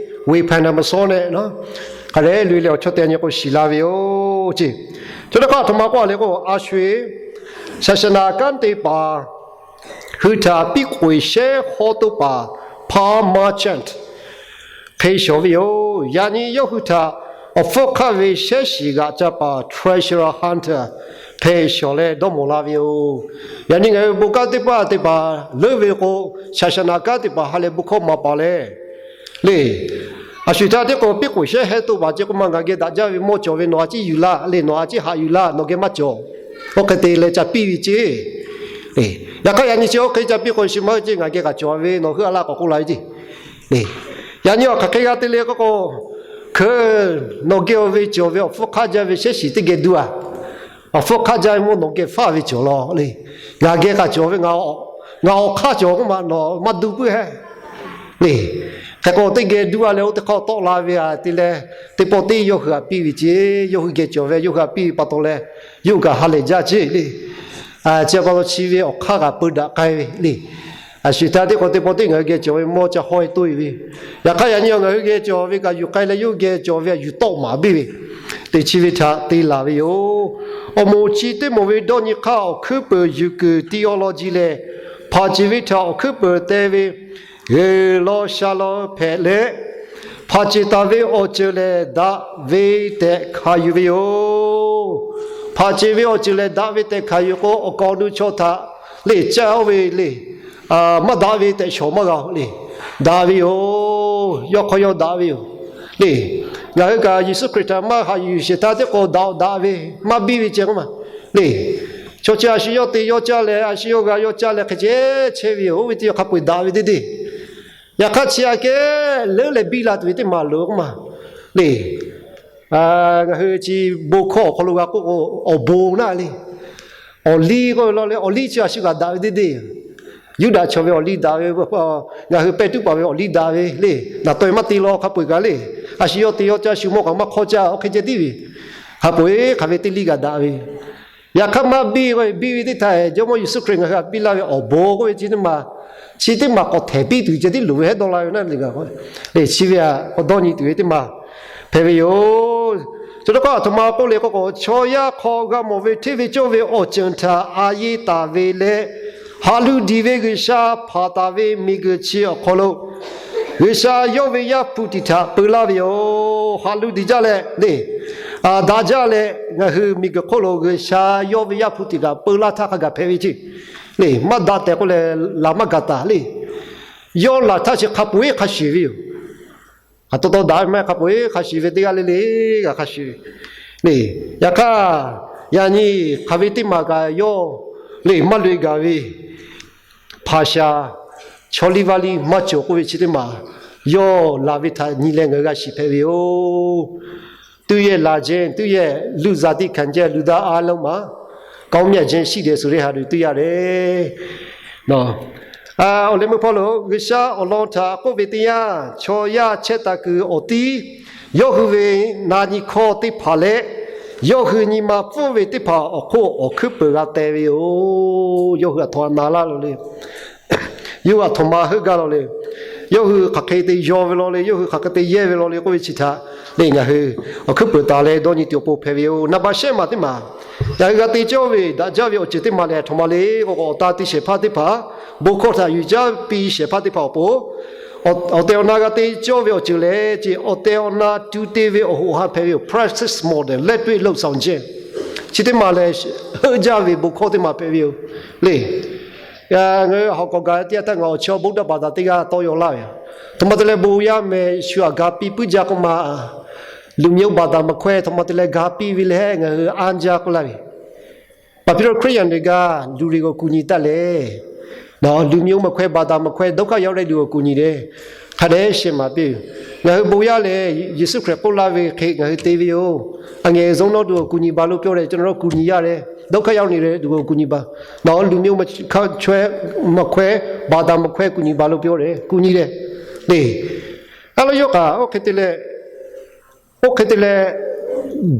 ဝေဖန်တာ mvuhˇ shawˉ nehˆ, hk'a leh loꞈ-e leh awˬ chawˇ te a nyi k'o shiˍ la ve yoˬ ceˇ. Chaw teˇ hk'aˇ aˬ htoꞈ ma k'oˆ a le k'o, a sho-eˬ ศาสนา kanˉ te paˍ hui htaꞈ piˇ k'oꞈ-e shehˉ hawˉ toˇ paˍ พระ merchant hk'e shawˍ ve yoˬ. Yaꞈ nyi yawˇ hui htaꞈ awˬ hpfuhˇ hk'aˆ ve shehˉ shiˍ g'aꞈ ca paˍ treasure hunter hk'e shawˍ leh dawˇ mawˬ la ve yoˬ. Yaꞈ nyi ngaˬ hui bon kanˉ teˇ hpaˍ teˇ hpaˍ leuˉ ve k'o, ศาสนา kanˉ teˇ hpaˍ ha leh bon hkawˇ maˍ paˍ leh le. A sho-eˬ htaˇ teˇ k'o piˇ k'oꞈ shehˉ hehˉ toˇ paˍ ceˇ k'oˆ ma, ngaˬ geh daꞈ jaˇ ve mawˇ cawˬ ve, nawˬ a ciˉ yuˬ laˇ le, nawˬ a ciˉ haꞈ yuˬ laˇ, nawˬ geh maˇ cawˬ. Oˇ hk'e te leh ca piˇ ve ceˇ. Yaꞈ hk'aˇ yaꞈ nyi chi oˇ hk'e ca piˇ k'o shu maˇ heˆ ceˇ, ngaˬ geh kaꞈ cawˬ ve, nawˬ hui a laˇ k'awꞈ k'oˆ la ve ceˇ. Yaꞈ nyi awˬ hk'aˬ hk'e g'a te le k'oˆ k'o, hk'e nawˬ geh ve cawˬ ve awˬ hpfuhˇ hk'aˆ jaˇ ve shehˉ shiˍ teˇ geh duˇ a. Awˬ hpfuhˇ hk'aˆ jaˇ ve mawˇ nawˬ geh faˇ ve cawˬ law le. Ngaˬ geh kaꞈ cawˬ ve, ngaˬ awˬ hk'aˇ cawˬ k'oˆ ma nawˬ maˇ duˇ puiˉ heˆ le. Hk'e k'o teˇ geh duˇ a leh oˇ teˇ hk'awˇ tawˆ la ve a te leh, teˇ pawˆ teˇ yawˇ hui htaꞈ piˇ ve ceˇ. Yawˇ hui geh cawˬ ve yawˇ hui htaꞈ piˇ ve pa taw leh, yawˇ hui kaꞈ ha lehˬ jaˇ ceˇ le. Chi pa taw chi ve awˬ hk'aˇ kaꞈ peu daꞈ k'ai ve le. A sho-eˬ htaˇ teˇ k'o teˇ pawˆ teˇ ngaˬ hui geh cawˬ ve mawˇ ca hawˉ-e toˇ-e ve. Yaꞈ hk'aˇ yaꞈ nyi ngaˬ hui geh cawˬ ve kaꞈ yuˬ k'ai leh yawˇ hui geh cawˬ ve a yuˬ tawˆ maˍ biˇ ve, teꞈ chi ve htaꞈ te laˬ ve yoˬ. Awˬ moˍ chi teˇ moˍ ve dawˇ nyi hk'aˇ awˬ hkuiˉ peuˬ yuˬ kuiˬ theology lehˬ, hpaˍ ceˬ ve htaꞈ awˬ hkuiˉ peuˬ te ve g'uiˬ law sha law hpehꞈ leh, hpaˍ ceˬ taˍ ve awˬ ceuˬ lehˬ daꞈ ve tehꞈ hkanˍ yuˬ ve yoˬ. Hpaˍ ceˬ ve awˬ ceuˬ lehˬ daꞈ ve tehꞈ hkanˍ yuˬ k'o, awˬ kaˍ awˬ nu chaw htaꞈ le caˇ oˇ ve le, maˇ daꞈ ve tehꞈ shawˍ maˇ g'a le. Daꞈ ve yoˬ. Yawˇ hk'aw yawˇ daꞈ ve yoˬ le. Ngaˬ hui kaꞈ Yeˍsuˆ Hkriꞈ htaꞈ maˇ haꞈ yuˬ sheˍ htaˇ teˇ k'o daꞈ daꞈ ve, maˇ biˇ ve ceh k'oˆ ma le. Chaw chi a shu yawˇ te yawˇ caˇ leh a shu yawˇ g'a yawˇ caˇ leh hk'e ceh chehˇ ve yoˬ. Oˇ ve teˇ yanˇ hk'a peu-eˬ daꞈ ve teˇ deˇ. Yaꞈ hk'aˇ chi aꞈ kehˉ leuˉ leh biˇ la tuˬ ve teˇ maˬ loˍ k'oˆ ma le. Ngaˬ hui chi bon hkawˇ awˬ hk'aw lo g'a k'oˆ k'o, awˬ bon naˆ le. Awˬ liˇ k'oˆ ve law le, awˬ liˇ chi a shu kaꞈ daꞈ ve teˇ deˇ. Yuˇdaꞈ chaw ve awˬ liˇ daꞈ ve, ngaˬ hui pehˇ tuˉ paˍ ve awˬ liˇ daꞈ ve le. Naˍ taweh maˇ te law hk'a peu-eˬ kaꞈ le. A shu yawˇ te yawˇ caˇ, shu mawˇ kaꞈ maˇ hk'awˇ caˇ, oˇ hk'e ceh tiˉ ve. Hk'a peu-eˬ hk'aˬ ve teˇ liˇ kaꞈ daꞈ ve. Yaꞈ hk'aˇ maˇ biˇ k'o, biˇ ve teˇ htaꞈ Jawˇmawˇ Yeˍsuˆ Hkriꞈ ngaˬ hui htaꞈ piˇ laˇ ve awˬ bon k'oˆ ve chi teˇ maˬ, chi teˇ maˬ k'awꞈ htehˍ piˇ tuˬ ceh tiˉ loˍ ve hehˉ dawˇ la ve naˆ le. Chi ve a k'awꞈ dawˇ nyi tuˬ ve teˇ maˬ hpehꞈ ve yoˬ. Chi htaꞈ pa taw, aˬ htoꞈ ma k'oˆ le k'oˆ k'o, chaw yaˇ hk'aw g'a mawˬ ve hteˇ ve cawˇ ve awˬ ceuˬ htaꞈ a yeˇ taˍ ve leh, haꞈ lu diˬ ve G'uiˬsha hpanˍ taˍ ve miˬguiˬ chi awˬ hk'aw lo, G'uiˬsha yawˇ ve Yaˇ hpu tiꞈ htaꞈ peu laˇ ve yoˬ. Haꞈ lu diˬ jaˇ leh le, daꞈ jaˇ leh ngaˬ hui miˬguiˬ hk'oˆ lo G'uiˬsha yawˇ ve Yaˇ hpu tiꞈ kaꞈ peu laˇ htaˇ hk'a gaˬ hpehꞈ ve ceˇ. Le, maˇ daꞈ tehꞈ k'oˆ leh laˬ maˇ gaˬ taˍ le. Yawˇ laˬ htaˇ chi hk'a peu-eˬ hk'a shuˍ ve yoˬ. Aˬ taw taw daꞈ maˇ hk'a peu-eˬ hk'a shuˍ ve teˇ g'aˇ le le g'a hk'a shuˍ ve le. Yaꞈ hk'aˇ, yaꞈ nyi hk'aˬ ve teˇ maˬ kaꞈ yawˇ le maˇ loꞈ-e gaˬ ve, hpaˍ shaˍ chaw liˇ vaˇ liˇ maˇ cawˬ k'oˆ ve chi teˇ maˬ, yawˇ laˬ ve htaꞈ nyi leh ngaˬ hui g'a shiˍ hpehꞈ ve yoˬ. သူ့ရဲ့ လာခြင်း, သူ့ရဲ့ လူစားသည့်ခံချက်, လူသားအားလုံးမှာ ကောင်းမြတ်ခြင်းရှိတယ်ဆိုတဲ့ဟာတွေ တွေ့ရတယ်. Awˬ leh meuˇ hpawˇ lo G'uiˬsha awˬ lawn htaꞈ k'oˆ ve teˇ yanˇ, chaw yaˇ chehˇ taˍ kuiˬ awˬ tiˉ, yawˇ hui ve na nyi hkawˇ teˇ hpaˍ leh, yawˇ hui nyi ma pfuhˇ ve teˇ hpaˍ awˬ hk'oˆ awˬ hkuiˉ peuˬ g'a teh ve yoˬ. Yawˇ hui aˬ htoꞈ ma na laˇ lo le. Yawˇ hui aˬ htoꞈ ma heuˆ gaˇ lo le. Yawˇ hui hk'aˬ hk'e te yaw ve law le, yawˇ hui hk'aˬ hk'e te yehˇ ve law le k'oˆ ve chi htaꞈ le ngaˬ hui awˬ hkuiˉ peuˬ taˍ leh dawˇ nyi tuˬ awˬ pon hpehꞈ ve yoˬ. Naˍ baꞈ shehˆ maˬ teˇ maˬ, ngaˬ hui g'a te cawˇ ve daꞈ jaˇ ve awˬ ceuˬ teˇ maˬ lehˬ, aˬ htoꞈ ma le k'oˆ k'o, awˬ ta te shehˍ hpaˇ teˇ hpaˍ, bon hkawˇ htaꞈ yuˬ caˇ piˇ shehˍ hpaˇ teˇ hpaˍ awˬ pon awˬ tehˬ awˬ na g'a te cawˇ ve awˬ ceuˬ lehˬ, awˬ tehˬ awˬ na tu te ve awˬ hoꞈ ha hpehꞈ ve yoˬ. Practice model လက်တွေ့လုပ်ဆောင်ခြင်း chi teˇ maˬ lehˬ, heuˆ jaˇ ve bon hkawˇ teˇ maˬ hpehꞈ ve yoˬ le. Ngaˬ hui hawꞈ k'awꞈ gaˬ teˇ yanˇ htaˇ ngaˬ awˬ chawˇ ဗုဒ္ဓဘာသာ teˇ g'aˇ tawˇ yaw laˇ ve yoˬ. Aˬ htoꞈ ma te leh bon yaˇ mehˍ shu aꞈ ga piˇ puiˉ jaˇ k'oˆ ma, လူမျိုးဘာသာမခွဲ aˬ htoꞈ ma te leh ga piˇ ve leh ngaˬ hui anˇ jaˇ k'oˆ laˇ ve. ဘာဖြစ်လို့ ခရစ်ယာန်တွေက လူတွေကို ကူညီတတ်လဲ။ လူမျိုးမခွဲ ဘာသာမခွဲ ဒုက္ခရောက်တဲ့လူကို ကူညီတယ်။ ခါဒဲးရှင်းမှာ ပြော Ngaˬ hui bon yaˇ lehˬ, Yeˍsuˆ Hkriꞈ k'oˆ laˇ ve hk'e ngaˬ hui te ve yoˬ. အငယ်ဆုံးသောသူကို ကူညီပါလို့ ပြောတယ်။ ကျွန်တော်တို့ ကူညီရတယ်။ ဒုက္ခရောက်နေတဲ့သူကို ကူညီပါ။ လူမျိုးမခွဲ ဘာသာမခွဲ ကူညီပါလို့ ပြောတယ်။ ကူညီတယ်။ န့ၣ် Aˉ laˇ yawˇ kaꞈ oˇ hk'e te leh, oˇ hk'e te leh,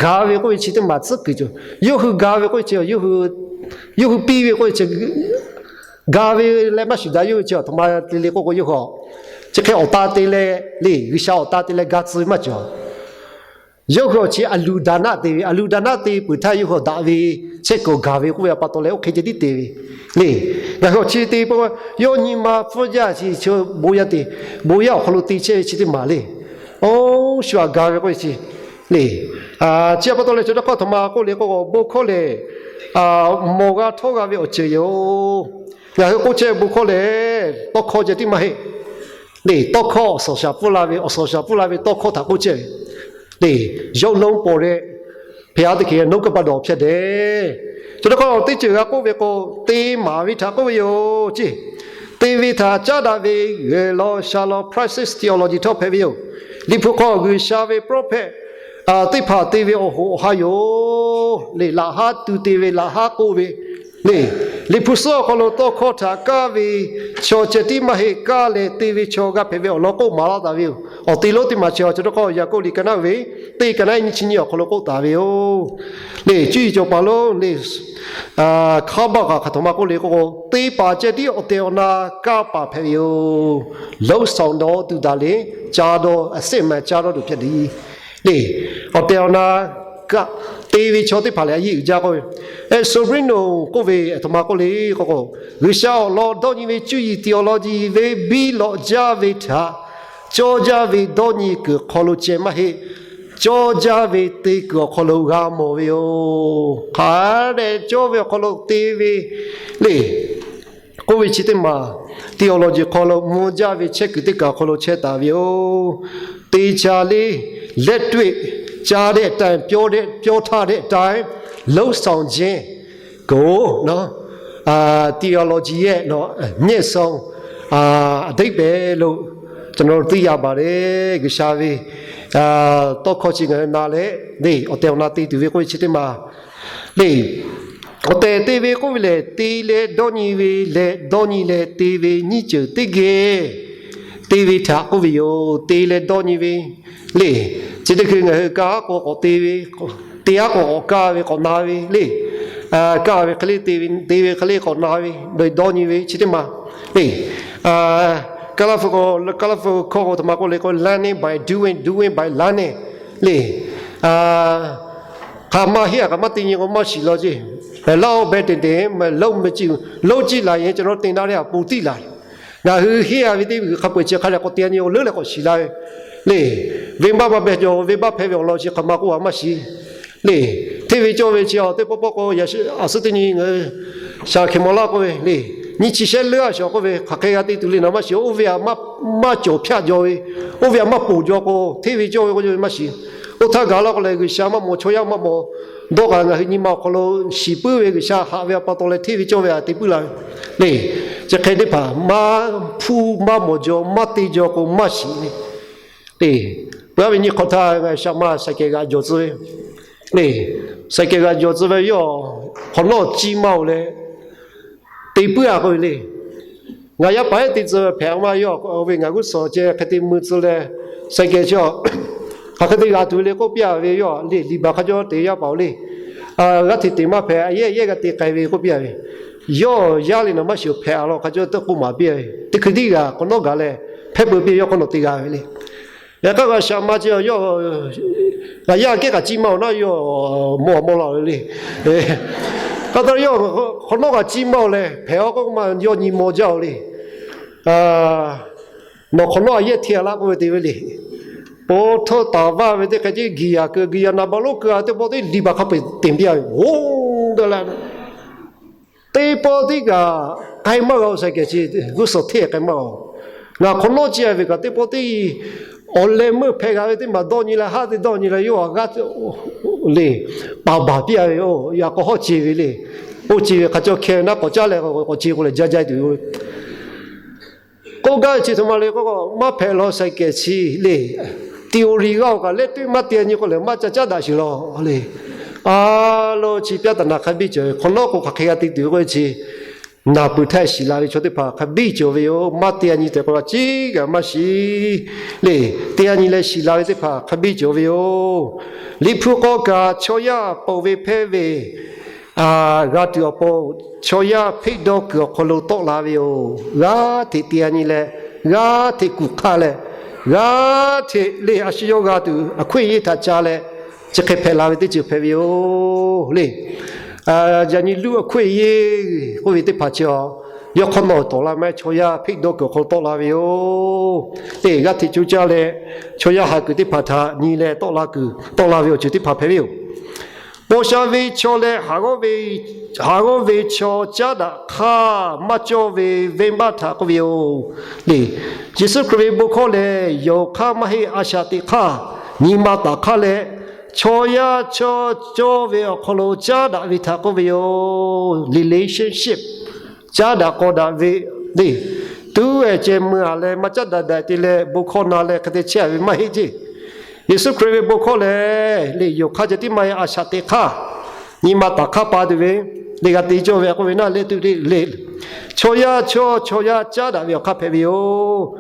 ga ve k'oˆ ve chi teˇ maˬ tcuhˉ kuiˬ cawˬ. Yawˇ hui ga ve k'oˆ ve chi, yawˇ hui piˇ ve k'oˆ ve chi, ga ve leh maˇ shuˍ daꞈ yawˇ hui chi aˬ htoꞈ ma te le k'oˆ k'o, yawˇ hui chi hk'e awˬ ta te leh le, G'uiˬsha awˬ ta te leh ga tcuh ve maˇ cawˬ. Yawˇ hui awˬ chi အလှူဒါန te ve, အလှူဒါန te peuˬ htaˇ yawˇ hui daꞈ ve, chehˇ kuiˬ gaˬ ve k'oˆ ve pa taw leh oˇ hk'e ceh tiˉ te ve le. Ngaˬ hui awˬ chi te peuˬ, yawˇ nyi ma pfuhˇ jaˇ chi, bon yaˇ te, bon yaˇ awˬ hk'aw lo te chehˇ ve chi teˇ maˬ le. Oˇ shu aꞈ ga ve k'oˆ ve chi le. Chi pa taw leh chi htaꞈ hk'aˇ aˬ htoꞈ ma k'oˆ le k'o, bon hkawˇ lehˬ, mawˬ g'a htawˇ g'a ve awˬ ceuˬ yoˬ. Ngaˬ hui k'oˆ chehˇ ve bon hkawˇ lehˬ, tawˇ hkawˇ ceh tiˉ maˇ heˆ le. Tawˇ hkawˇ awˬ suhˍ shaˍ pfuhˇ la ve, awˬ suhˍ shaˍ pfuhˇ la ve tawˇ hkawˇ htaꞈ k'oˆ chehˇ ve le. ရုပ်လုံးပေါ်တဲ့ ဘုရားသခင်ရဲ့ နှုတ်ကပတ်တော် ဖြစ်တယ်. Chi htaꞈ hk'aˇ teˇ ceuˬ g'a k'oˆ ve k'o, te maˍ ve htaꞈ k'oˆ ve yoˬ ceˇ. Te ve htaꞈ caˉ daꞈ ve g'uiˬ law sha law practice theology htawˇ hpehꞈ ve yoˬ. Liꞈ hpu hk'aw G'uiˬsha ve ပရောဖက် teˇ hpaˍ te ve awˬ hoꞈ awˬ ha yoˬ le. Laꞈ haˉ tu te ve, laꞈ haˉ k'oˆ ve le. Liꞈ hpu suhˉ awˬ hk'aw lo tawˇ hkawˇ htaꞈ kaˇ ve chaw ceh tiˉ maˇ heˆ, kaˇ leh te ve chaw g'a hpehꞈ ve awˬ lawn k'oˆ maˍ laˇ taˍ ve yoˬ. Awˬ te lonˉ teˇ maˬ chi awˬ chi htaꞈ hk'aˇ Yaˍkoˆ liꞈ ka naˉ ve teˇ ka naˉ nyiˇ chi nyiˇ awˬ hk'aw lo k'oˆ taˍ ve yoˬ. Le cuˇ yiˍ cawˬ paˍ lonˉ le, hk'a baˆ kaꞈ hk'aˬ htoꞈ ma k'oˆ le k'o, te paˍ ceh tiˉ awˬ tehˬ awˬ na kaˇ paˍ hpehꞈ ve yoˬ. လုပ်ဆောင်သောသူသာလျှင် ကြားသော အစစ်အမှန်ကြားသောသူဖြစ်သည် le. Awˬ tehˬ awˬ na kaˇ te ve chaw teˇ hpaˍ lehˬ a yeˇ uiˍ jaˇ k'oˆ ve, Sobrino k'oˆ ve aˬ htoꞈ ma k'oˆ le k'o k'o, G'uiˬsha awˬ lawn dawˇ nyi ve cuˇ yiˍ theology ve biˇ lawꞈ jaˇ ve htaꞈ cawˇ jaˇ ve dawˇ nyi kuiˬ hk'aw lo ceh maˇ heˆ. Cawˇ jaˇ ve te kuiˬ awˬ hk'aw lo g'a mawˬ ve yoˬ. Hk'a dehꞈ cawˇ ve awˬ hk'aw lo te ve le. K'oˆ ve chi teˇ maˬ theology hk'aw lo mvuh jaˇ ve chehˇ kuiˬ teˇ kaˬ awˬ hk'aw lo chehˇ taˍ ve yoˬ. Teˇ chaˇ le, လက်တွေ့ ကြားတဲ့အတိုင်း ပြောတဲ့ ပြောထားတဲ့အတိုင်း လုပ်ဆောင်ခြင်းကို theology ရဲ့ အမြင့်ဆုံး အဓိပ္ပာယ်လို့ ကျွန်တော်တို့ သိရပါတယ်. G'uiˬsha ve tawˇ hkawˇ chi ngaˬ hui na leh, awˬ tehˬ awˬ na te tuˬ ve k'oˆ ve chi teˇ maˬ le. Awˬ tehˬ te ve k'oˆ ve lehˬ, te leh dawˇ nyi ve leh dawˇ nyi leh te ve nyiˇ ceuˬ teˇ geh te ve htaꞈ k'oˆ ve yoˬ. Te leh dawˇ nyi ve le. Chi teˇ hkui ngaˬ hui kaˇ k'o k'awꞈ te ve, te aˉ k'o k'awꞈ kaˇ ve k'awꞈ na ve le. Kaˇ ve hk'e le te ve, te ve hk'e le k'awꞈ na ve, dawˇ nyi ve chi teˇ maˬ le. Kaˇlaˇ hpu k'o, Kaˇlaˇ hpu hkawˇ k'o aˬ htoꞈ ma k'oˆ le k'o, learning by doing, doing by learning le. Hk'aˬ ma henˇ a kaꞈ maˇ te nyi k'o maˇ shiˍ law ceˇ. Laˇ oˇ beh teꞈ teꞈ, lonˉ meh ciˇ, lonˉ ciˇ laˬ yehˬ ceh nawˉ te naˉ leh a pon tiˉ laˬ. Ngaˬ hui henˇ a ve teˇ g'uiˬ hk'a peu-eˬ chi hk'a leh k'awꞈ te a nyi awˬ leuˉ leh k'awꞈ shiˍ la ve le. Venˇbaˆ maˇ beh jaw, venˇbaˆ hpehˇ ve awˬ lawn chi hk'aˬ ma k'oˆ a maˇ shiˍ le. Hteˇ ve cawˇ ve chi a teˇ pawˆ pawˆ k'o, a suhˉ teˇ nyi ngaˬ hui shaˍ hkeˍ mawˬ laˇ k'oˆ ve le. Nyiˇ chi shehˉ leuˉ a shawˍ k'oˆ ve, hk'aˬ hk'e g'a te tuˬ le naˍ maˇ shiˍ. Oˇ ve a maˇ cawˬ hpaˇ jaw ve, oˇ ve a maˇ ponˬ jaw k'o, hteˇ ve cawˇ ve k'oˆ ve maˇ shiˍ. Oˇ htaˇ gaˬ la k'o lehˬ, G'uiˬsha maˇ mawˬ, chaw yaˇ maˇ mawˬ, dawˇ k'aꞈ ngaˬ hui nyi ma awˬ hk'aw lo shiˍ puiˉ ve G'uiˬsha haꞈ ve a pa taw leh hteˇ ve cawˇ ve a te puiˉ la ve le. Chi hk'e teˇ hpaˍ maˇ hpuˇ maˇ mawˬ jaw, maˇ te jaw k'o maˇ shiˍ le. Te, peuˬ a ve nyi hk'awꞈ htaˇ ngaˬ shaꞈ ma saiˍ kehˬ g'aꞈ jawˬ tcuh ve le. Saiˍ kehˬ g'aꞈ jawˬ tcuh ve yawˇ hk'awꞈ nawˉ ciˇ maˇ oˬ leh te puiˉ a k'oˆ ve le. Ngaˬ yaˇ paˍ ehˉ te tcuh hpehꞈ a maˇ yawˇ ve ngaˬ g'uˇ suhˍ ceh hk'e te mui tcuh leh, saiˍ kehˬ chi a hk'aˬ hk'e te g'a tuˬ le k'oˆ piˇ a ve yawˇ le. Liꞈ baˬ hk'a cawˇ te yaˇ paˍ oˬ le. G'aˇ hteꞈ teꞈ maˇ hpehꞈ, a yehˉ yehˉ g'a te k'ai ve k'oˆ piˇ a ve. Yawˇ yaˇ le naˍ maˇ shiˍ hpehꞈ a law hk'a cawˇ te k'oˆ maˍ piˇ a ve. Teˇ hkui tiˉ g'aꞈ hk'awꞈ nawˉ gaˬ leh hpehˇ peu piˇ yawˇ hk'awꞈ nawˉ te g'a ve le. Yaꞈ hk'aˇ g'a shaꞈ ma ceh yawˇ, ngaˬ yaˇ kehˉ kaꞈ ciˇ maˇ oˬ naˉ yawˇ mawˬ a mawˬ la ve le. Hk'a taw yawˇ hk'awꞈ nawˉ kaꞈ ciˇ maˇ oˬ leh hpehꞈ a k'oˆ ma yawˇ nyi maw jaˇ oˬ le. Nawˬ hk'awꞈ nawˉ a yehˉ hteˇ a laˇ k'oˆ ve te ve le. Pon htawˇ taˍ vaˇ ve teˇ hk'e ceˇ Giˍyaˍ keu Giˍyaˍ naˍ baˬ lonˉ keu a teˇ pawˆ teˇ liꞈ baˬ hk'a peu-eˬ teꞈ piˇ a ve. Oˇ, teˇ pawˆ tiˉ kaꞈ k'ai maˇ g'a oˬ saiˍ kehˬ chi, g'uˇ suhˍ hteˇ k'ai maˇ g'a oˬ. Ngaˬ hk'awꞈ nawˉ ciˇ a ve kaꞈ teˇ pawˆ teˇ awˬ leh meuˇ hpehꞈ g'a ve teˇ maˬ dawˇ nyi leh haˉ te dawˇ nyi leh yawˇ a g'aˇ le, paˍ baˬ piˇ a ve. Oˇ, yaꞈ k'aw hawˉ ce ve le. Oˇ ce ve hk'a cawˇ hkeh naˉ k'awꞈ caˉ leh k'awꞈ ce k'o lehˬ jaˇ jaˇ tuˬ yoˬ. K'oˆ gaˇ ve chi htoꞈ ma le k'o, maˇ hpehꞈ law saiˍ kehˬ chi le. Teˇ oˇ riˍ g'aˇ oˬ kaꞈ lehˉ teˇ maˇ te a nyi k'o lehˬ maˇ ca caˉ daꞈ sheˍ law le. A lo chi pyaˇ taˍ naˍ hk'a biˇ cawˬ ve hk'awꞈ nawˉ k'o hk'aˬ hk'e g'a te tuˬ k'oˆ ve chi, naˍ peuˬ htaˇ shiˍ la ve chaw teˇ hpaˍ hk'a biˇ cawˬ ve yoˬ. Maˇ te a nyi tehꞈ k'oˆ la ciˉ g'a maˇ shiˍ le. Te a nyi leh shiˍ la ve teˇ hpaˍ hk'a biˇ cawˬ ve yoˬ. Liꞈ hpu k'aw kaꞈ chaw yaˇ ponˬ ve hpehˇ ve g'a tuˬ awˬ pon, chaw yaˇ hpeˆ dawˇ kuiˬ awˬ hk'aw lo tawˆ la ve yoˬ. G'aˇ hteꞈ te a nyi leh, g'aˇ hteꞈ kuˬ hk'aˇ leh, g'aˇ hteꞈ le a shu yawˇ g'a tuˬ a hkuiˆ yeˇ htaꞈ ca leh, chi hk'e hpehꞈ la ve teˇ ceuˬ hpehꞈ ve yoˬ le. Yaꞈ nyi Luˇ a hkuiˆ yeˇ k'oˆ ve teˇ hpaˍ chi a, yawˇ hk'awꞈ nawˉ tawˍ la maˇ heˆ, chaw yaˇ hpeˆ dawˇ kuiˬ awˬ hk'aw lo tawˆ la ve yoˬ. Teˇ g'aˇ hteꞈ co caˇ leh, chaw yaˇ haꞈ kuiˬ teˇ hpaˍ htaꞈ nyi leh tawˆ la kuiˬ tawˆ la ve awˬ ceuˬ teˇ hpaˍ hpehꞈ ve yoˬ. Paw sha ve chaw leh haˍ g'awˇ ve chaw caˉ daꞈ hk'aˇ maˇ cawˇ ve venˇbaˆ htaꞈ k'oˆ ve yoˬ le. Yeˍsuˆ Hkriꞈ ve bon hkawˇ lehˬ, yonˍ hk'aˇ maˇ heˆ, a shaꞈ teꞈ hk'aˇ, nyi ma taˍ hk'aˇ leh, chaw yaˇ chaw cawˇ ve awˬ hk'aw lo caˉ daꞈ ve htaꞈ k'oˆ ve yoˬ. Relationship, caˉ daꞈ k'aw daꞈ ve le. Tuˉ ehˍ ceh mui a leh maˇ caˉ daꞈ daꞈ te leh bon hkawˇ na leh hk'e te chehˇ a ve maˇ heˆ ceˇ. Yeˍsuˆ Hkriꞈ ve bon hkawˇ lehˬ le, yonˍ hk'aˇ ceh tiˉ maˇ heˆ, a shaꞈ teꞈ hk'aˇ, nyi ma taˍ hk'aˇ pa tuˬ ve le, g'a te cawˇ ve a k'oˆ ve naˇ leh tuˬ le le, chaw yaˇ chaw chaw yaˇ caˉ daꞈ ve awˬ hk'aˇ hpehꞈ ve yoˬ.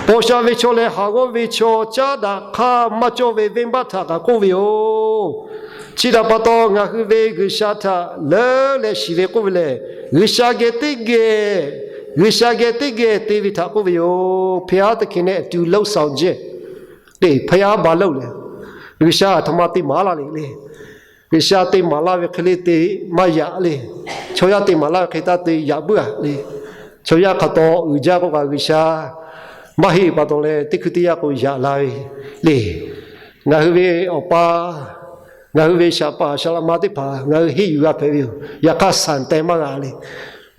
Paw sha ve chaw leh haˍ g'awˇ ve chaw caˉ daꞈ hk'aˇ maˇ cawˇ ve venˇbaˆ htaꞈ kaꞈ k'oˆ ve yoˬ. Chi htaꞈ pa taw ngaˬ hui ve G'uiˬsha htaꞈ leuˉ leh shiˍ ve k'oˆ ve lehˬ, G'uiˬsha geh teˇ geh, G'uiˬsha geh teˇ geh te ve htaꞈ k'oˆ ve yoˬ. ဘုရားသခင်နဲ့အတူ လုပ်ဆောင်ခြင်း le, ဘုရားဘာလုပ်လဲ, G'uiˬsha a htoꞈ ma te maˍ laˇ le le. G'uiˬsha te maˍ laˇ ve hk'e le te maˇ yaꞈ le. Chaw yaˇ te maˍ laˇ ve hk'e taˇ te yaꞈ puiˉ a le. Chaw yaˇ hk'aˬ taw uiˍ jaˇ k'oˆ kaꞈ G'uiˬsha maˇ heˆ pa taw leh teˇ hkui teˇ yanˇ k'o yaꞈ la ve le. Ngaˬ hui ve awˬ pa, ngaˬ hui ve shaˍ paˍ shaˍ laꞈ ma teˇ hpaˍ ngaˬ hui henˇ yuˬ g'a hpehꞈ ve yoˬ. Yaꞈ hk'aˇ စံတန် maˇ g'a le.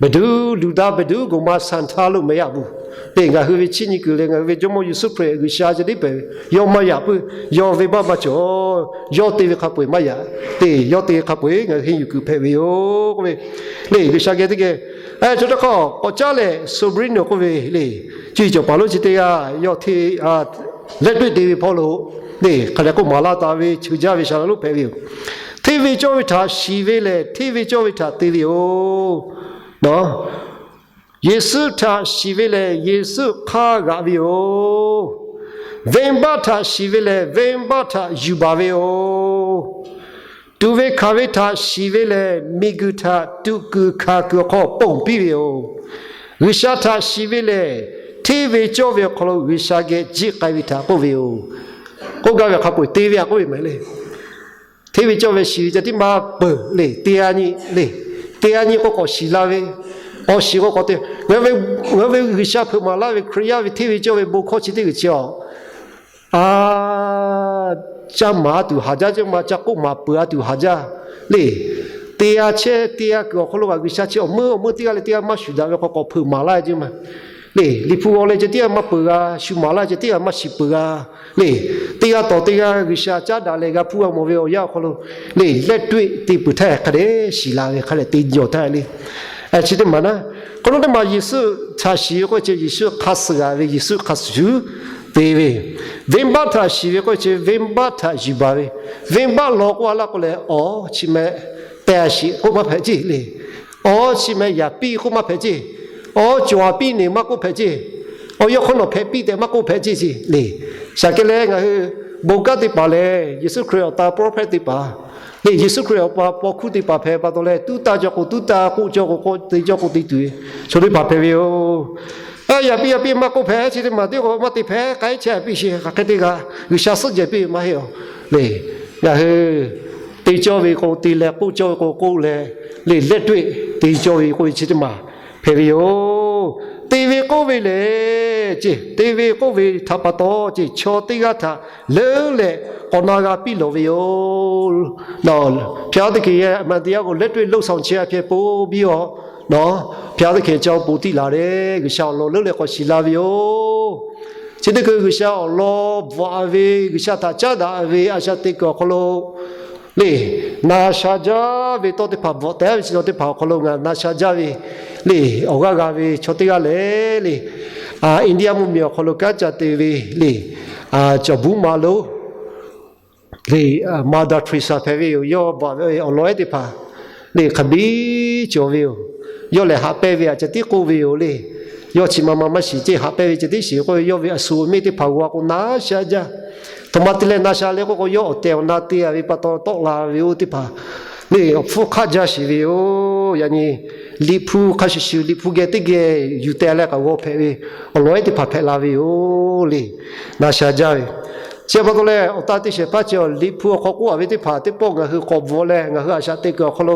ဘယ်သူလူသား ဘယ်သူကိုမှ စံထားလို့မရဘူး le. Ngaˬ hui ve chiˇ nyi kuiˬ leh ngaˬ hui ve Jawˇmawˇ Yeˍsuˆ Hkriꞈ G'uiˬsha ceh tiˉ hpehꞈ ve, yawˇ maˇ yaꞈ puiˉ, yawˇ venˇbaˆ maˇ cawˬ. Yawˇ te ve hk'a peu-eˬ maˇ yaꞈ, te yawˇ te ve hk'a peu-eˬ ngaˬ hui henˇ yuˬ kuiˬ hpehꞈ ve yoˬ k'oˆ ve le. G'uiˬsha geh teˇ geh, chaw teˇ hk'aˇ k'awꞈ caˉ leh sobriquet k'oˆ ve le, cuˇ yiˍ cawˬ paˍ lonˉ chi teˇ g'aˇ yawˇ hteˇ leh tuiˆ te ve hpawˇ lo le, hk'aˬ lehˬ k'oˆ maˍ laˇ taˍ ve cheuˬ jaˇ ve shaˍ laꞈ lonˉ hpehꞈ ve yoˬ. Hteˇ ve cawˇ ve htaꞈ shiˍ ve lehˬ, hteˇ ve cawˇ ve htaꞈ te ve yoˬ. Yeˍsuˆ htaꞈ shiˍ ve lehˬ, Yeˍsuˆ hk'aˇ g'aꞈ ve yoˬ. Venˇbaˆ htaꞈ shiˍ ve lehˬ, venˇbaˆ htaꞈ yuˬ baˬ ve yoˬ. Tuꞈ ve hkanˍ ve htaꞈ shiˍ ve lehˬ, miˬguiˬ htaꞈ tuꞈ kuiˬ hkanˍ kuiˬ awˬ hk'aw ponˬ piˇ ve yoˬ. G'uiˬsha htaꞈ shiˍ ve lehˬ, hteˇ ve cawˇ ve awˬ hk'aw lo G'uiˬsha geh jiˆ k'ai ve htaꞈ k'oˆ ve yoˬ. K'oˆ gaˇ ve hk'a peu-eˬ te ve a k'oˆ ve maˍ le. Hteˇ ve cawˇ ve shiˍ ve ceh tiˉ maˇ peuˬ le. Teˇ g'aˇ nyi le. Teˇ g'aˇ nyi k'o k'awꞈ shiˍ la ve, awˬ shiˍ k'o k'awꞈ te. Ngaˬ hui ve G'uiˬsha hpeuꞈ maˍ laˇ ve Hkriꞈ yaˇ ve hteˇ ve cawˇ ve bon hkawˇ chi teˇ g'uiˬ chi awˬ a, caˇ maˍ a tuˬ haˍ jaˇ ceˇ ma, ca k'oˆ maˍ peuˬ a tuˬ haˍ jaˇ le. Teˇ g'aˇ chehˇ teˇ g'aˇ kuiˬ awˬ hk'aw lo kaꞈ G'uiˬsha chi awˬ meuˇ awˬ meuˇ teˇ g'aˇ leh teˇ g'aˇ maˇ shuˍ daꞈ ve hk'aw k'awꞈ hpeuꞈ maˍ laˇ ceˇ ma le. Liꞈ hpu g'aw leh ceh tiˉ g'aˇ maˇ peuˬ g'a, shu maˍ laˇ ceh tiˉ g'aˇ maˇ shiˍ peuˬ g'a le. Teˇ g'aˇ tawˍ teˇ g'aˇ G'uiˬsha caˉ daꞈ leh g'a hpuˇ g'a mawˬ ve awˬ yanˇ awˬ hk'aw lo le, lehˆ toˆ te peuˬ htaˇ hk'a dehꞈ shiˍ la ve hk'a dehꞈ te jawˬ htaˇ le. Chi teˇ maˬ naˉ, hk'aw lo teˇ maˬ Yeˍsuˆ htaꞈ shiˍ ve k'oˆ ve chi Yeˍsuˆ hk'a suh g'a ve, Yeˍsuˆ hk'a suh shuˍ te ve. Venˇbaˆ htaꞈ shiˍ ve k'oˆ ve chi venˇbaˆ htaꞈ yuˬ baˬ ve. Venˇbaˆ law k'oˆ a laˇ k'o leh, awˬ chi meh tehꞈ a shiˍ k'oˆ maˇ hpehꞈ ceˇ le. Awˬ chi meh yaˍ piˇ k'oˆ maˇ hpehꞈ ceˇ. Awˬ cawˬ a piˇ neˬ maˇ k'oˆ hpehꞈ ceˇ. Awˬ yawˇ hk'aw nawˬ hpehꞈ piˇ tehꞈ maˇ k'oˆ hpehꞈ ceˇ ceˇ le. Shaˍ kehˬ leh ngaˬ hui bon kanˉ teˇ hpaˍ lehˬ, Yeˍsuˆ Hkriꞈ awˬ ta prophet teˇ hpaˍ le, Yeˍsuˆ Hkriꞈ awˬ pa paw hkuˇ teˇ hpaˍ hpehꞈ pa taw leh, tuˉ tanˇ cawˬ k'o tuˉ tanˇ, k'oˆ cawˬ k'o k'oˆ, te cawˬ k'o te tuˬ ve chaw teˇ hpaˍ hpehꞈ ve yoˬ. Yaˍ piˇ yaˍ piˇ maˇ k'oˆ hpehꞈ, chi teˇ maˬ teˇ k'o maˇ te hpehꞈ, k'ai chehˇ piˇ sheˍ, hk'aˬ hk'e te g'a, G'uiˬsha suhˆ jehˬ piˇ ve maˇ heˆ aˬ le. Ngaˬ hui te cawˇ ve k'o te leh, k'oˆ cawˇ ve k'o k'oˆ leh le, lehˆ toˆ te cawˇ ve k'oˆ ve chi teˇ maˬ hpehꞈ ve yoˬ. Te ve k'oˆ ve lehˬ ceˇ, te ve k'oˆ ve htaꞈ pa taw ceˇ, chaw teˇ g'aˇ htaꞈ leuˉ leh k'awꞈ na g'a piˇ lawˬ ve yoˬ. Nawˬ ဘုရားသခင်ရဲ့ အမှန်တရားကို လက်တွေ့လုပ်ဆောင်ခြင်းအားဖြင့် ပိုပြီးတော့ နော် ဘုရားသခင်အကြောင်း ပိုသိလာတယ်။ G'uiˬsha awˬ lawn leuˉ leh k'awꞈ shiˍ la ve yoˬ. Chi teˇ hkui G'uiˬsha awˬ lawn bvuhꞈ ve, G'uiˬsha htaꞈ caˉ daꞈ ve a shaꞈ teꞈ kuiˬ awˬ hk'aw lo le, na sha jaˇ ve tawˇ teˇ hpaˍ, bvuhꞈ tehˉ ve chi tawˇ teˇ hpaˍ awˬ hk'aw lo ngaˬ na sha jaˇ ve le, awˬ g'aˇ g'a ve chaw teˇ g'aˇ lehˬ le, India mvuhˇmiˬ awˬ hk'aw lo kanˉ ca te ve le, cawˬ buˉ ma lo le, Mother Teresa hpehꞈ ve yoˬ. Yawˇ bvuhꞈ ve awˬ lawn ehˉ teˇ hpaˍ le, hk'a biˇ cawˬ ve yoˬ. Yawˇ lehˬ haꞈ pehnˇ ve a ceh tiˉ k'oˆ ve yoˬ le. Yawˇ chi ma ma maˇ shiˍ ceˇ, haꞈ pehnˇ ve ceh tiˉ shiˍ k'oˆ ve, yawˇ ve a shu awˬ miˇ teˇ hpaˍ g'a k'o na sha jaˇ. Htoꞈ ma te leh na sha le k'oˆ k'o, yawˇ awˬ tehˬ awˬ na te a ve pa taw tawˆ la ve oˇ teˇ hpaˍ le, awˬ hpfuhˇ hk'aˆ jaˇ sheˍ ve yoˬ. Yaꞈ nyi Liꞈ hpu hk'a shuˍ shuˍ, Liꞈ hpu geh teˇ geh yuˬ teh leh k'awꞈ g'aw hpehꞈ ve awˬ lawn ehˉ teˇ hpaˍ hpehꞈ la ve yoˬ le. Na sha jaˇ ve chi pa taw leh, awˬ ta te shehˍ hpaˇ chi awˬ Liꞈ hpu awˬ hk'aw k'oˆ a ve teˇ hpaˍ teˇ pawˆ ngaˬ hui k'awꞈ bvuhꞈ leh, ngaˬ hui a shaꞈ teꞈ kuiˬ awˬ hk'aw lo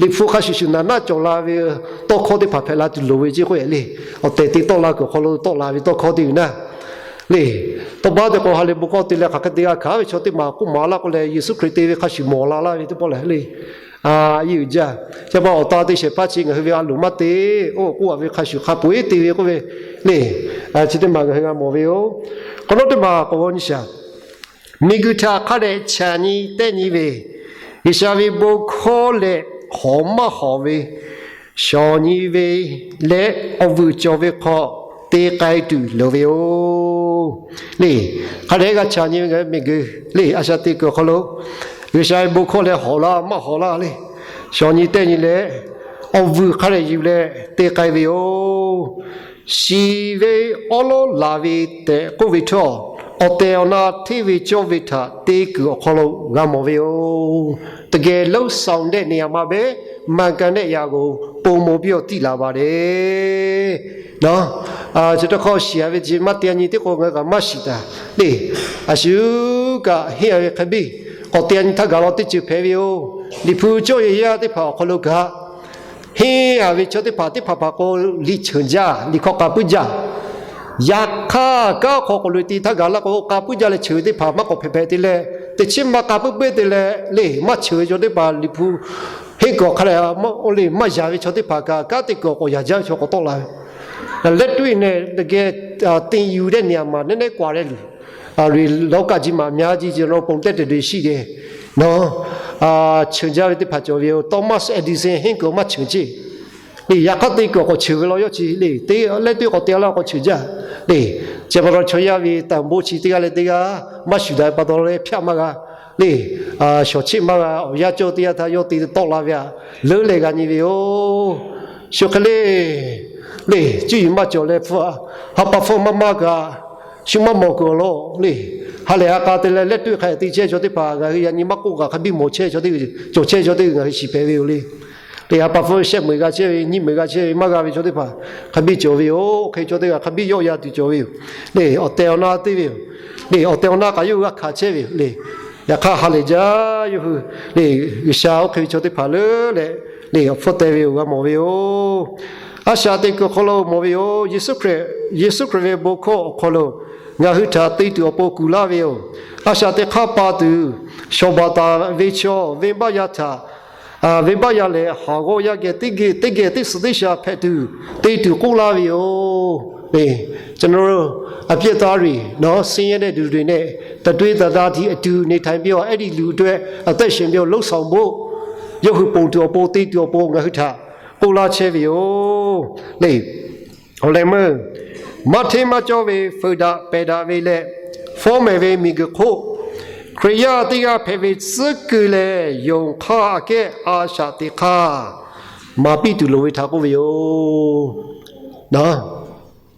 Liꞈ hpu hk'a shuˍ shuˍ naˍ naˆ cawˬ la ve tawˇ hkawˇ teˇ hpaˍ hpehꞈ la tuˬ loˍ ve ceˇ k'oˆ e le. Awˬ tehˬ te tawˆ la kuiˬ awˬ hk'aw lo tawˆ la ve tawˇ hkawˇ teˇ g'uiˬ naˉ le, tawˇ baˆ teˇ k'o ha lehˬ bon hkawˇ te leh hk'aˬ hk'e te g'a hkanˍ ve chaw teˇ maˬ k'oˆ maˍ laˇ k'o leh, Yeˍsuˆ Hkriꞈ te ve hk'a shuˍ mawˬ la laˇ ve teˇ pawˆ lehˬ le, a, yeˇ uiˍ jaˇ. Chi pa awˬ ta te shehˍ hpaˇ chi ngaˬ hui ve a loˍ maˇ te, oˇ k'oˆ a ve hk'a shuˍ hk'a peu-eˬ te ve k'oˆ ve le. Chi teˇ maˬ ngaˬ hui g'a mawˬ ve yoˬ. K'awꞈ nawˉ teˇ maˬ k'awꞈ g'aw nyi shaˍ. Miˬguiˬ htaꞈ hk'a dehꞈ chaꞈ nyi tehˆ nyi ve, G'uiˬsha ve bon hkawˇ leh hawˍ maˇ hawˍ ve shawˍ nyi ve leh awˬ vuiˬ cawˬ ve hk'aw te k'ai tuˬ loˍ ve yoˬ le. Hk'a dehꞈ g'a chaꞈ nyi ve ngaˬ hui miˬguiˬ le, a shaꞈ teꞈ kuiˬ awˬ hk'aw lo G'uiˬsha ve bon hkawˇ leh hawˍ laˇ maˇ hawˍ laˇ le, shawˍ nyi tehˆ nyi leh awˬ vuiˬ hk'a dehꞈ yuˬ leh te k'ai ve yoˬ. Shiˍ ve awˉ lawˉ laˬ ve tehꞈ k'oˆ ve htawˇ, awˬ tehˬ awˬ na hteˇ ve cawˇ ve htaꞈ te kuiˬ awˬ hk'aw lo g'a mawˬ ve yoˬ. တကယ်လုပ်ဆောင်တဲ့နေရာမှာပဲ မှန်ကန်တဲ့အရာကို ပိုမိုပြီးတော့ သိလာပါတယ်နော်. Chi teˇ hk'awˇ shiˍ a ve chi maˇ te a nyi teˇ k'o ngaˬ hui kaꞈ maˇ shiˍ taˍ le. A shu kaꞈ henˇ a ve hk'e biˇ k'awꞈ te a nyi htaˇ gaˬ law teˇ ceuˬ hpehꞈ ve yoˬ. Liꞈ hpu cawˇ yehˬ yaˇ teˇ hpaˍ awˬ hk'aw lo kaꞈ henˇ a ve chaw teˇ hpaˍ teˇ hpaˍ hpaˍ k'o, liꞈ cheuˬ jaˇ, liꞈ hk'aw k'a puiˉ jaˇ. Yaꞈ hk'aˇ, kanˉ hk'aw k'awꞈ loꞈ e te htaˇ gaˬ laˇ k'o, k'a puiˉ jaˇ leh cheuˬ ve teˇ hpaˍ maˇ k'awꞈ hpehꞈ hpehꞈ te leh, teˇ chiˉ ma k'a puiˉ puiˉ te leh le, maˇ cheuˬ ve chaw teˇ hpaˍ Liꞈ hpu henˇ kuiˬ awˬ hk'a leh maˇ oˇ le maˇ yaꞈ ve chaw teˇ hpaˍ kaꞈ, kanˉ te kuiˬ awˬ k'awꞈ yaꞈ jaˇ ve chaw k'awꞈ tawˆ la ve. လက်တွေ့နဲ့ တကယ် သင်ယူတဲ့နေရာမှာ နည်းနည်းကွာတဲ့လူတွေ လောကကြီးမှာ အများကြီး ကျွန်တော် ပုံသက်သေတွေ ရှိတယ်နော်. Cheuˬ jaˇ ve teˇ hpaˍ cawˬ ve yoˬ. Thomas Edison henˇ kuiˬ maˇ cheuˬ ceˇ. Yaꞈ hk'aˇ te kuiˬ k'awꞈ cheuˬ ve law, yawˇ chi le, လက်တွေ့ k'awꞈ te a laˇ k'awꞈ cheuˬ jaˇ le. Chi pa taw chaw yaˇ ve တန်ဖိုး chi teˇ g'aˇ leh teˇ g'aˇ maˇ shuˍ daꞈ ve pa taw leh hpyaˆ maˇ g'a le, shawˍ cheˆ maˇ g'a. Awˬ yanˇ cawˇ teˇ yanˇ htaˇ yawˇ te tawˆ la ve htaꞈ leuˉ leh g'a nyi ve yoˬ. Shu hk'e le, le cuˇ yiˍ maˇ cawˬ leh hpu, ha pa hpfuhˇ maˇ maˇ kaꞈ, shu maˇ mawˬ kuiˬ awˬ lawn le, ha lehˬ ha k'a te leh လက်တွေ့ hk'a te chehˇ chaw teˇ hpaˍ ngaˬ hui yaꞈ nyi maˇ k'oˆ kaꞈ hk'a biˇ mawˬ chehˇ chaw teˇ, cawˬ chehˇ chaw teˇ g'uiˬ ngaˬ hui shiˍ hpehꞈ ve yoˬ le. Le ha pa hpfuhˇ shehˆ meuꞈ g'a chehˇ ve, nyiˇ meuꞈ g'a chehˇ ve maˇ g'a ve chaw teˇ hpaˍ hk'a biˇ cawˬ ve yoˬ. Hk'e chaw teˇ g'aˇ hk'a biˇ yawˆ yan tuˬ cawˬ ve yoˬ le. Awˬ tehˬ awˬ na te ve yoˬ le. Awˬ tehˬ awˬ na kaꞈ yawˇ hui g'a hkanˍ chehˇ ve yoˬ le. Yaꞈ hk'aˇ ha lehˬ jaˇ yawˇ hui le, G'uiˬsha oˇ hk'e ve chaw teˇ hpaˍ leuˉ leh le awˬ hpfuhˇ teh ve yoˬ g'a mawˬ ve yoˬ. A shaꞈ teꞈ kuiˬ awˬ hk'aw lo mawˬ ve yoˬ. Yeˍsuˆ Hkriꞈ, Yeˍsuˆ Hkriꞈ ve bon hkawˇ awˬ hk'aw lo ngaˬ hui htaꞈ te tuˬ awˬ pon kuˬ laˇ ve yoˬ. A shaꞈ teꞈ hk'aˇ pa tuˬ, shawˍ baˬ taˍ ve chaw venˇbaˆ yaˇ htaꞈ venˇbaˆ yaˇ lehˬ, haˍ g'awˇ yaˇ geh teˇ geh teˇ geh teˇ suhˍ teˇ shaˍ hpehꞈ tuˬ te tuˬ k'oˆ laˇ ve yoˬ. အပြစ်သားတွေနော်, ဆင်းရဲတဲ့သူတွေနဲ့ တသွေးတသားတည်း အတူနေထိုင်ပြီးတော့ အဲဒီလူအတွက် အသက်ရှင်ပြီးတော့ လုပ်ဆောင်ဖို့ ယုၵ်ႉႁူး ပုံတူအပူၤ တေတူအပူၤ ငါဟူထၣ် ကိးလါချဲဝေယိာ် လဵ awˬ leh meuˇ, maˇ hteˇ maˇ cawˇ ve feu daꞈ pehˬ daꞈ ve leh, fawˉ mehˍ ve miˬguiˬ hk'oˆ, Hkriꞈ yaˇ teˇ g'aˇ hpehꞈ ve tcuhˉ kuiˬ lehˬ, yonˍ hk'aˇ aꞈ kehˉ a shaꞈ teꞈ hk'aˇ maˍ piˇ tuˬ loˍ ve htaꞈ k'oˆ ve yoˬ.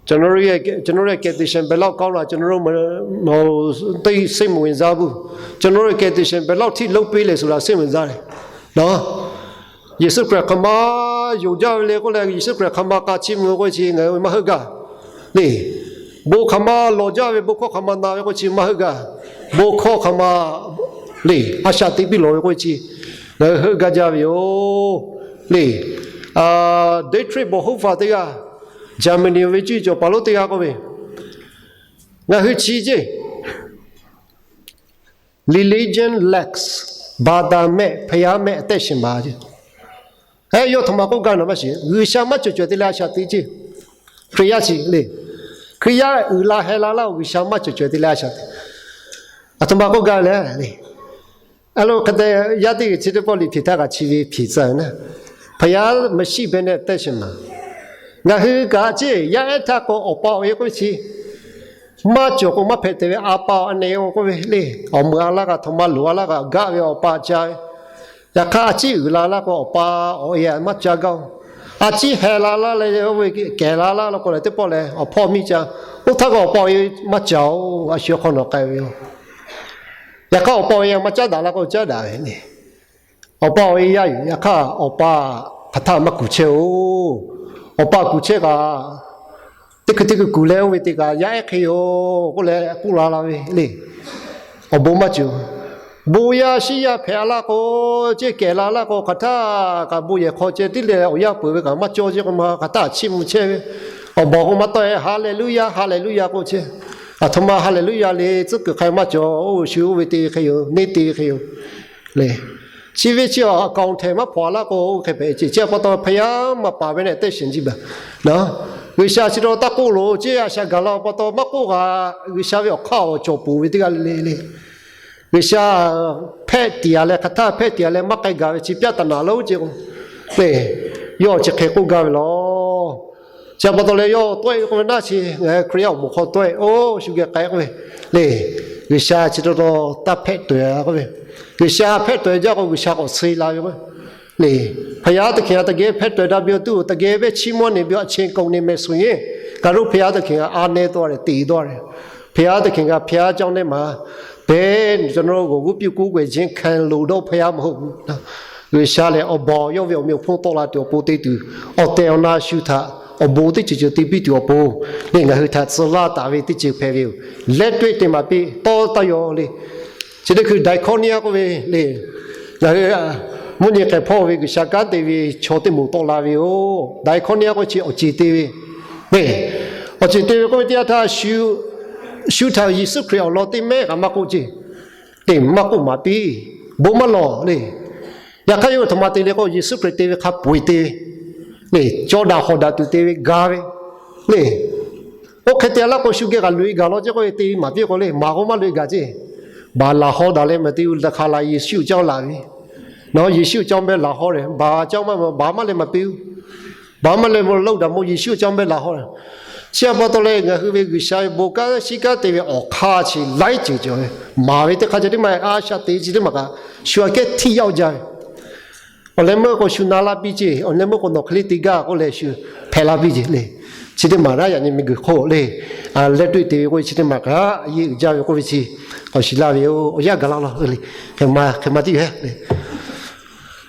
ကျွန်တော်တို့ရဲ့ ကယ်တင်ရှင် ဘယ်လောက်ကောင်းတာ ကျွန်တော်တို့ မသိစိတ်မဝင်စားဘူး ကျွန်တော်တို့ရဲ့ ကယ်တင်ရှင် ဘယ်လောက်ထိလုပ်ပေးလဲဆိုတာ စိတ်ဝင်စားတယ်နော်. Yeˍsuˆ Hkriꞈ hk'aˬ ma yonˍ jaˇ ve le k'oˆ leh, Yeˍsuˆ Hkriꞈ hk'aˬ ma k'a chiˇ mvuh ve k'oˆ chi ngaˬ hui maˇ heuˆ gaˇ le. Bon hk'aˬ ma lawˬ jaˇ ve, bon hkawˇ hk'aˬ ma na ve k'oˆ chi maˇ heuˆ gaˇ. Bon hkawˇ hk'aˬ ma le, a shaꞈ teꞈ piˇ lawˬ ve k'oˆ chi ngaˬ hui heuˆ gaˇ jaˇ ve yoˬ le. Dietrich Bonhoeffer teˇ g'aˇ, Jaˍmaˍniˆ ve cuˇ yiˍ cawˬ paˍ lonˉ teˇ g'aˇ k'oˆ ve, ngaˬ hui chi ceˇ religion lacks, ဘာသာမဲ့ ဘုရားမဲ့ အသက်ရှင်ပါ. Heh, yawˇ htaꞈ ma k'oˆ gaˇ naˍ maˇ shiˍ, G'uiˬsha maˇ cawˬ cawˬ te leh a shaꞈ teꞈ ceˇ. Hkriꞈ yaˇ chi le, Hkriꞈ yaˇ uiˍ la heh la laˇ-oˬ, G'uiˬsha maˇ cawˬ cawˬ te leh a shaꞈ teꞈ. Aˬ htoꞈ ma k'oˆ gaˇ leh le, a lo hk'e te yaˇ teˇ g'aˇ chi teˇ pawˆ liꞈ hpiˍ htaˇ kaꞈ chi ve hpiˍ tcuh ve naˉ, ဘုရားမရှိဘဲနဲ့ အသက်ရှင်ပါ. Ngaˬ hui kaꞈ ceˇ, yaˇ ehˉ htaˇ k'o awˬ pa awˬ e k'oˆ ve chi maˇ cawˬ k'o maˇ hpehꞈ te ve, a pa awˬ e k'oˆ ve le, awˬ meuꞈ a laˇ kaꞈ htaꞈ ma loˍ a laˇ kaꞈ gaˆ ve awˬ pa ca ve. Yaꞈ hk'aˇ a ciˉ uiˍ la laˇ k'o awˬ pa awˬ e maˇ ca gaˇ-oˬ. A ciˉ heh la laˇ leh oˇ ve kehˬ la laˇ law k'o leh teˇ pawˆ leh awˬ hpawˇ miˇ ca, oˇ htaˇ k'o awˬ pa awˬ e maˇ ca-oˬ, a shu hk'aw nawˬ k'ai ve yoˬ. Yaꞈ hk'aˇ awˬ pa awˬ e maˇ caˉ daꞈ laˇ k'o caˉ daꞈ ve le. Awˬ pa awˬ e yaˇ yoˬ. Yaꞈ hk'aˇ awˬ pa hk'aˬ htaˇ maˇ kuˬ chehˇ-oˬ. Awˬ pa kuˬ chehˇ kaꞈ, teˇ hkui teˇ hkui kuˬ leh oˇ ve te kaꞈ yaˇ ehˉ hk'e yoˬ k'oˆ leh k'oˆ la la ve le. Awˬ bon maˇ cawˬ. Bon yaˇ shiˉ yaˇ hpehꞈ a laˇ k'o, ceˇ kehˬ la laˇ k'o, hk'aˬ htaˇ kaꞈ bon yehˬ hk'aw ceh tiˉ leh awˬ yanˇ peuˬ ve kaꞈ maˇ cawˇ ceˇ k'o ma, hk'aˬ htaˇ chiˇ mvuh chehˇ ve. Awˬ bawˬ k'o maˇ tawˆ-e, Haˍleˍluˇyaˇ, Haˍleˍluˇyaˇ k'oˆ chehˇ. Aˬ htoꞈ ma Haˍleˍluˇyaˇ le, tcuhˉ kuiˬ hk'a maˇ cawˬ, oˇ shu oˇ ve te ve hk'e yoˬ, neˇ te ve hk'e yoˬ le. Chi ve chi awˬ kaoˬ htehˍ maˇ hpawnˬ a laˇ k'o, oˇ hk'e hpehꞈ ceˇ. Chi pa taw ဘုရားမပါဘဲနဲ့ အသက်ရှင်ကြည့်ပါနော်. G'uiˬsha chi taw taˇ k'oˆ loˬ ceˇ, a shaꞈ gaˬ la pa taw maˇ k'oˆ kaꞈ, G'uiˬsha ve awˬ hk'aˇ awˬ cawˬ peuˬ ve teˇ g'aˇ le le le. G'uiˬsha hpehꞈ tiˍ a leh, hk'aˬ htaˇ hpehꞈ tiˍ a leh maˇ k'ai gaˬ ve chi ပြဿနာ lonˉ ceˇ k'o le, yawˇ chi hk'e k'oˆ gaˇ ve law. Chi pa taw leh yawˇ tawˆ-e k'oˆ ve naˉ chi, Hkriꞈ yaˇ awˬ moˍ hk'aw tawˆ-e, oˇ shu geh k'ai k'oˆ ve le. G'uiˬsha chi taw taw taˇ hpehꞈ taweh k'oˆ ve, G'uiˬsha hpehꞈ taweh jaˇ k'o G'uiˬsha k'awꞈ suh la ve k'o le. ဘုရားသခင် တကယ် hpehꞈ taweh daꞈ ပြီးတော့ သူ့ကို တကယ်ပဲ ချီးမွမ်းနေပြီးတော့ အချိန်ကုန်နေမယ်ဆိုရင် ကတို့ ဘုရားသခင်က အားနည်းသွားတယ်, သေသွားတယ်. ဘုရားသခင်က ဘုရားကျောင်းထဲမှာ ဘယ် ကျွန်တော်တို့ကို ဝတ်ပြုကိုးကွယ်ခြင်း ခံလိုတော့ ဘုရားမဟုတ်ဘူးနော်. G'uiˬsha lehˬ, awˬ bawˬ yawˇ ve awˬ meꞈ awˬ hponˇ tawˆ la tuˬ awˬ pon te tuˬ, awˬ tehˬ awˬ na shu htaꞈ awˬ bon teˇ ceuˬ ceuˬ te piˇ tuˬ awˬ pon, lehˬ ngaˬ hui htaꞈ tcuh laˇ taˍ ve teˇ ceuˬ hpehꞈ ve yoˬ. လက်တွေ့ te maˍ piˇ tawˇ taˇ yaw le. Chi teˇ hkui ဒိုင်ခိၣ်နီးယၢ် k'oˆ ve le, ngaˬ hui mvuhˇ nyi hk'e hpawˇ ve G'uiˬsha kanˉ te ve chaw teˇ moˍ tawˆ la ve yoˬ. ဒိုင်ခိၣ်နီးယၢ် k'oˆ ve chi awˬ ceˬ te ve le. Awˬ ceˬ te ve k'oˆ ve teˇ yanˇ htaˇ, shu htaꞈ Yeˍsuˆ Hkriꞈ awˬ lawn teˇ mehˉ kaꞈ maˇ k'oˆ ceˇ. Te maˇ k'oˆ maˍ piˇ, bon maˇ lawˬ le. Yaꞈ hk'aˇ yawˇ hui htaꞈ ma te le k'o, Yeˍsuˆ Hkriꞈ te ve hk'a peu-eˬ te ve le, caw daꞈ hawˍ daꞈ tuˬ te ve ga ve le. Oˇ hk'e te a laˇ k'o, shu geh kaꞈ loꞈ-e gaˬ law ceˇ k'oˆ ve, te maˍ piˇ k'o le, maˍ k'o maˇ loꞈ-e gaˬ ceˇ. Baˬ laˬ haw daꞈ leh maˍ te-o, laˬ hk'aˬ laˬ Yeˍsuˆ caˇ laˬ ve. Nawˬ Yeˍsuˆ caˇ-oˬ meh laˬ haw leh, baˬ caˇ maˇ baˬ maˇ leh maˍ piˇ-oˬ. Baˬ maˇ leh mvuh loˇ daꞈ mvuh Yeˍsuˆ caˇ meh laˬ haw leh. Chi pa taw leh ngaˬ hui ve G'uiˬsha ve bon kanˉ shiˉ kanˉ te ve awˬ hk'aˇ chi laiˉ ceuˬ cawˬ ve, maˍ ve teˇ hk'aˇ ceh tiˉ maˇ, a shaꞈ teꞈ chi teˇ maˬ kaꞈ shu aꞈ kehˉ htiˇ yaˇ-oˆ jaˇ ve. Awˬ leh meuˇ k'o shu na laˇ piˇ ceˇ, awˬ leh meuˇ k'o nawˬ hk'e le te gaˇ k'oˆ leh shu hpehꞈ la piˇ ceˇ le. Chi teˇ maˬ raˉ yaꞈ nyi miˬguiˬ hk'oˆ le, လက်တွေ့ te ve k'oˆ ve chi teˇ maˬ kaꞈ a yeˇ uiˍ jaˇ ve k'oˆ ve chi k'awꞈ shiˍ laˇ ve yoˬ. Awˬ yanˇ gaˬ la law le, hk'e ma hk'e ma tiˉ yoˬ le.